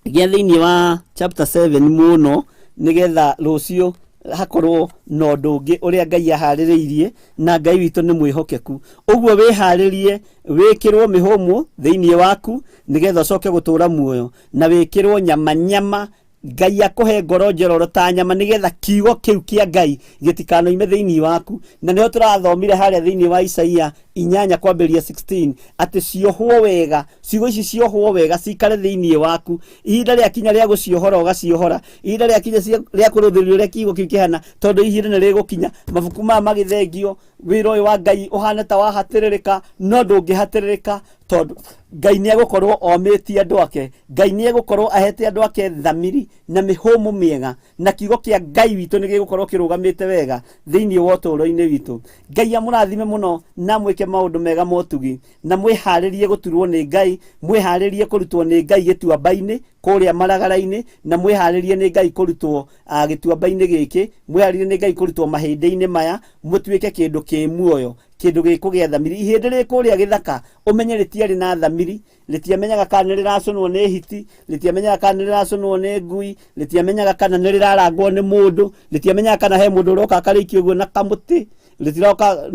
gĩa thĩinĩ wa chapter 7 mũno, nĩgetha rũciũ hakorwo na ũndũ ũngĩ ũrĩa Ngai aharĩrĩirie, na Ngai witũ nĩ mwĩhokeku. Ũguo wĩharĩrie, wĩkĩrwo mĩhũmũ thĩinĩ waku, nĩgetha ũcoke gũtũra muoyo, na wĩkĩrwo nyama nyama. Ngai akũhe ngoro njororo ta nyama, nĩgetha kiugo kĩu kĩa Ngai gĩtikanoime thĩinĩ waku. Na nĩho tũrathomire harĩa thĩinĩ wa Isaia 8 kwambĩrĩria 16, atĩ ciohwo wega, ciugo ici ciohwo wega cikare thĩinĩ waku. Ihinda rĩakinya rĩa gũciohora ũgaciohora, ihinda rĩakinya rĩa kũrũthĩrĩria ũrĩa kiugo kĩu kĩhana, tondũ ihinda nĩ rĩgũkinya mabuku maya magĩthengio, wĩra ũyũ wa Ngai ũhana ta wahatĩrĩrĩka, no ndũngĩhatĩrĩrĩka, tondũ Ngai nĩ egũkorwo omĩtie andũ ake. Ngai nĩ egũkorwo ahete andũ ake thamiri na mĩhũmũ mĩega, na kiugo kĩa Ngai witũ nĩ gĩgũkorwo kĩrũgamĩte wega thĩinĩ wa ũtũũro-inĩ witũ. Ngai amũrathime mũno na mwĩke maũndũ mega motugi, na mwĩharĩrie gũturwo nĩ Ngai, mwĩharĩrie kũrutwo nĩ Ngai gĩtuamba-inĩ kũrĩa maragara-inĩ, na mwĩharĩrie nĩ Ngai kũrutwo gĩtuamba-inĩ gĩkĩ, mwĩharĩrie nĩ Ngai kũrutwo mahĩndĩ-inĩ maya, mũtuĩke kĩndũ kĩ muoyo, kĩndũ gĩkũgĩa thamiri. Ihĩndĩ rĩ kũrĩa gĩthaka, ũmenye rĩtiarĩ na thamiri, rĩtiamenyaga kana nĩ rĩracũnwo nĩ hiti, rĩtiamenyaga kana nĩ rĩracũnwo nĩ ngui, rĩtiamenyaga kana nĩ rĩrarangwo nĩ mũndũ, rĩtiamenyaga kana he mũndũ ũroka akarĩikia ũguo na kamũtĩ, rĩtiroka,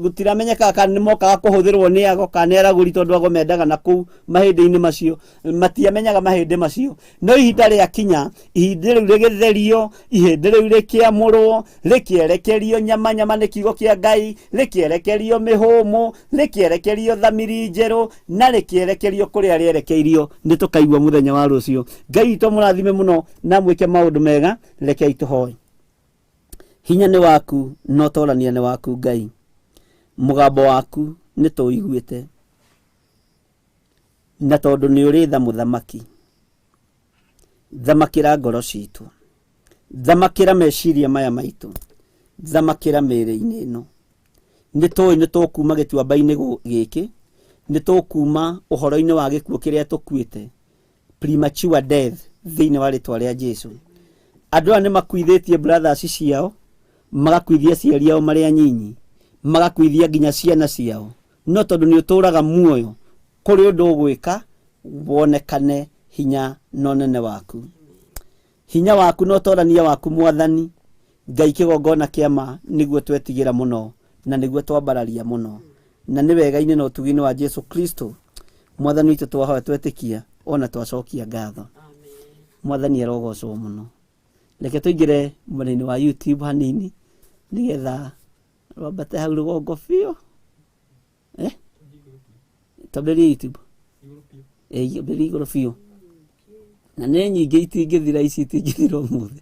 gũtiramenyekaga kana nĩ mokaga kũhũthĩrwo nĩ ago kana nĩ aragũri, tondũ ago mendaga na kũu mahĩndĩ-inĩ macio, matiamenyaga mahĩndĩ macio. No ihinda rĩakinya, ihĩndĩ rĩu rĩgĩtherio, ihĩndĩ rĩu rĩkĩamũrwo, rĩkĩerekerio nyama nyama nĩ kiugo kĩa Ngai, rĩkĩerekerio mĩhũmũ, rĩkĩerekerio thamiri njerũ, na rĩkĩerekerio kũrĩa rĩerekeirio. Nĩ tũkaigua mũthenya wa rũciũ. Ngai witũ amũrathime mũno na mwĩke maũndũ mega. Rekei tũhoe. Hinya nĩ waku na ũtorania nĩ waku Ngai. Mũgambo waku nĩ tũũiguĩte, na tondũ nĩ ũrĩ tha mũthamaki, Thamakĩra ngoro citũ, thamakĩra meciria maya maitũ, thamakĩra mĩĩrĩ-inĩ ĩno. Nĩ tũĩ nĩ tũkuma gĩtuamba-inĩ gĩkĩ, nĩ tũkuma ũhoro-inĩ wa gĩkuũ kĩrĩa tũkuĩte, premature death, thĩinĩ wa rĩtwa rĩa Jesu. Andũ aya nĩ makuithĩtie brothers ciao, magakuithia aciari ao marĩ anyinyi, magakuithia nginya ciana ciao, no tondũ nĩ ũtũraga muoyo, kũrĩ ũndũ ũgwĩka wonekane hinya na ũnene waku, hinya waku na ũtorania waku. Mwathani Ngai, kĩgongona kĩa ma nĩguo twetigĩra mũno na nĩguo twambararia mũno, na nĩ wega-inĩ na ũtugi-inĩ wa Jesu Kristo Mwathani witũ twahoya, twetĩkia ona twacokia ngatho. Mwathani arogocwo mũno. Reke tũingĩre mwena-inĩ wa YouTube hanini nĩgetha rwambate hau rũgongo biũ. Twambĩrĩrie YouTube. Ambĩrĩrie igũrũ biũ, na nĩ nyingĩ itingĩthira, ici itingĩthira ũmũthĩ.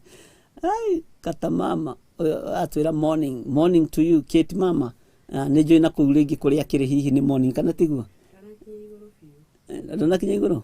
Ai, kata mama ũyũ atwĩra morning, morning to you, Kate mama. Ah, nĩ njũĩ na kũu rĩngĩ kũrĩa akĩrĩ hihi nĩ morning kana tiguo? Ndũnakinya igũrũ.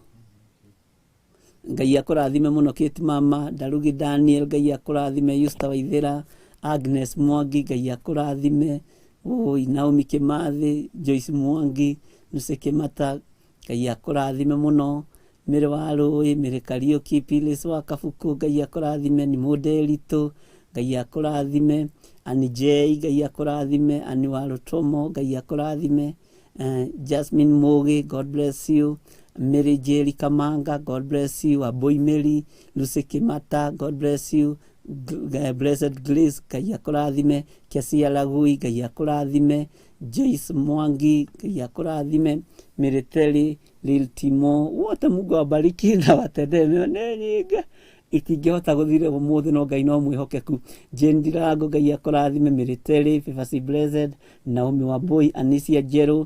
Ngai akũrathime mũno, Kate mama. Ndarugi Daniel, Ngai akũrathime. Yusta Waithĩra, Agnes Mwangi, Ngai akũrathime. Oi, Naomi Kimathi, Joyce Mwangi, Lucy Kimata, Ngai akũrathime mũno. Mĩrĩ wa Rũĩ, Mĩrĩ Kariũki, Phyllis wa Kabuku, Ngai akũrathime. Ni Mũnderitũ, Ngai akũrathime. Ani J, Ngai akũrathime. Ani wa Rũtomo, Ngai akũrathime. Jasmine Mugi, God bless you. Mary Jerry Kamanga, God bless you. Aboy Mary, Lucy Kimata, God bless you. Blessed Grace, Ngai akũrathime. Kesia Lagui, Ngai akũrathime. Joyce Mwangi, Ngai akũrathime. Miriteri, Lil Timo, wote Mungu awabariki na watendee mema. Nĩ nyingĩ itingĩhota gũthira ũmũthĩ, no Ngai no mwĩhokeku. Jane Ndirango, Ngai akũrathime. Miriteri, Fifasi Blessed, Naomi Wambui, Anisia Njerũ,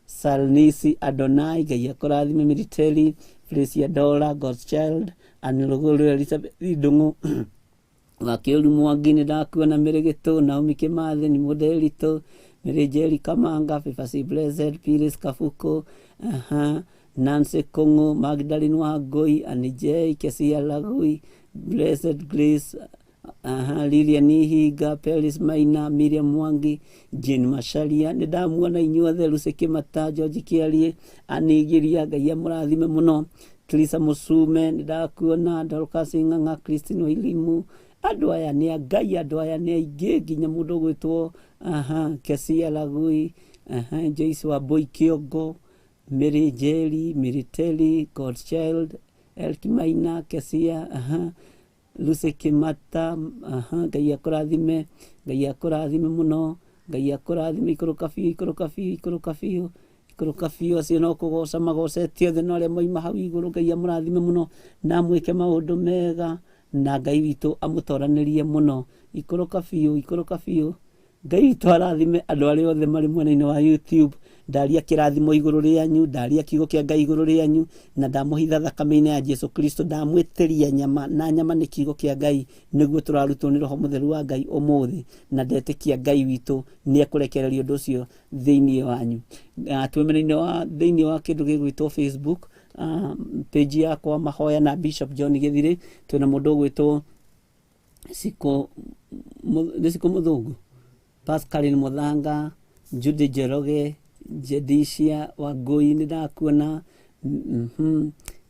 Salnisi Adonai, Ngai akũrathime. Miriteri, Felicia Dora, God's Child, Anne Rũgũrũ, Elizabeth Ndung'u, Wakĩũru Mwangi, nĩ ndakuona. Mĩrĩ Gĩtũ, Naomi Kĩmathi, nĩ Mũndĩritũ, Mĩrĩ Njeri Kamanga, Fifasi Blessed, Phyllis Kabuku, Nancy Kung'u, Magdalene Wangui, Annie J, Kesia Lagui, Blessed Grace, Lilian Ihinga, Peris Maina, Miriam Mwangi, Jane Macharia, nĩ ndamuona inyuothe, Lucy Kĩmata, George Kĩarie, Anigiria, Ngai amũrathime mũno. Teresa Mũsume, nĩ ndakuona, Dorcas Ng'ang'a, Christine Wairimu, andũ aya nĩ a Ngai, andũ aya nĩ aingĩ, nginya mũndũ ũgwĩtwo Kesia Lagui, Joyce Wambui Kĩongo, Mary Njeri, Miriteri, God's Child, Elki Maina, Kesia, Lucy Kimata, Ngai akũrathime, Ngai akũrathime mũno, Ngai akũrathime. Ikũrũka biũ, ikũrũka biũ, ikũrũka biũ, ikũrũka biũ. Acio no kũgoca magocete othe, no arĩa moima hau igũrũ, Ngai amũrathime mũno na amwĩke maũndũ mega, na Ngai witũ amũtoranĩrie mũno. Ikũrũka biũ, ikũrũka biũ. Ngai witũ arathime andũ arĩa othe marĩ mwena-inĩ wa YouTube. Ndaria kĩrathimo igũrũ rĩanyu, ndaria kiugo kĩa Ngai igũrũ rĩanyu, na ndamũhitha thakame-inĩ ya Jesu Kristo. Ndamwĩtĩria nyama, na nyama nĩ kiugo kĩa Ngai, nĩguo tũrarutwo nĩ Roho Mũtheru wa Ngai ũmũthĩ, na ndetĩkia Ngai witũ nĩ ekũrekereria ũndũ ũcio thĩinĩ wanyu. Twĩ mwena-inĩ wa thĩinĩ wa kĩndũ gĩgwĩtwo Facebook page yakwa, Mahoya na Bishop John Gĩthirĩ, twĩna mũndũ ũgwĩtwo Siko, nĩ Siko Mũthũngũ, Pascaline Mũthanga, Judy Njoroge, Jedisia Wangũi, nĩ ndakuona.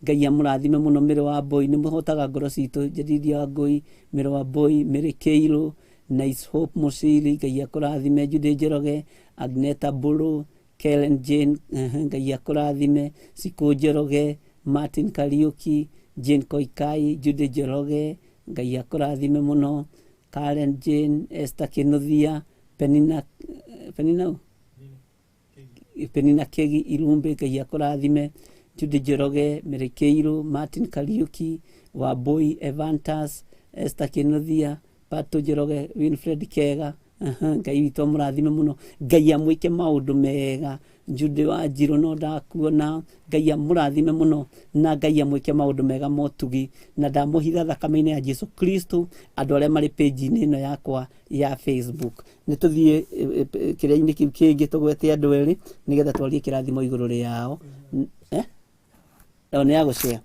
Ngai amũrathime mũno. Mĩrĩ wa Mbũi, nĩ mũhotaga ngoro citũ. Jedidia Wangũi, Mĩrĩ wa Mbũi, Mĩrĩ Kĩirũ, Nice Hope Mũciri, Ngai akũrathime. Judy Njoroge, Agneta Mbũrũ, Kellen Jane, Ngai akũrathime. Sikũ Njoroge, Martin Kariuki, Jane Koikai, Judy Njoroge, Ngai akũrathime mũno. Karen Jane, Esther Kinuthia, Penina, Penina ũ? Penina Kegi Irumbe, Ngai akũrathime. Judy Njoroge, Mary Kĩirũ, Martin Kariuki, Wambui Evantas, Esther Kinuthia, Pato Njoroge, Winfred Kega, Ngai witũ amũrathime mũno, Ngai amwĩke maũndũ mega. Judy wa Njirũ, no ndakuona. Ngai amũrathime mũno na Ngai amwĩke maũndũ mega motugi, na ndamũhitha thakame-inĩ ya Jesu Kristo, andũ arĩa marĩ page-inĩ ĩno yakwa ya Facebook. Nĩ tũthiĩ kĩrĩa-inĩ kĩu kĩngĩ, tũgwete andũ erĩ nĩgetha twarie kĩrathimo igũrũ rĩao. Eh? O nĩ ya gũcea.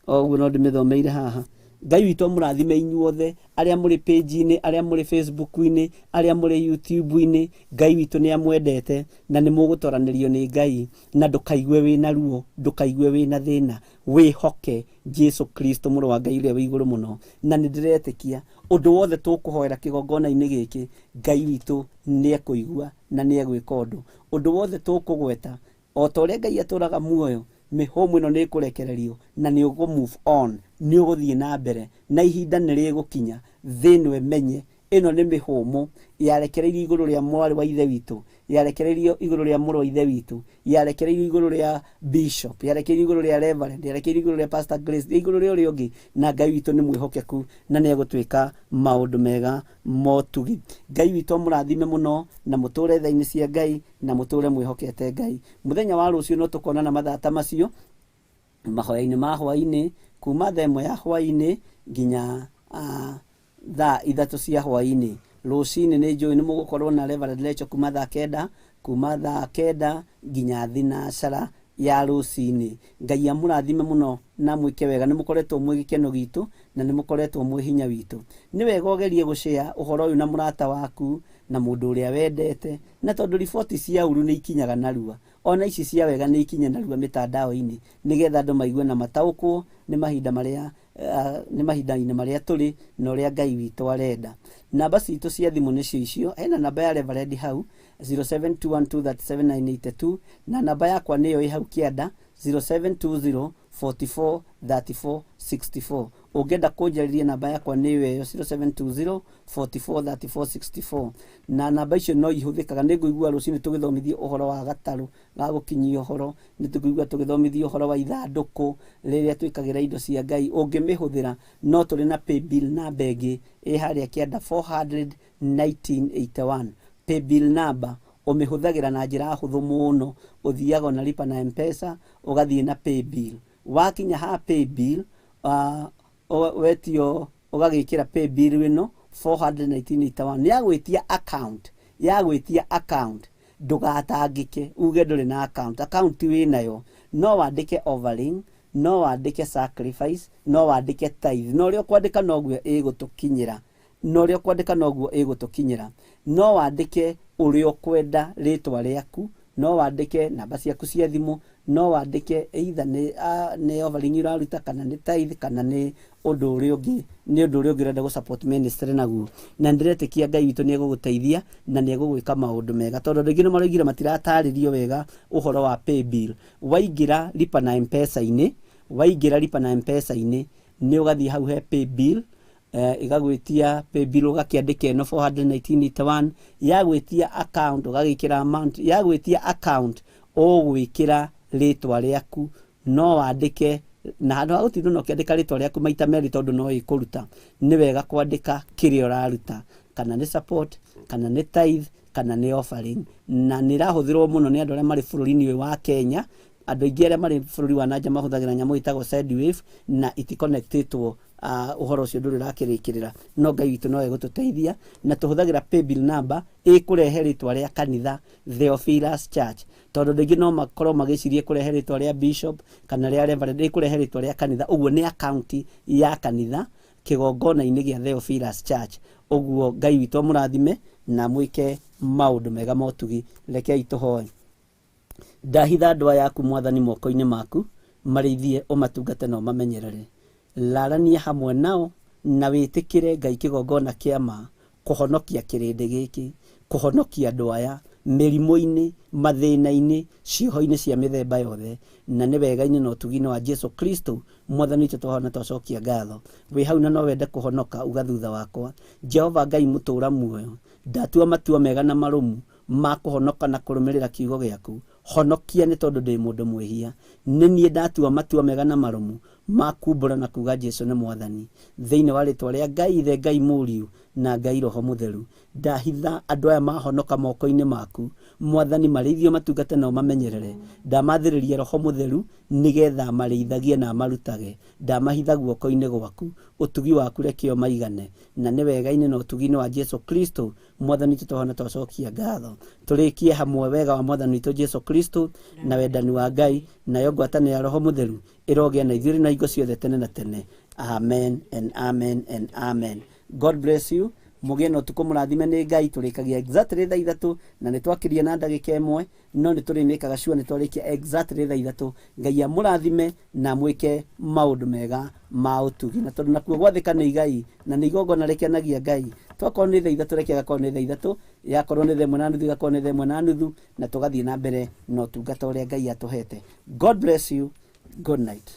Oguo no ndĩmĩthomeire haha. Ngai witũ amũrathime inyuothe arĩa mũrĩ page-inĩ, arĩa mũrĩ Facebook-inĩ, arĩa mũrĩ YouTube-inĩ. Ngai witũ nĩ amwendete na nĩ mũgũtoranĩrio nĩ Ngai, na ndũkaigue wĩna ruo, ndũkaigue wĩna thĩna, wĩhoke Jesu Kristo mũrũ wa Ngai ũrĩa wĩ igũrũ mũno. Na nĩ ndĩretĩkia ũndũ wothe tũkũhoera kĩgongona-inĩ gĩkĩ, Ngai witũ nĩ ekũigua na nĩ egwĩka ũndũ. Ũndũ wothe tũkũgweta, o ta ũrĩa Ngai atũraga muoyo, mĩhũmũ ĩno nĩ ĩkũrekererio na nĩ ũgũ move on, nĩ ũgũthiĩ na mbere, na ihinda nĩ rĩgũkinya thĩ ĩno ĩmenye ĩno nĩ mĩhũmũ yarekereirio igũrũ rĩa mwarĩ wa ithe witũ, yarekereirio igũrũ rĩa mũrũ wa ithe witũ, yarekereirio igũrũ rĩa bishop, yarekereirio igũrũ rĩa reverend, yarekereirio igũrũ rĩa pastor Grace, igũrũ rĩa ũrĩa ũngĩ, na Ngai witũ nĩ mwĩhokeku na nĩ egũtwĩka maũndũ mega motugi. Ngai witũ amũrathime mũno na mũtũre tha-inĩ cia Ngai na mũtũre mwĩhokete Ngai. Mũthenya wa rũciũ no tũkonana mathaa ta macio mahoya-inĩ ma hwaĩ-inĩ, kuma thaa 1 ya hwaĩ-inĩ nginya thaa 3 cia hwaĩ-inĩ. Rũcinĩ nĩ njũĩ nĩ mũgũkorwo na Reverend Lecho kuma thaa 9, kuma thaa 9 nginya thinacara ya rũcinĩ. Ngai amũrathime mũno na mwĩke wega. Nĩ mũkoretwo mwĩ gĩkeno gitũ na nĩ mũkoretwo mwĩ hinya witũ. Nĩ wega ũgerie gũshare ũhoro ũyũ na mũrata waku na mũndũ ũrĩa wendete, na tondũ riboti cia ũru nĩ ikinyaga narua, ona ici cia wega nĩ ikinye narua mĩtandao-inĩ, nĩgetha andũ maigue na mataũkwo nĩ mahinda marĩa, nĩ mahinda-inĩ marĩa tũrĩ na ũrĩa Ngai witũ arenda. Namba citũ cia thimũ nĩcio icio. Hena namba ya Reverend hau 0721237982, na namba yakwa nĩyo ĩ hau kĩanda 0720443464. Ũngĩenda kũnjarĩria namba yakwa nĩyo ĩyo 0720 44 34 64, na namba icio no ihũthĩkaga. Nĩ ngũigua rũcinĩ tũgĩthomithio ũhoro wa gatarũ ga gũkinyia ũhoro, nĩ tũkũigua tũgĩthomithio ũhoro wa ithandũkũ rĩrĩa twĩkagĩra indo cia Ngai. Ũngĩmĩhũthĩra no tũrĩ na paybill namba ĩngĩ ĩ harĩa kĩanda 41981. Paybill number ũmĩhũthagĩra na njĩra hũthũ mũno, ũthiaga na lipa na M-Pesa, ũgathiĩ na paybill. Wakinya ha paybill, wetio ũgagĩkĩra paybill ĩno 41981, nĩ yagwĩtia account, yagwĩtia account ndũgatangĩke uge ndũrĩ na account. Account wĩnayo, no wandĩke offering, no wandĩke sacrifice, no wandĩke tithe, no ũrĩa ũkwandĩka noguo ĩgũtũkinyĩra, na ũrĩa ũkwandĩka noguo ĩgũtũkinyĩra. No wandĩke ũrĩa ũkwenda rĩtwa rĩaku, no wandĩke namba ciaku cia thimũ, no wandĩke either nĩ offering ũraruta, kana nĩ tithe, kana nĩ ũndũ ũrĩa ũngĩ, nĩ ũndũ ũrĩa ũngĩ ũrenda gũ support ministry naguo. Na ndĩretĩkia Ngai witũ nĩ egũgũteithia na nĩ egũgwĩka maũndũ mega, tondũ andũ aingĩ nĩ maroigire matiratarĩrio wega ũhoro wa paybill. Waingĩra lipa na M-Pesa-inĩ, waingĩra lipa na M-Pesa-inĩ nĩ ũgathiĩ hau he paybill, ĩgagwĩtia paybill ũgakĩandĩka ĩno 41981, yagwĩtia account ũgagĩkĩra amount, yagwĩtia account ũgwĩkĩra rĩtwa rĩaku, no wandĩke na handũ ha gũtinda na ũkĩandĩka rĩtwa rĩaku maita merĩ tondũ no ĩkũruta. Nĩ wega kwandĩka kĩrĩa ũraruta, kana nĩ support, kana nĩ tithe, kana nĩ offering. Na nĩ ĩrahũthĩrwo mũno nĩ andũ arĩa marĩ bũrũri-inĩ ũyũ wa Kenya. Andũ aingĩ arĩa marĩ bũrũri wa nanja mahũthagĩra nyamũ ĩtagwo Sendwave na itikonectĩtwo, ũhoro ũcio ndũrĩ ũrakĩrĩkĩrĩra, no Ngai witũ no egũtũteithia. Na tũhũthagĩra paybill number ĩkũrehe rĩtwa rĩa kanitha Theophilus Church, tondũ andũ aingĩ no makorwo magĩciria kũrehe rĩtwa rĩa bishop kana rĩa reverend, ĩkũrehe rĩtwa rĩa kanitha. Ũguo nĩ account ya kanitha kĩgongona-inĩ gĩa Theophilus Church. Ũguo Ngai witũ amũrathime na mwĩke maũndũ mega motugi. Rekei tũhoe. Ndahitha andũ aya aku Mwathani moko-inĩ maku, marĩithie ũmatungate na ũmamenyerere. Larania hamwe nao na wĩtĩkĩre Ngai kĩgongona kĩa ma kũhonokia kĩrĩndĩ gĩkĩ, kũhonokia andũ aya mĩrimũ-inĩ, mathĩna-inĩ, cioho-inĩ cia mĩthemba yothe, na nĩ wega-inĩ na ũtugi-inĩ wa Jesu Kristo Mwathani witũ twahona twacokia ngatho. Wĩ hau na no wende kũhonoka, uga thutha wakwa, Jehova Ngai mũtũra muoyo, ndatua matua mega na marũmu ma kũhonoka na kũrũmĩrĩra kiugo gĩaku. Honokia nĩ tondũ ndĩ mũndũ mwĩhia. Nĩ niĩ ndatua matua mega na marũmu ma kumbũra na kuga Jesu nĩ Mwathani. Thĩinĩ wa rĩtwa rĩa Ngai Ithe, Ngai Mũriũ na Ngai Roho Mũtheru, ndahitha andũ aya mahonoka moko-inĩ maku Mwathani, marĩithio matungate na ũmamenyerere. Ndamathĩrĩria Roho Mũtheru nĩgetha marĩithagie na amarutage. Ndamahitha guoko-inĩ gwaku, ũtugi waku reke ũmaigane, na nĩ wega-inĩ na ũtugi-inĩ wa Jesu Kristo Mwathani witũ twahona twacokia ngatho. Tũrĩkie hamwe wega wa Mwathani witũ Jesu Kristo. Kristo na wendani wa Ngai nayo ngwatanĩro ya Roho Mũtheru ĩrogĩa na ithuĩ na hingo ciothe tene na tene. Amen and amen and amen. God bless you. Mũgĩe na ũtukũ mũrathime nĩ Ngai. Tũrĩkagia exactly thaa 3 na nĩ twakiria na ndagĩka 1, no nĩ tũrĩmĩkaga sure nĩ twarĩkia exactly thaa 3. Ngai amũrathime na mwĩke maũndũ mega ma ũtugi, na tondũ nakuo gwathĩka nĩ igai na nĩ igongona rĩkenagia Ngai, twakorwo nĩ thaa 3, reke agakorwo nĩ thaa 3, yakorwo nĩ thaa 1:30, igakorwo nĩ thaa 1:30, na tũgathiĩ na mbere na ũtungata ũrĩa Ngai atũhete. God bless you. Good night.